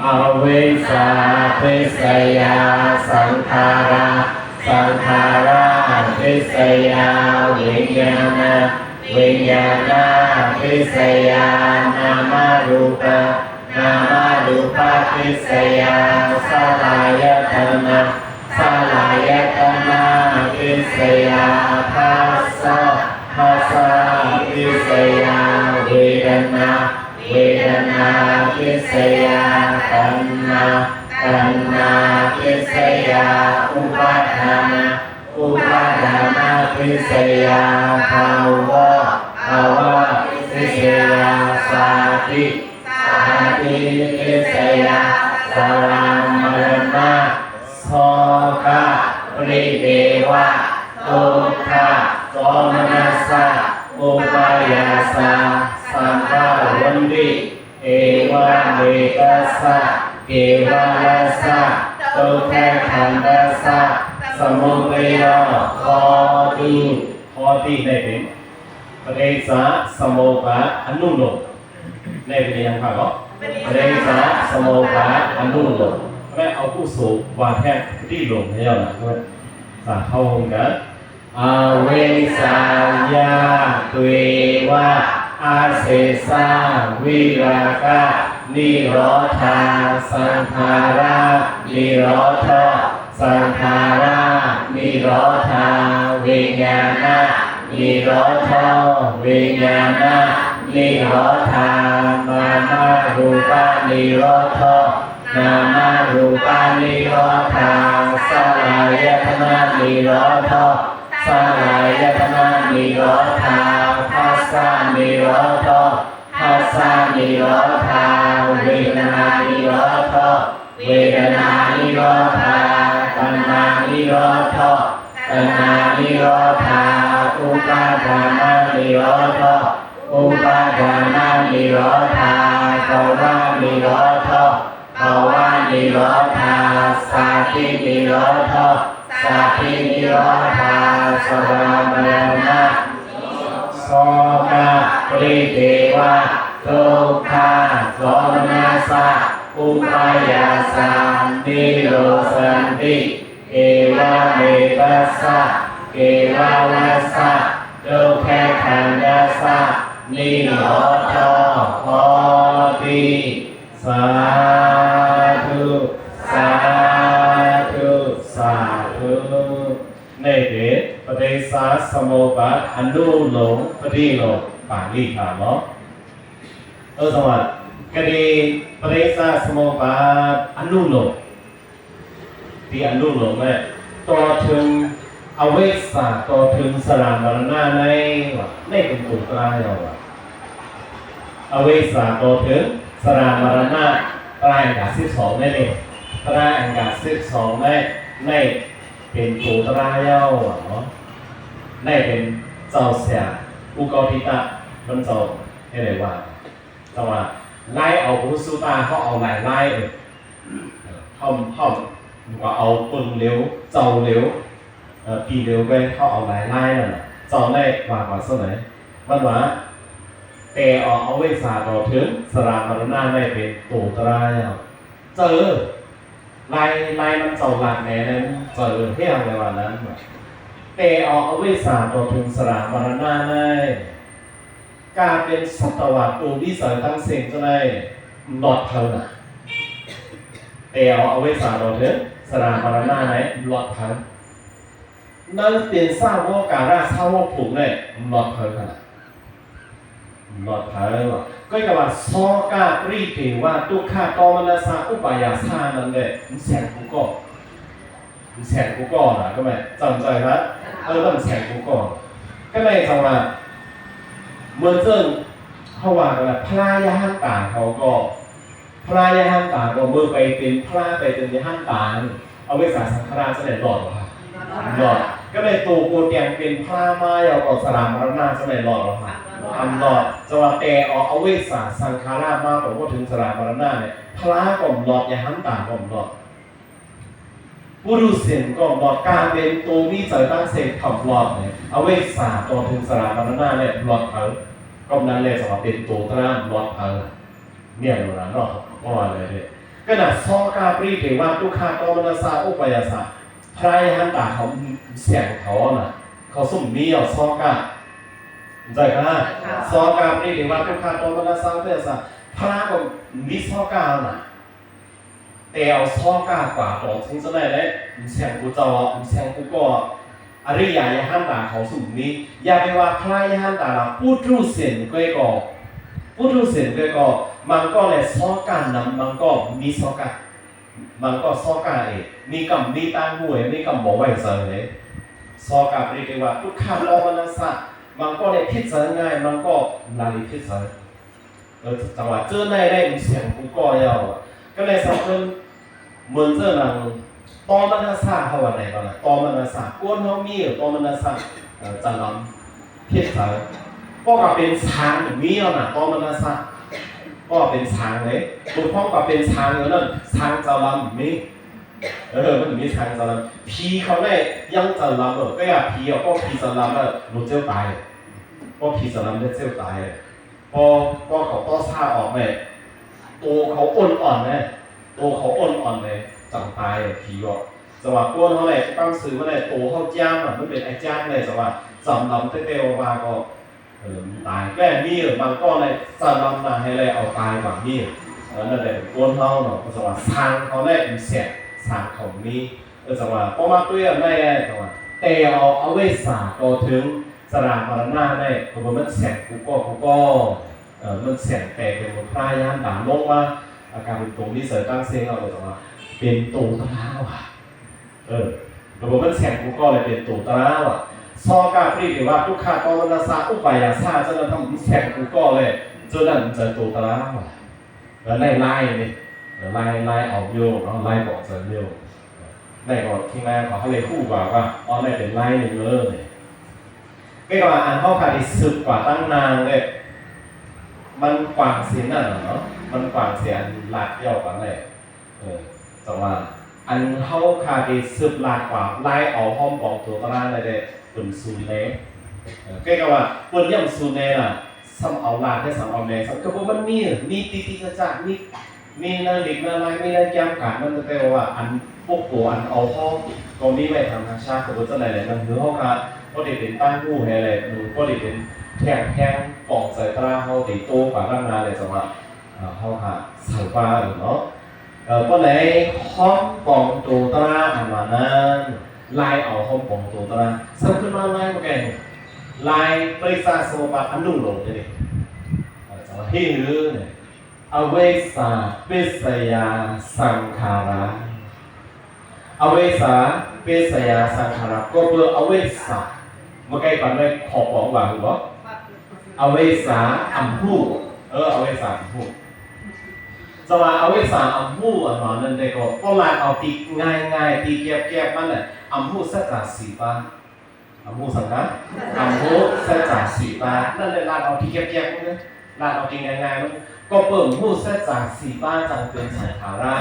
ອະເວສາ ທິສະຍາ ສັງຂາລະ ສັງຂາລະ ທິສະຍາ ວິນຍານະ ວິນຍານະ ທິສະຍາ ນາມະຮູປະ ນາມະຮູປະ ທິສະຍາ ສະລາຍະຕະນະ ສະລາຍະຕະນະ ທິສະຍາ ພັດສະ ພັດສະ ທິສະຍາ ເວທະນາ ເວທະນາ ທິສະຍາ ຕັນຫາ ຕັນຫາ ທິສະຍາ ອຸປາດານະ ອຸປາດານະ ທິສະຍາ ພາວະ ພາວະ ທິສະຍາ ຊາຕິ ຊາຕິ ທິສະຍາ ຊະລາ ມະລະນະ ໂສກະ ປະລິເທວະ ທຸກຂະ ຂັນธัດສະ ສະມຸດປະຍາດ ຂໍ້ທີ່ ຂໍ້ທີ່ໄດ້ເປັນ ປະຕິສສະ ສະໂມກະ ອະນຸໂລມ ໄດ້ເປັນຫຍັງຄະເນາະ? ປະຕິສສະ ສະໂມກະ ອະນຸໂລມ ແລະ ອະກຸໂສວາທະ ປະຕິໂລມໃຫ້ເຈົ້ານະ ສາເຂົ້າຮ່ວມກັນ. ອະວິຊຊາ ຍາດວຽວາ ອະເສສາ ວິຣາກະ ນິໂຣທາ ສັງຂາຣາ ນິໂຣໂທ ສັງຂາຣາ ນິໂຣທາ ວິນຍານາ ນິໂຣໂທ ວິນຍານາ ນິໂຣທາ ນາມະຮູປາ ນິໂຣໂທ ນາມະຮູປາ ນິໂຣທາ ສະລາຍະຕະນາ ນິໂຣໂທ ສະລາຍະຕະນາ ນິໂຣທາ ພັດສາ ນິໂຣໂທ ພັດສາ ນິໂຣທາ ເວທະນາ ນິໂຣໂທ ເວທະນາ ນິໂຣທາ ຕັນຫາ ນິໂຣໂທ ຕັນຫາ ນິໂຣທາ ອຸປາທານາ ນິໂຣໂທ ອຸປາທານາ ນິໂຣທາ ພະວະ ນິໂຣໂທ ພະວະ ນິໂຣທາ ຊາຕິ ນິໂຣໂທ ຊາຕິ ນິໂຣທາ ຊະລາມະຣະນະ ໂສກະ ປະລິເທວະ ທຸກຂະ ໂສມະນັດສະ ອຸປາຍາສາ ນິໂຣສັນຕິ ເກວະເມຕັດສະ ເກວະວັດສະ ໂດແຄຂັນທັດສະ ນິໂຣໂທ ໂຫຕິ ສາທຸ ສາທຸ ສາທຸ. ນີ້ເປັນປະຕິສສະ ສະໂມກະ ອະນຸໂລມ ປະຕິໂລມ ປາລີຄະເນາະ. ເອີ ສະຫວັດ ກະດີ ປະຕິສສະ ສະໂມກະ ອະນຸໂລມ ທີ່ອະນຸໂລມໄວ້ ຕໍ່ເຖິງອະວິຊຊາ ຕໍ່ເຖິງຊະລາມະຣະນະໃນ ວ່າໃນເປັນໂຕຕາຍເອົາວ່າ ອະວິຊຊາ ຕໍ່ເຖິງຊະລາມະຣະນະ ຕາຍອັນກາສິບສອງໃນນີ້ ຕາຍອັນກາສິບສອງໃນ ໃນເປັນໂຕຕາຍເອົາວ່າເນາະ ໃນເປັນເຈົ້າເສຍ ອຸກົດທິຕະ ມັນເຈົ້າ ໃຫ້ໄດ້ວ່າ ແຕ່ວ່າລາຍເອົາ ປຸລິສະສຸດຕາ ເຮົາເອົາຫຼາຍລາຍ ເອີ ເຮົາ ເຮົາກໍເອົາປຶງຫຼຽວ ເຈົ້າຫຼຽວ ເອີ ປີຫຼຽວໄປ ເຮົາເອົາຫຼາຍລາຍນັ້ນນະ ເຈົ້າໄດ້ວ່າວ່າຊັ້ນໃດ ມັນວ່າ ແຕ່ອອກອະວິຊຊາຕໍ່ເຖິງຊະລາມະຣະນະໄດ້ເປັນໂຕຕາຍ ເຈີ ລາຍ ລາຍມັນເຈົ້າລາດແນ່ນັ້ນ ເຈີແຮງແລ້ວວ່ານັ້ນ ແຕ່ອອກອະວິຊຊາຕໍ່ເຖິງຊະລາມະຣະນະໄດ້ ກາຍເປັນສັດຕະວະໂຕວິເສດທັງເສັງຈະໄດ້ລອດເພິ່ນນະ ແຕ່ອອກອະວິຊຊາຕໍ່ເຖິງຊະລາມະຣະນະໄດ້ລອດເພິ່ນ ນັ້ນເປັນສາວົກກາລະ ສາວົກພູມໄດ້ລອດເພິ່ນນະ ລອດເພິ່ນ ກໍກະວ່າ ໂສກະ ປະລິເທວະ ທຸກຂະ ໂທມະນັດສະ ອຸປາຍາສາ ນັ້ນແຫຼະ ມັນແສນກູ່ກໍ ແສນກູ່ກໍນະ ກໍແມ່ນ ຈຳໃຈນະ ເອີ ມັນແສນກູ່ກໍ ກໍແມ່ນຈັ່ງວ່າ ເມື່ອເຊິ່ງເຮົາວ່າກັນລະ ພະລາຍະຫັນຕາເຮົາກໍ ພະລາຍະຫັນຕາກໍ ເມື່ອໄປເປັນພະລາ ໄປເປັນຍະຫັນຕາ ອະວິຊຊາ ສັງຂາຣະ ຈະໄດ້ລອດບໍ່ຄະ? ລອດ ກໍແມ່ນໂຕໂກແຕງເປັນພະລາມາ ແລ້ວກໍຊະລາມະຣະນະ ຈະໄດ້ລອດບໍ່ຄະ? ອັນລອດ ຈະວ່າແຕ່ອອກອະວິຊຊາ ສັງຂາຣະມາ ກໍບໍ່ເຖິງຊະລາມະຣະນະນີ້ ພະລາກໍລອດ ຍະຫັນຕາກໍລອດ ປຸຖຸເສນກໍລອດ ກາຍເປັນໂຕມີເຈີຕາເສນກໍລອດນີ້ ອະວິຊຊາຕໍ່ເຖິງຊະລາມະຣະນະແລະລອດເພິ່ນ ກໍນັ້ນແຫຼະຈະວ່າເປັນໂຕຕາລາດລອດເພິ່ນ ແມ່ນບໍ່ລະເນາະ ເພາະວ່າແນວນີ້ ກໍນະ ໂສກະ ປະລິເທວະ ທຸກຂະ ໂທມະນັດສະ ອຸປາຍາສາ ພະລາຍະຫັນຕາເຂົາແສງເຂົານະ ເຂົາສຸມມີເອົາໂສກະ ເຂົ້າໃຈກະ ໂສກະ ປະລິເທວະ ທຸກຂະ ໂທມະນັດສະ ອຸປາຍາສາ ພະລາກໍມີໂສກະນະ ແຕ່ເອົາໂສກະກວ່າຕໍ່ເຖິງຈະໄດ້ແຫຼະ ແສງກູ່ເຈົ້າ ແສງກູ່ກໍ ອະລິຍະຍະຫັນຕາເຂົາສຸມມີ ຢ່າໄປວ່າພະລາຍະຫັນຕາລະ ປຸຖຸເສນກໍ ປຸຕຸເສນກໍ ມັນກໍແລະໂສກະນຳ ມັນກໍມີໂສກະ ມັນກໍໂສກະເອ ມີກຳມີຕັງຫວຍ ມີກຳບໍ່ໄວ້ໃຈເດ ໂສກະ ປະລິເທວະ ທຸກຂະ ໂທມະນັດສະ ມັນກໍໄດ້ຜິດໃຈງ່າຍ ມັນກໍລະລິຜິດໃຈ ເອີ ຈັງຫວະເຈີໃນໄດ້ເປັນສຽງກູ່ກໍຍາວ ກໍເລີຍສຳເພິ່ນເໝືອນເຈີໜັງ ໂທມະນັດສະ ເຮົາວ່າໄດ້ບໍ່ລະ ໂທມະນັດສະ ຄົນເຮົາມີໂທມະນັດສະ ເອີ ຈະລຳຜິດໃຈ ເພາະວ່າເປັນຊາງມີແລ້ວນະ ໂທມະນັດສະ ເພາະວ່າເປັນຊາງເດ້ ບຸກຄົນກໍເປັນຊາງຢູ່ນັ້ນ ຊາງຈະລຳມີ ເອີ ມັນມີສັງສາລະ ຜີເຂົາໄດ້ຍັງຈະລຳເອີ ກໍຢ່າຜີເອົາ ເພາະຜີຈະລຳແລ້ວ ໂດນເຈົ້າຕາຍ ເພາະຜີຈະລຳໄດ້ເຈົ້າຕາຍ ເພາະ ເພາະເຂົາຕໍ່ຊາອອກແລ້ວ ໂຕເຂົາອ່ອນໆນະ ໂຕເຂົາອ່ອນໆເລີຍ ຈັ່ງຕາຍຜີເນາະ. ຈັ່ງວ່າຄົນເຮົາແຫຼະ ຕາມຊື່ມັນແຫຼະ ໂຕເຮົາຈາມນະ ມັນເປັນອາຈານແຫຼະ ຈັ່ງວ່າຈຳລຳແຕ່ໆວ່າກໍ ເອີ ມັນຕາຍ ແລ້ວມີບາງກໍໄດ້ສາລຳນາໃຫ້ແລ້ວເອົາຕາຍບາງມີ ເອີ ນັ້ນແຫຼະຄົນເຮົາເນາະ ເພາະວ່າສ້າງເຂົາແລ້ວມັນແສງ ສ້າງເຂົາມີ ເອີ ຈັ່ງວ່າ ພໍມາຕົວໃດແລ້ວ ຈັ່ງວ່າ ແຕ່ເອົາອະເວສາຕໍ່ເຖິງຊະລາມະລະນະໄດ້ ກໍບໍ່ແມ່ນແສງກູກໍກູກໍ ເອີ ມັນແສງແປເປັນໂລພະຍານດາລົງມາ ອາການເປັນຕົວມີເສີດຕັ້ງເສງເອົາ ຈັ່ງວ່າ ເປັນໂຕຕະລາວະ ເອີ ກໍບໍ່ແມ່ນແສງກູກໍເລີຍ ເປັນໂຕຕະລາວະ ຊອກາປະລິເດວະ ທຸກຂະ ໂທມະນັດສະ ອຸປາຍາສະ ເຈົ້ານັ້ນທຳແສງກູກໍເລີຍ ເຈົ້ານັ້ນເປັນໂຕຕະລາວະ ແລ້ວໄລ່ໄລ່ນີ້ ໄລ່ ໄລ່ເອົາໂຍເນາະ ໄລ່ບອກເຊີໂຍ ໄດ້ກໍທີ່ໜ້າເຂົາເລີຍຮູ້ວ່າ ວ່າ ອໍ ໄດ້ເປັນໄລ່ໜຶ່ງເລີຍ ແມ່ນວ່າອັນເຮົາພາໄດ້ສືບກວ່າຕັ້ງນານເດ້ ມັນກວ້າງເສຍນັ້ນເນາະ ມັນກວ້າງເສຍອັນລາກຍາວກວ່ານັ້ນ ເອີ ຈັ່ງວ່າ ອັນເຮົາຄາໄດ້ສືບລາກກວ່າ ລາຍເອົາຫ້ອມປອງໂຕຕະລາງໄດ້ເປັນສູນແດ່ ເອີ ກໍຄືວ່າເພິ່ນຢ້ຳສູນແດ່ລະ ສ່ຳເອົາລາກໄດ້ ສ່ຳເອົາແດ່ ສ່ຳ ກໍບໍ່ ມັນມີ ມີຕິຕິຈະຈະ ມີ ມີນາລິກນາລາຍ ມີນາຍກຽມການ ມັນແຕ່ວ່າອັນປົກໂກ ອັນເອົາຫ້ອມ ກໍມີໄວ້ທາງທາງຊາດ ກໍບໍ່ຈັ່ງໃດແຫຼະ ນັ້ນຄືເຮົາຄາ ບໍ່ໄດ້ເປັນຕ່າງຮູ້ໃຫ້ແຫຼະ ບໍ່ໄດ້ເປັນແທ່ງແທ່ງປອງໃສ່ຕະລາງເຮົາ ໄດ້ໂຕກວ່ານັ້ນນາແຫຼະ ຈັ່ງວ່າ ເຮົາຫາໃສ່ວ່າເນາະ ເອີ ປານໃດ ຫ້ອມປອງໂຕຕະລາງອັນວ່ານັ້ນ ລາຍເອົາຫ້ອມປອງໂຕຕະລາງ ສຳຄັນວ່າລາຍບໍ່ແກ່ ລາຍປະລິດຈະສະມຸດປາດອັນໜຶ່ງໂລດເດ້ ເອີ ຈັ່ງວ່າເຮັດໃຫ້ເລີຍ ອະເວສາ ເປສະຍາ ສັງຂາລາ ອະເວສາ ເປສະຍາ ສັງຂາລາ ກໍເພື່ອອະເວສາ ເມື່ອກີ້ປັນໄວ້ຂໍ້ປອງວ່າ ຮູ້ບໍ່? ອະເວສາ ອຳຮູ້ ເອີ ອະເວສາ ອຳຮູ້ ສະວ່າອະເວສາ ອຳຮູ້ ອັນວ່ານັ້ນເດ້ ກໍ ກໍລາກເອົາຕິງ່າຍໆ ຕິແກບໆ ມັນແຫຼະ ອຳຮູ້ ສັດຈາ ສີ່ປາ ອຳຮູ້ສັງຂາ ອຳຮູ້ ສັດຈາ ສີ່ປາ ນັ້ນແຫຼະ ລາກເອົາຕິແກບໆ ມັນເດ້ ລາກເອົາຕິງ່າຍໆ ມັນ ກໍເພິ່ງຮູ້ ສັດຈາ ສີ່ປາ ຈັ່ງເປັນສັງຂາລາ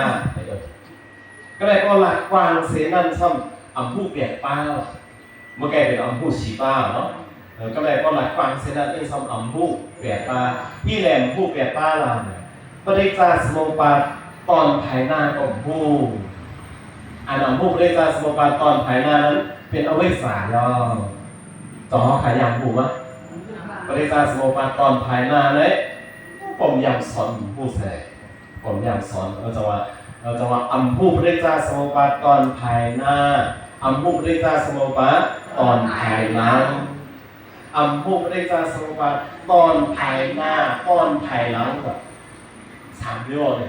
ກໍໄດ້ກໍລາກກວ້າງເສຍນັ້ນ ສ່ຳອຳຮູ້ ແປດປາ ເມື່ອກີ້ເປັນອຳຮູ້ສີ່ປາເນາະ ເອີ ກໍໄດ້ກໍລາກກວ້າງເສຍນັ້ນເປັນສ່ຳອຳຮູ້ແປດປາ ທີ່ແຫຼມຮູ້ແປດປາລານ ປະລິດຈະສະມຸດປາດຕອນພາຍໜ້າກໍຮູ້ ອັນອຳຮູ້ປະລິດຈະສະມຸດປາດຕອນພາຍໜ້ານັ້ນເປັນອະເວສາແລ້ວ ເຈົ້າເຮົາຂະຫຍັງຮູ້ມາ ປະລິດຈະສະມຸດປາດຕອນພາຍໜ້າເດ້ ປ້ອມຢາມສອນຮູ້ແທ້ ປ້ອມຢາມສອນ ເອີ ຈັ່ງວ່າ ເອີ ຈັ່ງວ່າ ອຳຮູ້ປະລິດຈະສະມຸດປາດຕອນພາຍໜ້າ ອຳຮູ້ປະລິດຈະສະມຸດປາດຕອນພາຍຫຼັງ ອຳຮູ້ປະລິດຈະສະມຸດປາດຕອນພາຍໜ້າ ຕອນພາຍຫຼັງ ສາມໂມງນີ້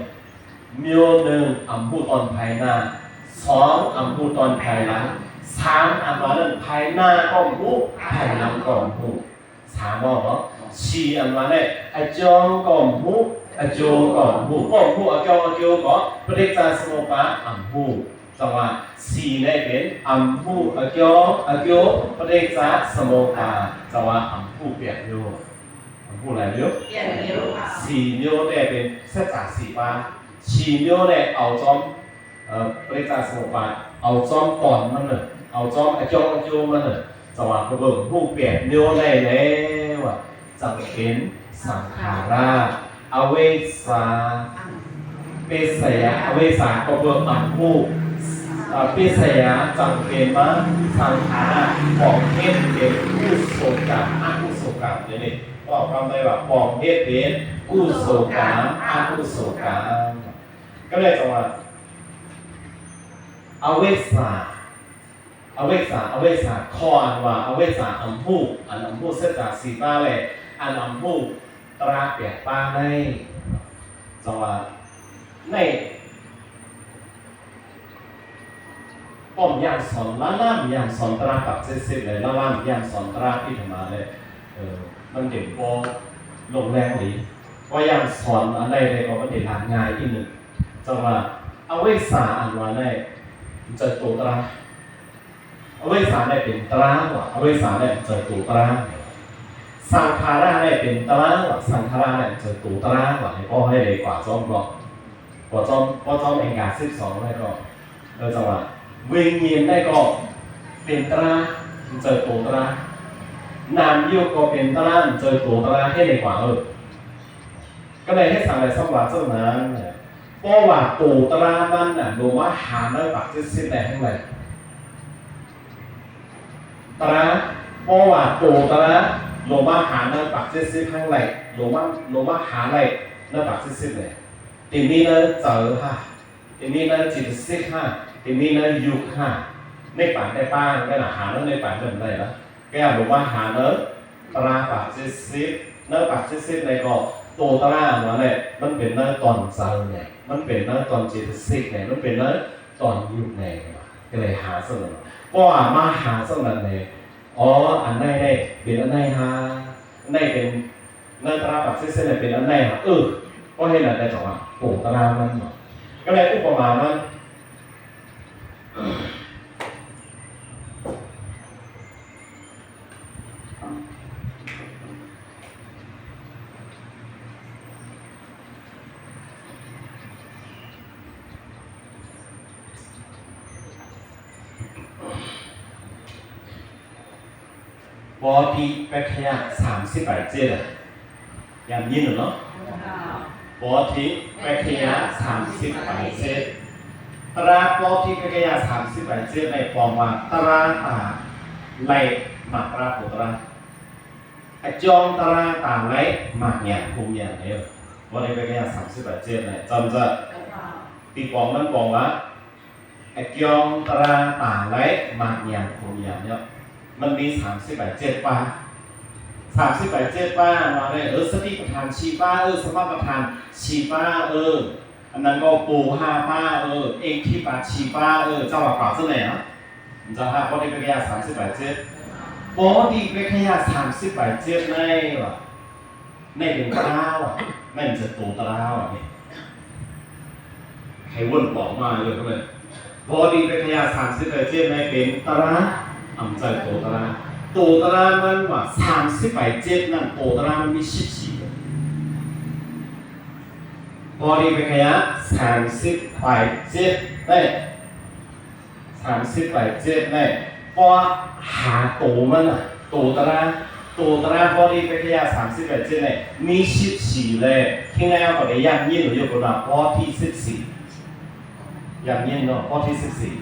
ໂມງໜຶ່ງ ອຳຮູ້ຕອນພາຍໜ້າ ສອງ ອຳຮູ້ຕອນພາຍຫຼັງ ສາມ ອັນວ່ານັ້ນ ພາຍໜ້າກໍຮູ້ ພາຍຫຼັງກໍຮູ້ ສາມເນາະ ສີ່ ອັນວ່າແລ້ວ ອາຈອງກໍຮູ້ ອາໂຈກໍຮູ້ ກໍຮູ້ ອາຈອງ ອາໂຈກໍປະລິດຈະສະມຸດປາດອຳຮູ້ ຈັ່ງວ່າ ສີ່ ແລ້ວເປັນ ອຳຮູ້ ອາຈອງ ອາໂຈ ປະລິດຈະສະມຸດປາດ ຈັ່ງວ່າ ອຳຮູ້ ແປດໂມງ ອຳຮູ້ຫຼາຍໂມງ ແປດໂມງ ສີ່ໂມງ ແລ້ວເປັນ ສັດຈາ ສີ່ປາ ສີ່ໂມງ ແລ້ວເອົາຈອມ ເອີ ປະລິດຈະສະມຸດປາດ ເອົາຈອມຕອນມັນເນາະ ເອົາຈອມອາຈອງອາໂຈມັນເນາະ ສະວ່າງກະເບິ່ງຮູ້ແປດໂຍໄດ້ແລ້ວ ຈັ່ງເປັນສັງຂາລາ ອະເວສາ ເປສະຍາ ອະເວສາກໍເບິ່ງອຳຮູ້ ເອີ ເປສະຍາຈັ່ງເປັນມາສັງຂາລາ ປອງເຮັດເປັນກຸສົກຳ ອະກຸສົກຳ ເດ ເວົ້າຄຳໄດ້ວ່າ ປອງເຮັດເປັນກຸສົກຳ ອະກຸສົກຳ ກໍເລີຍຈັ່ງວ່າ ອະເວສາ ອະເວສາ ອະເວສາ ຂໍ້ອັນວ່າ ອະເວສາ ອຳຮູ້ ອັນອຳຮູ້ເສດຖາສີຕາ ແລະ ອັນອຳຮູ້ຕາແປດປາໃນ ຈັ່ງວ່າ ໃນ ປ້ອມຢ້ານສອນ ລະລາມຢ້ານສອນຕາປັກເສດສິດ ແລະ ລະລາມຢ້ານສອນຕາພິທະມາ ແລະ ເອີ ມັນເປັນບໍ່ລົງແຮງດີ ວ່າຢ້ານສອນອັນໃດໃດກໍມັນເປັນລາກງ່າຍອີກໜຶ່ງ ຈັ່ງວ່າ ອະເວສາ ອັນວ່າໃນ ຈະໂຕຕາ ອະເວສາໄດ້ເປັນຕາວະ ອະເວສາໄດ້ເປັນໂຕຕາ ສັງຂາລະໄດ້ເປັນຕາວະ ສັງຂາລະໄດ້ເປັນໂຕຕາວະ ໃຫ້ພໍໃຫ້ໄດ້ກວ່າຊ້ອມເນາະ ກວ່າຊ້ອມ ພໍຊ້ອມເອງກາສິບສອງແລ້ວກໍ ເອີ ຈັ່ງວ່າ ວິນຍານໄດ້ກໍເປັນຕຣາ ມັນເຈີໂຕຕຣາ, ນາມຮູບກໍເປັນຕຣາ ມັນເຈີໂຕຕຣາ ເຮັດໄດ້ກວ່າ ເອີ ກໍໄດ້ເຮັດສັງໄດ້ສຳວ່າຈັ່ງນັ້ນ. ເພາະວ່າໂຕຕຣາມັນນະ ລົງມາຫາໃນປາກເຈັດສິບໄດ້ທັງໃດ ຕຣາ ເພາະວ່າໂຕຕຣາລົງມາຫາໃນປາກເຈັດສິບທັງໃດ ລົງມາ ລົງມາຫາໃນ ໃນປາກເຈັດສິບເລີຍ ທີ່ມີໃນເຈີຮະ ທີ່ມີໃນເຈຕສິກຮະ ທີ່ມີໃນຍຸກຮະ ໃນປານໄດ້ປານໄດ້ນະ ຫາໃນປານເລີຍໄດ້ລະ ແກ້ວລົງມາຫາໃນຕຣາປາກເຈັດສິບ ໃນປາກເຈັດສິບໃນກໍໂຕຕຣານັ້ນແຫຼະ ມັນເປັນໃນຕອນເຈີແຫຼະ ມັນເປັນໃນຕອນເຈຕສິກແຫຼະ ມັນເປັນໃນຕອນຍຸກແຫຼະ ກໍເລີຍຫາຊັ້ນນັ້ນ ເພາະວ່າມາຫາຊັ້ນນັ້ນແຫຼະ ອໍ ອັນໃດໄດ້ເປັນອັນໃດຫາ ອັນໃດເປັນ ໃນຕຣາປາກເຈັດສິບເປັນອັນໃດຫາ ເອີ ເພາະເຮັດອັນໃດຈັ່ງວ່າໂຕຕຣາມັນເນາະ ກໍເລີຍອຸປະມາມັນ ໂພທິປັກຂະຍະສາມສິບປາຍເຈັດ ອະ ຍາມຍິນເນາະ ໂພທິປັກຂະຍະສາມສິບປາຍເຈັດ ຕຣາໂພທິປັກຂະຍະສາມສິບປາຍເຈັດ ໃນຄວາມວ່າຕຣາຕາໄລ ມາກຕຣາໂພຕຣາ ອະຈອງຕຣາຕາໄລ ມາກຍານພູມຍານເດີ ໂພທິປັກຂະຍະສາມສິບປາຍເຈັດ ໃນຈຳຈະ ຕີປອງມັນປອງວ່າ ອະຈອງຕຣາຕາໄລ ມາກຍານພູມຍານເນາະ ມັນມີສາມສິບປາຍເຈັດປາ ສາມສິບປາຍເຈັດປາ ວ່າໄດ້ ເອີ ສະຕິປະທານສີ່ປາ ເອີ ສະມະປະທານສີ່ປາ ເອີ ອັນນັ້ນກໍໂປຫ້າປາ ເອີ ເອກທິປາສີ່ປາ ເອີ ເຈົ້າວ່າປາຈັ່ງໃດນະ ຈະຫາໂພທິປັກຂະຍະສາມສິບປາຍເຈັດ ໂພທິປັກຂະຍະສາມສິບປາຍເຈັດ ໃນວ່າ ໃນເປັນຕຣາ ແມ່ນຈະໂຕຕຣານີ້ ໃຫ້ວົນກອບມາເລີຍ ໂພທິປັກຂະຍະສາມສິບປາຍເຈັດ ໃນເປັນຕຣາ ອຳໃຈໂຕຕຣາ ໂຕຕຣາມັນວ່າສາມສິບປາຍເຈັດນັ້ນ ໂຕຕຣາມັນມີສິບສີ່ ໂພທິປັກຂະຍະສາມສິບປາຍເຈັດ ໄດ້ ສາມສິບປາຍເຈັດແຫຼະ ເພາະຫາໂຕມັນນະ ໂຕຕະລາ ໂຕຕະລາໂພທິປັກຂະຍະສາມສິບປາຍເຈັດແຫຼະ ມີສິບສີ່ແຫຼະ ທີ່ແລ້ວກໍໄດ້ຢ້ຳຍິນຢູ່ ເພິ່ນວ່າໂພທິສິບສີ່ ຢ້ຳຍິນເນາະ ໂພທິສິບສີ່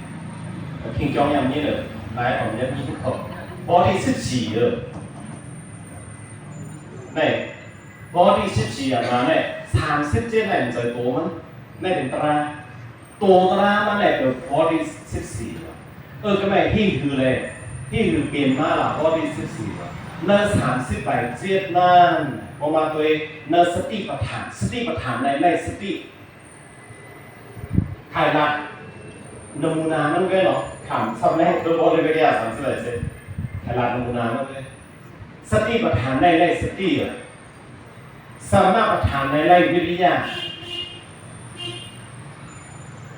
ຄິງຈອງຢ້ຳຍິນເດີ ນາຍຂອງຢ້ຳຍິນ ໂພທິສິບສີ່ເດີ ໃນໂພທິສິບສີ່ອັນວ່າໃນ ສາມສິບເຈັດແຫຼະ ໃນໂຕມັນ ໃນເປັນຕະລາ ໂຕຕະລາມັນແຫຼະເປັນໂພທິສິບສີ່ ເອີ ກໍແມ່ນຮີບຮືແຫຼະ ຮີບຮືເປັນມາລະໂພທິສິບສີ່ ໃນສາມສິບປາຍເຈັດນັ້ນ ເພາະວ່າໂຕເອງໃນສະຕິປະທານ ສະຕິປະທານໃນ ໃນສະຕິ ໄທລັດນະມູນາມັນເວີຍເນາະ ຄຳສັບແນວໂດຍໂພທິວິທະຍາສາມສິບປາຍເຈັດ ໄທລັດນະມູນາມັນເວີຍ ສະຕິປະທານໃນ ໃນສະຕິ ສະມະປະທານໃນ ໃນວິທະຍາ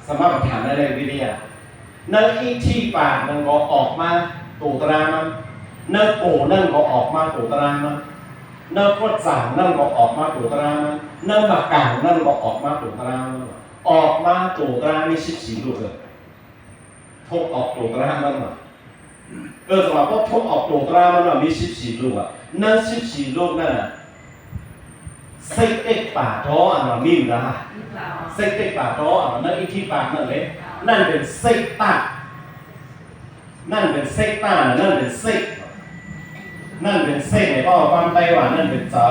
ສະມະປະທານໃນ ໃນວິທະຍາ ໃນອິດທິບາດນັ້ນກໍອອກມາໂຕຕະລາມັນ ໃນໂກນັ້ນກໍອອກມາໂຕຕະລາມັນ ໃນພວກເຈົ້ານັ້ນກໍອອກມາໂຕຕະລາມັນ ໃນມະກາງນັ້ນກໍອອກມາໂຕຕະລາມັນ ອອກມາໂຕຕະລາມີສິບສີ່ລູກເອີ ທົບອອກໂຕຕະລາມັນວ່າ ເອີ ສຳລັບພວກທົບອອກໂຕຕະລາມັນວ່າມີສິບສີ່ລູກອະ ໃນສິບສີ່ລູກນັ້ນນະ ເຊັກເຕັກປາໂທອັນວ່າມີນະ ເຊັກເຕັກປາໂທອັນວ່າໃນອິດທິບາດນັ້ນເລີຍ ນັ້ນເປັນເຊັກຕະ ນັ້ນເປັນເຊັກຕະ ນັ້ນເປັນເຊັກ ນັ້ນເປັນເຊັກ ເພາະວ່າຄວາມໄຕວ່ານັ້ນເປັນເຈີ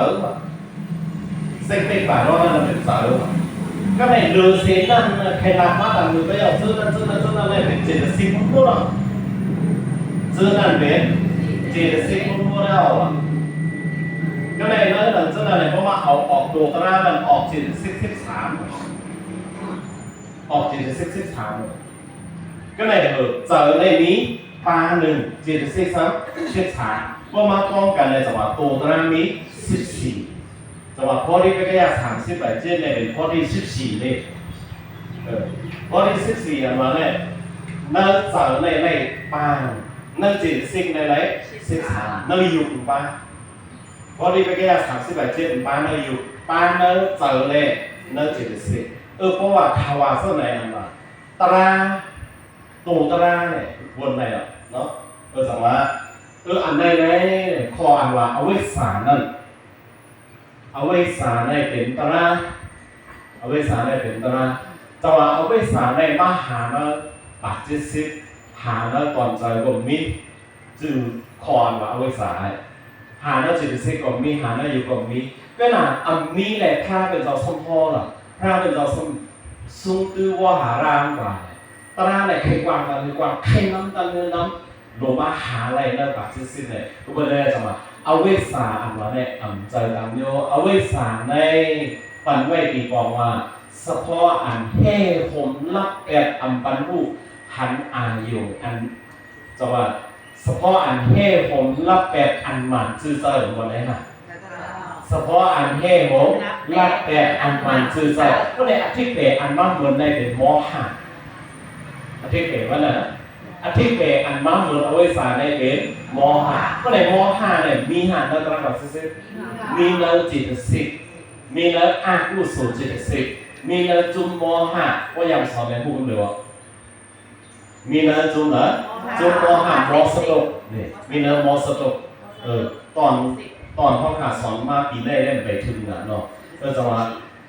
ເຊັກເຕັກປາໂທນັ້ນເປັນເຈີ ກໍແມ່ນເລີເຊນນັ້ນ ໃຫ້ລາກມາຕາມມືໄປເອົາເຈີນັ້ນ ເຈີນັ້ນ ເຈີນັ້ນ ເປັນເຈຕະສິກໝົດເນາະ ເຈີນັ້ນເປັນເຈຕະສິກໝົດແລ້ວ ກໍແມ່ນເລີເຊີນນັ້ນ ເພາະວ່າເອົາອອກໂຕຕະລາມັນອອກເຈຕະສິກສິບສາມ ອອກເຈຕະສິກສິບສາມ ກໍໄດ້ເອີ ເຈີໄດ້ມີປາໜຶ່ງ ເຈຕະສິກສາມ ສິບສາມ ບໍ່ມາຕ້ອງກັນໃນຈັງຫວະໂຕຕະລາມີສິບສີ່ ຈັງຫວະໂພທິປັກຂະຍະສາມສິບປາຍເຈັດ ໄດ້ເປັນໂພທິສິບສີ່ເດ້ ເອີ ໂພທິສິບສີ່ອັນວ່າແຫຼະ ໃນເຈີໄດ້ໄດ້ປາ ໃນເຈຕະສິກໄດ້ໄດ້ສິບສາມ ໃນຍຸກປາ ໂພທິປັກຂະຍະສາມສິບປາຍເຈັດ ປາໃນຍຸກ ປາໃນເຈີແລະໃນເຈຕະສິກ ເອີ ເພາະວ່າຖ້າວ່າສ່ວນໃດອັນວ່າ ຕະລາ ໂຕຕະລານີ້ ວົນໄດ້ແລ້ວເນາະ. ເອີ ຈັ່ງວ່າ ເອີ ອັນໃດໃນຂໍ້ອັນວ່າອະວິຊຊານັ້ນ ອະວິຊຊານີ້ເປັນຕະລາ ອະວິຊຊານີ້ເປັນຕະລາ ຈັ່ງວ່າອະວິຊຊານີ້ມາຫາໃນປາກເຈດສິກ ຫາໃນຕອນໃຈກໍມີ ຈື່ຂໍ້ອັນວ່າອະວິຊຊາ ຫາໃນເຈດສິກກໍມີ ຫາໃນຢູ່ກໍມີ. ເວລາອັນນີ້ແຫຼະ ພະເປັນເຈົ້າສົມພໍລະ ພະເປັນເຈົ້າຊົງ ຊົງຕື້ວໍຫາຣາມວ່າ ຕະລານີ້ໄຂກວ້າງກັນ ໄຂກວ້າງ ໄຂນຳກັນເນີນຳ ລົງມາຫາໄລ່ໃນປາກເຈດສິກນີ້ ກໍບໍ່ໄດ້ຈະມາ ອະວິຊຊາອັນວ່ານີ້ ອຳເຈົ້າຕັງໂຍ ອະວິຊຊາໃນປັນໄວ້ຕີປອງວ່າ ສະເພາະອັນແຫ່ຫົມລັບແປດ ອຳປັນຮູ້ຫັນອາຍຸ ອັນ ຈັ່ງວ່າ ສະເພາະອັນແຫ່ຫົມລັບແປດ ອັນໝານຈື່ເຈົ້າ ບໍ່ໄດ້ນະ ສະເພາະອັນແຫ່ຫົມລັບແປດ ອັນໝານຈື່ເຈົ້າ. ກໍໄດ້ອະທິກແປອັນມາເໝິນໄດ້ເປັນມໍຫະ ອະທິກແປວ່ານັ້ນ ອະທິກແປອັນມາເໝິນອະວິຊຊາໄດ້ເປັນມໍຫະ. ກໍໄດ້ມໍຫະນີ້ມີຫາໃນຕະລາງປາກເຈດສິກ ມີໃນເຈດສິກ ມີໃນອະກຸສົນເຈດສິກ ມີໃນຈຸມມໍຫະ. ກໍຢາກສອນໃຫ້ຮູ້ນຳເດີວ່າ ມີເນີຈຸມນະ ຈຸມມໍຫະ ມໍສະຕົກ ນີ້ ມີເນີມໍສະຕົກ. ເອີ ຕອນ ຕອນເຮົາຫາສອນມາປີແລກໄດ້ໄປເຖິງນະເນາະ. ເອີ ຈັ່ງວ່າ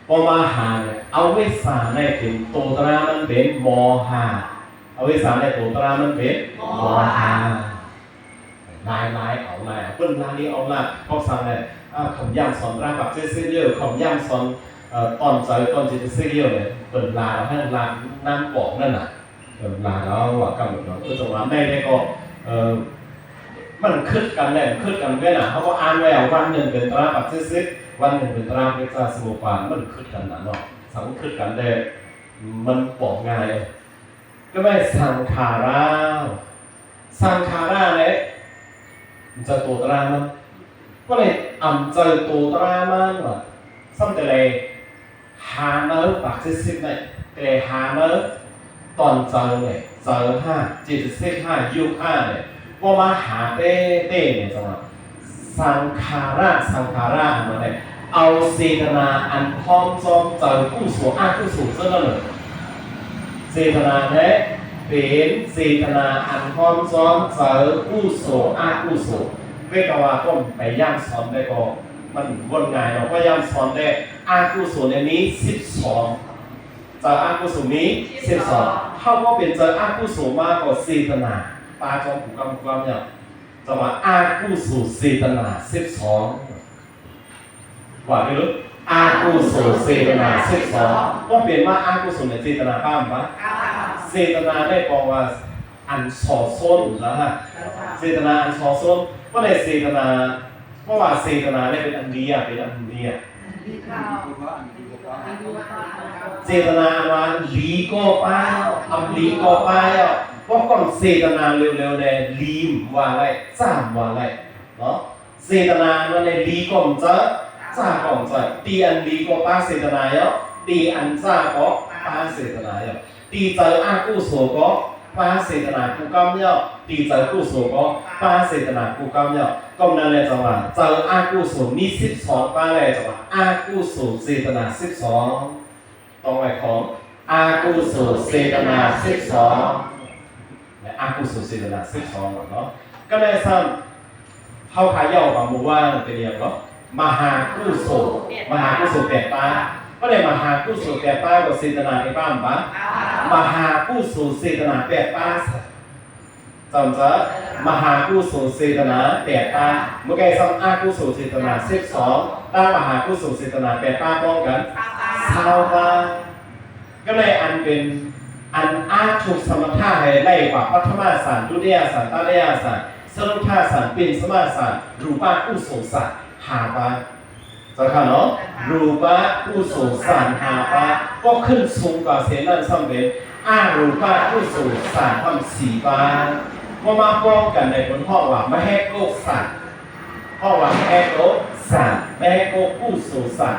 ພໍມາຫານີ້ ອະວິຊຊາໃນເປັນໂຕຕະລາ ມັນເປັນມໍຫະ ອະວິຊຊາໃນໂຕຕະລາ ມັນເປັນມໍຫະ. ຫຼາຍໆ ເອົາຫຼາຍ ເພິ່ນລານີ້ເອົາລະ ເພາະສາງແລ້ວ ອ່າ ຂ້າພະເຈົ້າສອນຕະລາງປາກເຈດສິກເດີ ຂ້າພະເຈົ້າສອນ ເອີ ຕອນໃຈຕອນເຈດສິກເດີ ເພິ່ນລາໃຫ້ລານາມກອງນັ້ນນະ. ເອີ ລາລາວວ່າກຳນົດເນາະ ເອີ ແຕ່ວ່າໃນໃດກໍ ເອີ ມັນຄຶດກັນແຫຼະ ຄຶດກັນເວລາ ເຮົາກໍອ່ານແລ້ວ ວັນໜຶ່ງເປັນຕະລາງປາກເຈດສິກ ວັນໜຶ່ງເປັນຕະລາງເວຊຊາສະມຸບປານ ມັນຄຶດກັນນະເນາະ ສັງຄຶດກັນແຕ່ມັນບອກງ່າຍ. ກໍແມ່ນສັງຂາລາ ສັງຂາລາແຫຼະ ອຳເຈົ້າໂຕຕະລາງມັນ ກໍເລີຍອຳເຈົ້າໂຕຕະລາງມັນວ່າ ສ່ຳແຕ່ໃດ ຫາໃນປາກເຈດສິກໃດ ແຕ່ຫາໃນຕອນໃຈໃດ ໃຈຫ້າ ເຈດສິກຫ້າ ຍຸກຫ້າໃດ ບໍ່ມາຫາແຕ່ ແຕ່ນີ້ ຈັ່ງວ່າ ສັງຂາລະ ສັງຂາລະ ອັນນັ້ນແຫຼະ ເອົາເຈຕະນາອັນພ້ອມຊ້ອມໃຈກຸສົນອະກຸສົນເທົ່ານັ້ນເລີຍ. ເຈຕະນາແທ້ເປັນເຈຕະນາອັນພ້ອມຊ້ອມໃຈກຸສົນອະກຸສົນ. ເວກະວ່າຕ້ອງໄປຢ້ຳສອນໄດ້ກໍມັນບໍ່ງ່າຍເນາະ ເພາະຢ້ຳສອນໄດ້ ອະກຸສົນນີ້ມີສິບສອງ ໃຈອະກຸສົນມີສິບສອງ ເຮົາກໍເປັນໃຈອະກຸສົນມາກໍເຈຕະນາ ປາຈອມຜູ້ກຳຄວາມຍາວ ຈະວ່າອະກຸສົນເຈຕະນາສິບສອງ ວ່າໄປເລີຍ ອະກຸສົນເຈຕະນາສິບສອງ ກໍເປັນວ່າອະກຸສົນເຈຕະນາປ້າມປະ ເຈຕະນາໄດ້ບອກວ່າອັນສໍ້ຊົນນະ ເຈຕະນາອັນສໍ້ຊົນ ບໍ່ໄດ້ເຈຕະນາ ເພາະວ່າເຈຕະນາໄດ້ເປັນອັນເດຍ ເປັນອັນເດຍ ເຈຕະນາອັນວ່າລີກໍປ້າ ອຳລີກໍປ້າ ເພາະກ່ອນເຈຕະນາເລັວໆແລ ລີມວ່າໄດ້ ຈ້າມວ່າໄດ້ເນາະ. ເຈຕະນາອັນວ່າໄດ້ລີກໍບໍ່ເຈີ ຈ້າກໍບໍ່ເຈີ ຕີອັນລີກໍປ້າເຈຕະນາເນາະ ຕີອັນຈ້າກໍປ້າເຈຕະນາເນາະ ຕີໃຈອະກຸສົນກໍປ້າເຈຕະນາຜູ້ກຳເນາະ ຕີໃຈກຸສົນກໍປ້າເຈຕະນາຜູ້ກຳເນາະ. ກໍນັ້ນແຫຼະຈັ່ງວ່າ ໃຈອະກຸສົນມີສິບສອງປາແລ້ວ ຈັ່ງວ່າອະກຸສົນເຈຕະນາສິບສອງ ຕ້ອງໄວ້ຂອງອະກຸສົນເຈຕະນາສິບສອງ ແລະ ອະກຸສົນເຈຕະນາສິບສອງເນາະ. ກໍແມ່ນຊັ້ນ ເຮົາຂະເຍົາມາມື້ວານເປັນຫຍັງເນາະ ມະຫາກຸສົນ ມະຫາກຸສົນແປດປາ ກໍໄດ້ມະຫາກຸສົນແປດປາ ກໍເຈຕະນາແປດປາ ມະຫາກຸສົນເຈຕະນາແປດປາ ຈຳຈະ ມະຫາກຸສົນເຈຕະນາແປດປາ ເມື່ອກີ້ຊ້ຳອະກຸສົນເຈຕະນາສິບສອງ ຕາມມະຫາກຸສົນເຈຕະນາແປດປາພ້ອມກັນຊາວປາ ກໍເລີຍອັນເປັນ ອັນອາທຸກສະມະຖະໃຫ້ໄດ້ກວ່າ ປັດຖະມະສານ ທຸຕິຍະສານ ຕະຕິຍະສານ ສະລຸດທະສານ ປິນສະມະສານ ຮູປະກຸສົນສານ ຫ້າປາ ເຈົ້າຂ້າເນາະ ຮູປະກຸສົນສານ ຫ້າປາ ກໍຂຶ້ນສູງກວ່າເຊັ່ນນັ້ນຊ້ຳເປັນ ອະຮູປະກຸສົນສານ ຫ້າ ສີ່ປາ ກໍມາພ້ອມກັນໃນບົດຮ້ອງວ່າ ມະເຫໂກສານ ເພາະວ່າມະເຫໂກສານ ມະເຫໂກກຸສົນສານ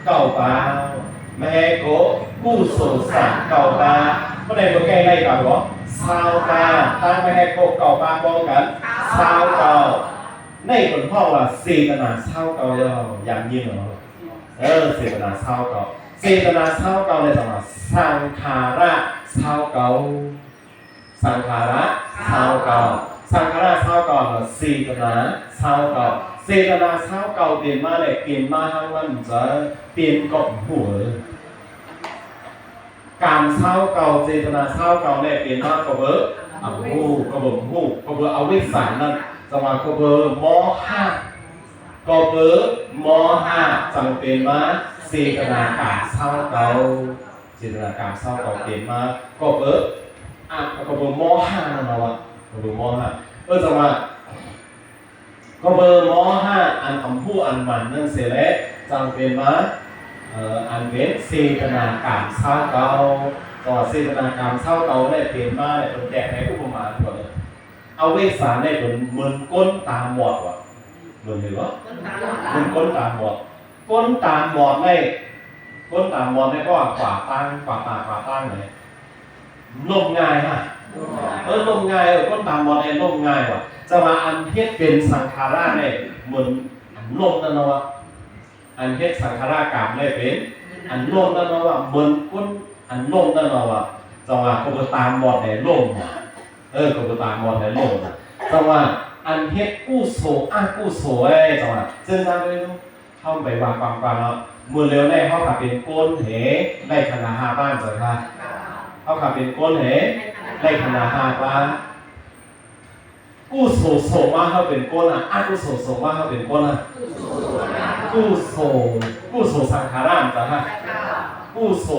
ເກົ້າປາ ມະເຫໂກກຸສົນສານ ເກົ້າປາ ກໍໄດ້ບໍ່ແກ້ໄດ້ກັນບໍ່ ຊາວປາ ຕັ້ງມະເຫໂກເກົ້າປາພ້ອມກັນ ຊາວເກົ້າ ໃນບົດຮ້ອງວ່າເຈຕະນາຊາວເກົ້າ ຢ່າງຍິນເນາະ ເອີ ເຈຕະນາຊາວເກົ້າ ເຈຕະນາຊາວເກົ້າ ໃນຈັງຫວະສັງຂາລະຊາວເກົ້າ ສັງຂາລະຊາວເກົ້າ ສັງຂາລະຊາວເກົ້າ ເຈຕນາຊາວເກົ້າ ເຈຕນາຊາວເກົ້າເປັນມາແລ້ວ ເປັນມາທາງມັນຈະເປັນກອບຫົວ ກາມຊາວເກົ້າ ເຈຕນາຊາວເກົ້າແລ້ວເປັນມາກອບເບີອຳຮູ້ ກອບເບີອຳຮູ້ ກອບເບີອະວິຊຊານັ້ນ ຈັ່ງວ່າກອບເບີມໍຫະ ກອບເບີມໍຫະຈັ່ງເປັນມາເຈຕນາກາມຊາວເກົ້າ ເຈຕນາກາມຊາວເກົ້າເປັນມາກອບເບີ ອະ ກອບເບີມໍຫະນັ້ນເນາະ ກອບເບີມໍຫະ ເອີ ຈັ່ງວ່າ ກອບເບີມໍຫະອັນອຳຮູ້ອັນໝັ່ນນັ້ນເສຍແລ້ວ ຈັ່ງເປັນມາ ເອີ ອັນເປັນເຈຕນາກາມຊາວເກົ້າ ເພາະວ່າເຈຕນາກາມຊາວເກົ້າແລ້ວເປັນມາແລ້ວ ເພິ່ນແຕກໃນອຸປະມາກ່ອນ ອະວິຊຊາແລ້ວເປັນເໝືອນຄົນຕາບອດວ່າ ເໝືອນເຫັນບໍ່? ເໝືອນຄົນຕາບອດ ຄົນຕາບອດແລ້ວ ຄົນຕາບອດແລ້ວ ເພາະວ່າຂວາຕາ ຂວາຕາ ຂວາຕາແລ້ວ ລົ້ມງ່າຍຮະ ເອີ ລົ້ມງ່າຍ ເອີ ຄົນຕາບອດແລ້ວລົ້ມງ່າຍວ່າ ຈັ່ງວ່າອັນເຮັດເປັນສັງຂາລະແລ້ວເໝືອນອັນລົ້ມນັ້ນເນາະວ່າ ອັນເຮັດສັງຂາລະກຳແລ້ວເປັນອັນລົ້ມນັ້ນເນາະວ່າ ເໝືອນຄົນອັນລົ້ມນັ້ນເນາະວ່າ ຈັ່ງວ່າກອບເບີຕາບອດແລ້ວລົ້ມ ເອີ ກອບເບີຕາບອດແລ້ວລົ້ມ ຈັ່ງວ່າອັນເຮັດກຸໂສອະກຸໂສເອີຍ ຈັ່ງວ່າ ເຊິ່ງທາງເຮົາໄປວ່າກວ້າງໆເນາະ ເມື່ອແລ້ວແລ້ວເຮົາກະເປັນຄົນເຫ ໄດ້ຂັນຫ້າປານຈັ່ງຊັ້ນ ເຮົາກະເປັນຄົນເຫ ໄດ້ຂັນຫ້າປານ ກຸໂສສົ່ງມາເຮົາເປັນຄົນນະ ອະກຸໂສສົ່ງມາເຮົາເປັນຄົນນະ ກຸໂສ ກຸໂສສັງຂາລະຈັ່ງຊັ້ນ ກຸໂສ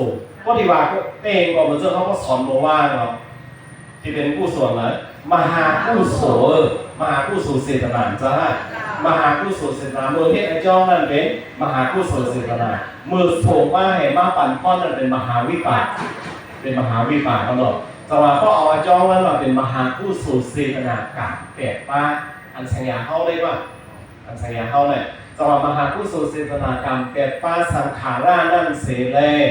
ກໍທີ່ວ່າເອງກໍເໝືອນເຈົ້າເຮົາກໍສອນບໍ່ວ່າເນາະ ທີ່ເປັນກຸໂສນະ ມະຫາກຸໂສ ມະຫາກຸໂສເຈຕນາ ເຈົ້າ ມະຫາກຸໂສເຈຕນາ ເມື່ອເຮັດໃຫ້ຈ້ອງນັ້ນເປັນມະຫາກຸໂສເຈຕນາ ເມື່ອສົ່ງມາໃຫ້ມາປັນພອນນັ້ນເປັນມະຫາວິປາກ ເປັນມະຫາວິປາກເນາະ ເຈົ້າວ່າ ເພາະເອົາອາຈອງນັ້ນມາເປັນມະຫາກຸໂສເຈຕນາກາມແປດປາ ອັນສັນຍາເຮົາໄດ້ວ່າ ອັນສັນຍາເຮົາແຫຼະ ເຈົ້າວ່າມະຫາກຸໂສເຈຕນາກາມແປດປາສັງຂາລະນັ້ນເສແລ້ວ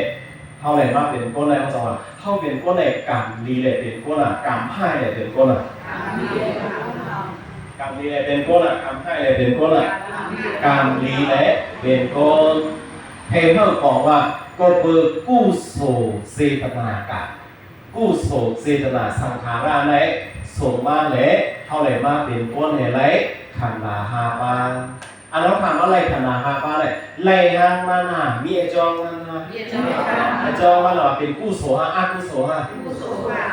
ເຮົາໄດ້ມາເປັນຄົນແລ້ວ ເຈົ້າວ່າ ເຮົາເປັນຄົນແລ້ວ ກຳດີແຫຼະເປັນຄົນນະ ກຳຮ້າຍແຫຼະເປັນຄົນນະ ກຳດີແຫຼະເປັນຄົນນະ ກຳຮ້າຍແຫຼະເປັນຄົນນະ ກຳດີແຫຼະເປັນຄົນ ໃຫ້ເຮົາບອກວ່າ ກໍເບີກຸໂສເຈຕນາກາມ ກຸໂສເຈຕນາສັງຂາລະໄດ້ສົ່ງມາແລ້ວ ເຮົາໄດ້ມາເປັນຄົນໃຫ້ໄດ້ຂັນຫ້າປານ ອັນເຮົາຖາມວ່າໄດ້ຂັນຫ້າປານ ໄດ້ທາງນັ້ນນະ ມີອາຈອງນັ້ນນະ ອາຈອງມັນວ່າເປັນກຸໂສຫາອະກຸໂສຫາ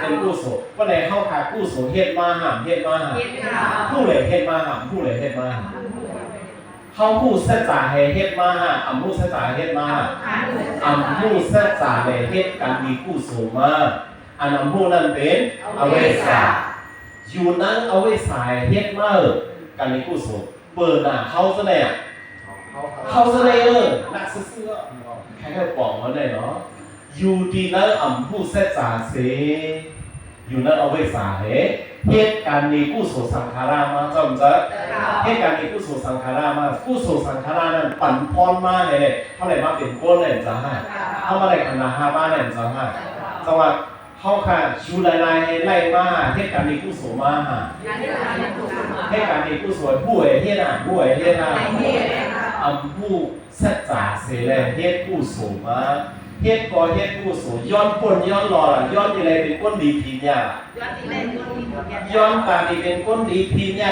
ເປັນກຸໂສ ເພາະໃດເຮົາຂາດກຸໂສເຮັດມາຫາ ເຮັດມາຫາ ຜູ້ໃດເຮັດມາຫາ ຜູ້ໃດເຮັດມາຫາ ເຮົາຮູ້ສັດຈະໃຫ້ເຮັດມາຫາ ອຳຮູ້ສັດຈະເຮັດມາຫາ ອຳຮູ້ສັດຈະແລະເຮັດການດີກຸໂສມາ ອັນອຳຮູ້ນັ້ນເປັນອະວິຊຊາ ຢູ່ໃນອະວິຊຊາເຮັດມາ ການດີກຸໂສ ເປີດໜ້າເຮົາຊະແລ້ວ ເຮົາຊະແລ້ວ ນັກຊື່ໆ ໃຫ້ເຮົາປອງມັນໄດ້ເນາະ ຢູ່ທີ່ໃນອຳຮູ້ສັດຈະເສ ຢູ່ໃນອະວິຊຊາເຮັດ ເຮັດການດີກຸໂສສັງຂາລະມາ ເຈົ້າບໍ່ເຈົ້າ ເຮັດການດີກຸໂສສັງຂາລະມາ ກຸໂສສັງຂາລະນັ້ນປັນພອນມາໃຫ້ເຮົາໄດ້ມາເປັນຄົນແລ້ວເຈົ້າ ເຮົາມາໄດ້ຂັນຫ້າປານແລ້ວເຈົ້າ ເຈົ້າວ່າ ເຮົາຂະຢູ່ຫຼາຍໆໃຫ້ໄລ່ມາ ເຮັດການດີກຸໂສມາ ເຮັດການດີກຸໂສ ຜູ້ໃດເຮັດນະ ຜູ້ໃດເຮັດນະ ອຳຮູ້ ສັດຈະເສແລ້ວເຮັດກຸໂສມາ ເຮັດກໍເຮັດກຸໂສ ຍ້ອນປົ້ນຍ້ອນຫຼອກ ຍ້ອນທີ່ໄດ້ເປັນຄົນດີພີນຍາ ຍ້ອນການທີ່ເປັນຄົນດີພີນຍາ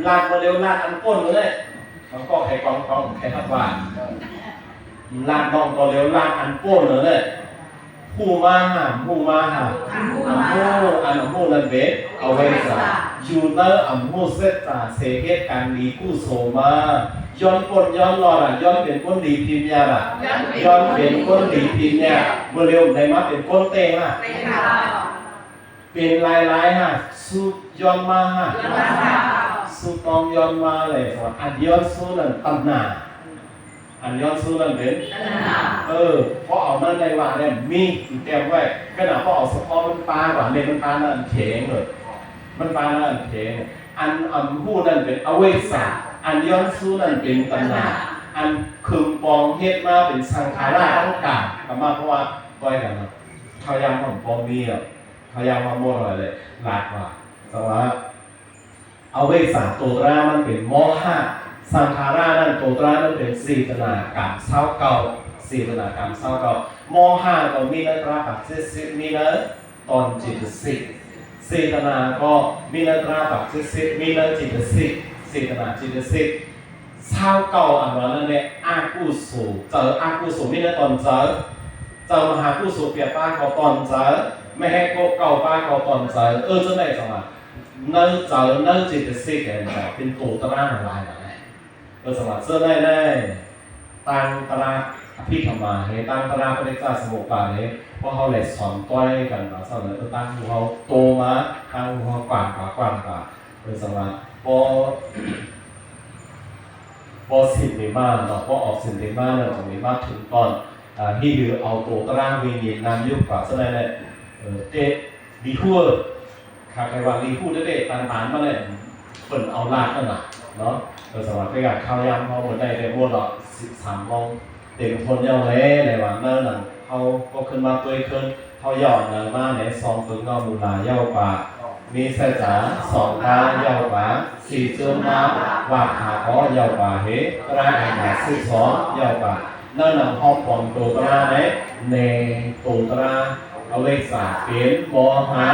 ລາດບໍ່ເລວລາດອັນປົ້ນເລີຍ ມັນກໍໃຄກອງກອງໃຄຮັບວ່າ ລາດນ້ອງກໍເລວລາດອັນປົ້ນເລີຍ ຜູ້ມາຫາ ຜູ້ມາຫາ ອັນຮູ້ ອັນຮູ້ນັ້ນເປັນອະວິຊຊາ ຢູ່ໃນອຳຮູ້ສັດຈະເສເຮັດການດີກຸໂສມາ ຍ້ອນປົ້ນຍ້ອນຫຼອກ ຍ້ອນເປັນຄົນດີພີນຍາ ຍ້ອນເປັນຄົນດີພີນຍາ ເມື່ອເລັວໄດ້ມາເປັນຄົນເຕະຫາ ເປັນຫຼາຍໆຫາ ສຸດຍ້ອນມາຫາ ສຸດຕ້ອງຍ້ອນມາແຫຼະ ອັນຍ້ອນສຸດນັ້ນຕັນຫາ ອັນຍ້ອນສຸດນັ້ນເປັນ ເອີ ເພາະເອົານັ້ນໄດ້ວ່າແລ້ວມີແຕ້ມໄວ້ ຂະໜາດເພາະເອົາສະເພາະມັນປາກວ່າເມັດມັນປານັ້ນແຂງເລີຍ ມັນປານັ້ນແຂງ ອັນອຳຮູ້ນັ້ນເປັນອະວິຊຊາ ອັນຍ້ອນສຸດນັ້ນເປັນຕັນຫາ ອັນເຄື່ອງປອງເຮັດມາເປັນສັງຂາລະທັງກາມ ກໍມາເພາະວ່າ ປອຍກັນເນາະ ເຂົາຢາກມາບໍ່ມີ ເຂົາຢາກມາໝົດເລີຍ ລາດວ່າ ແຕ່ວ່າ ອະວິຊຊາໂຕຕຣາມັນເປັນໂມຫະ ສັງຂາລະນັ້ນໂຕຕຣາມັນເປັນເຈຕນາກາມຊາວເກົ້າ ເຈຕນາກາມຊາວເກົ້າ ໂມຫະກໍມີໃນຕຣາປັກເຈດສິບ ມີໃນຕອນເຈດສິບ ເຈຕະນາກໍມີໃນຕາຕາຈິດສິກ ມີໃນຈິດສິກ ເຈຕະນາຈິດສິກ ຊາວເກົ້າອັນວ່ານັ້ນແຫຼະ ອະກຸສົນ ເຈີອະກຸສົນ ມີໃນຕອນເຈີ ເຈີມະຫາກຸສົນປຽບປາກໍຕອນເຈີ ມະເຫໂກະເກົ້າປາກໍຕອນເຈີ ເອີ ຈັ່ງໃດຈັ່ງວ່າ ໃນເຈີ ໃນຈິດສິກ ເປັນໂຕຕະລາງຫຼາຍໆ ເອີ ສຳລັບເທື່ອໃນໃນ ຕັ້ງຕາລາງອະພິທຳມາເຮ ຕັ້ງຕາລາງປະຕິດຈະສະມຸບປາດເຮ ພວກເຮົາໄດ້ສອນຕ່ອຍກັນມາຊັ້ນເນາະ ເອີ ຕັ້ງໝູ່ເຮົາໂຕມາ ຕັ້ງໝູ່ເຮົາກວ້າງກວ່າ ກວ້າງກວ່າ ເອີ ສຳລັບ ພໍ ພໍສິ້ນເດມາເນາະ ພໍອອກສິ້ນເດມາແລ້ວ ຕ້ອງໄດ້ມາເຖິງຕອນ ອ່າ ຮີດເອົາໂຕຕາລາງວິນຍິນນາມຍຸກກວ່າຊັ້ນແຫຼະ ເອີ ເຕ ດີຮົວ ຂ້າໃຈວ່າລີຮູ້ເດ້ໆ ຕ່າງໆມາແລ້ວ ເພິ່ນເອົາລາດນັ້ນນະເນາະ ເພິ່ນສາມາດໄປການຂ່າວຍາມເຮົາເບິ່ງໄດ້ ໄດ້ໝົດເນາະ ສິບສາມໂມງເຕັມທົນຍາວແລ ແລວ່າເນີນນັ້ນ ເຮົາກໍຂຶ້ນມາຕົວຍຄືນ ເຮົາເຍົາອັນໃດມາແນ ຊອງເບິ່ງເນາະ ມູລາເຍົາກວ່າ ມີສາຈາ ສອງຕາເຍົາກວ່າ ສີ່ຈຸມາ ວາກຫາກໍເຍົາກວ່າເຮ ຕະລາງອັນດາສິບສອງເຍົາກວ່າ ເນີນນຳຮອບປອງໂຕຕະລາງໃນ ແນ ໂຕຕະລາງ ອະເວກສາເປັນ ມໍຫະ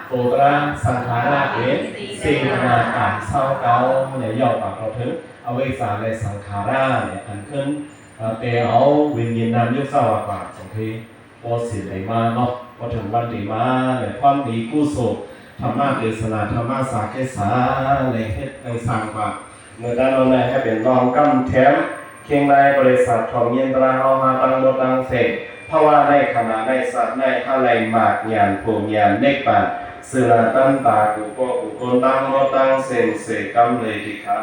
ໂຕຕະລາງ ສັງຂາລາເປັນ ເຈຕະນາການຊາວເກົ້າ ແລະ ເຍົາກວ່າເຂົ້າເຖິງ ອະເວກສາ ແລະ ສັງຂາລາ ແລະ ອັນຂຶ້ນ ເອີ ແປເອົາວິນຍິນນາມຍຸກເຈົ້າວ່າ ກວ່າ ສອງເທ ພໍສິ້ນໄດ້ມາເນາະ ພໍເຖິງວັນໄດ້ມາ ແລະ ຄວາມດີກຸສົນ ທຳມະເທສະນາ ທຳມະສາເກສາ ແລະ ເຮັດໃຫ້ສ້າງວ່າ ເມື່ອດານອນໄລໃຫ້ເປັນລອງກຳແຖມ ເຄງໃນບໍລິສັດທອງຍິນຕາເຮົາມາຕັ້ງໝົດຕັ້ງເສັງ ເພາະວ່າໃນຂະນະໃນຊາດໃນຫາໄດ້ໝາກຍານໂພຍານນິບບານ ເສືອລາຕັນຕາກູກໍກູຕົນຕັ້ງໝົດຕັ້ງເສັງເສກຳເລີຍຕິຄາ.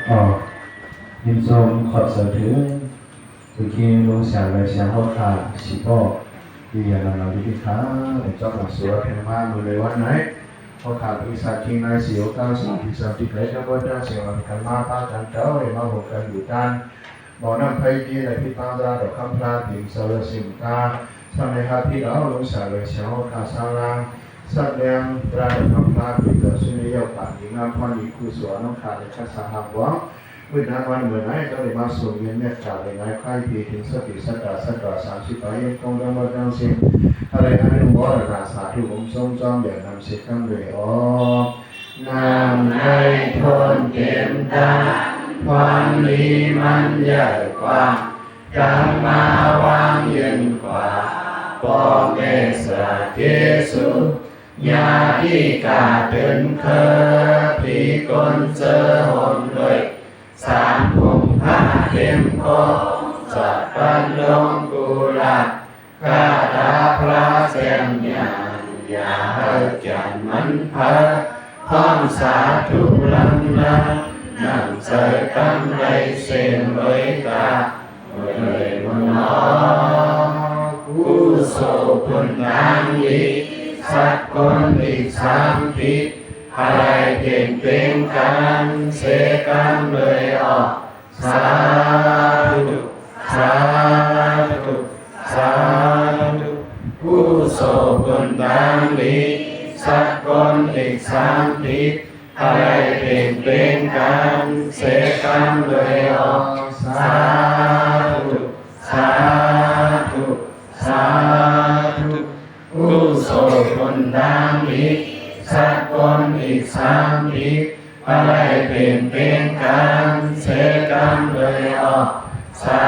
ຂໍຍິນຊົມຂອບໃຈເຖິງ ເມື່ອກີ້ລຸງສຽງ ແລະ ສຽງຮອດຂ້າ ຊິບອກ ທີ່ອານານາວິທີຂ້າ ແລະ ເຈົ້າໜ້າສວດໃຫ້ມາມື້ໃນວັນໃນ ຮອດຂ້າບໍລິສັດ ເຄງໃນ ສີໂອກາ ສາມທີ່ສາມທີ່ໄປ ເຈົ້າບໍ່ຈ້າງສຽງອັນກັນມາ ພາກັນເຈົ້າໄດ້ມາພົບກັນຢູ່ກັນ ບໍ່ນຳໄພທີ່ໄດ້ຜິດບາງລາດອກຄຳພລາດ ເປັນສາລະສິນຕາ ສຳເລັດຮັບຜິດເອົາ ລົງສາເລີຍສຽງເຮົາຂ້າສາລາງ ສຳແດງຕາດອກຄຳພລາດ ເປັນເຈົ້າສຸນິຍາປານດີງາມ ພອນດີຄູສວນນ້ອງຂ້າ ແລະ ຄັດສະຫາບວງ ມື້ນາວັນເມື່ອໃດ ຕ້ອງໄດ້ມາຊົມເຢັນເມດຕາ ໄດ້ງາຍໄຄພີ ເຖິງສະຕິສັດຕາ ສັດຕາ ສາມສິບປາຍ ຍັງຄົງທັງໝົດທັງສິ້ນ ອາໄລອະນຸໂມທະນາ ສາທຸ ອົມຊົມຈອມ ຢ່ານຳເສກຳເລີຍອອກ ນ້ຳໃນທົນເຕັມທັງ ຄວາມດີມັນໃຫຍ່ກວ້າງ ກຳມາວາງຢືນກວ່າ ພໍ່ແມ່ສາເກສຸ ຍາຕິກາເຕີນເຄີ ຜີກົນເຈີຫົນເລີຍ ສາມພົມພາເຕັມຄອງ ສະປັນລົງກຸລາບ ກາຖາພລາແຈ່ມຍານ ຢ່າໃຫ້ຈັນມັນພາ ພ້ອມສາທຸລຳນາ ນຳໃສ່ກຳໄລເສັ້ນເລີຍກາ ເລີຍບຸນເນາະ ກຸໂສບຸນທາງດີ ສັກຄົນອີກສາມທິດ ໃຫ້ໄດ້ເພັ່ງເປັນການ ເສກຳເລີຍອອກ ສາທຸ ສາທຸ ສາທຸ ກຸໂສບຸນທາງດີ ສັກຄົນອີກສາມທິດ ໃຫ້ໄດ້ເພັ່ງເປັນການ ເສກຳເລີຍອອກ ສາທຸ ສາທຸ ສາທຸ ກຸໂສບຸນທາງດີ ສັກຄົນອີກສາມທິດ ໃຫ້ໄດ້ເພັ່ງເປັນການ ເສກຳເລີຍອອກ ສາ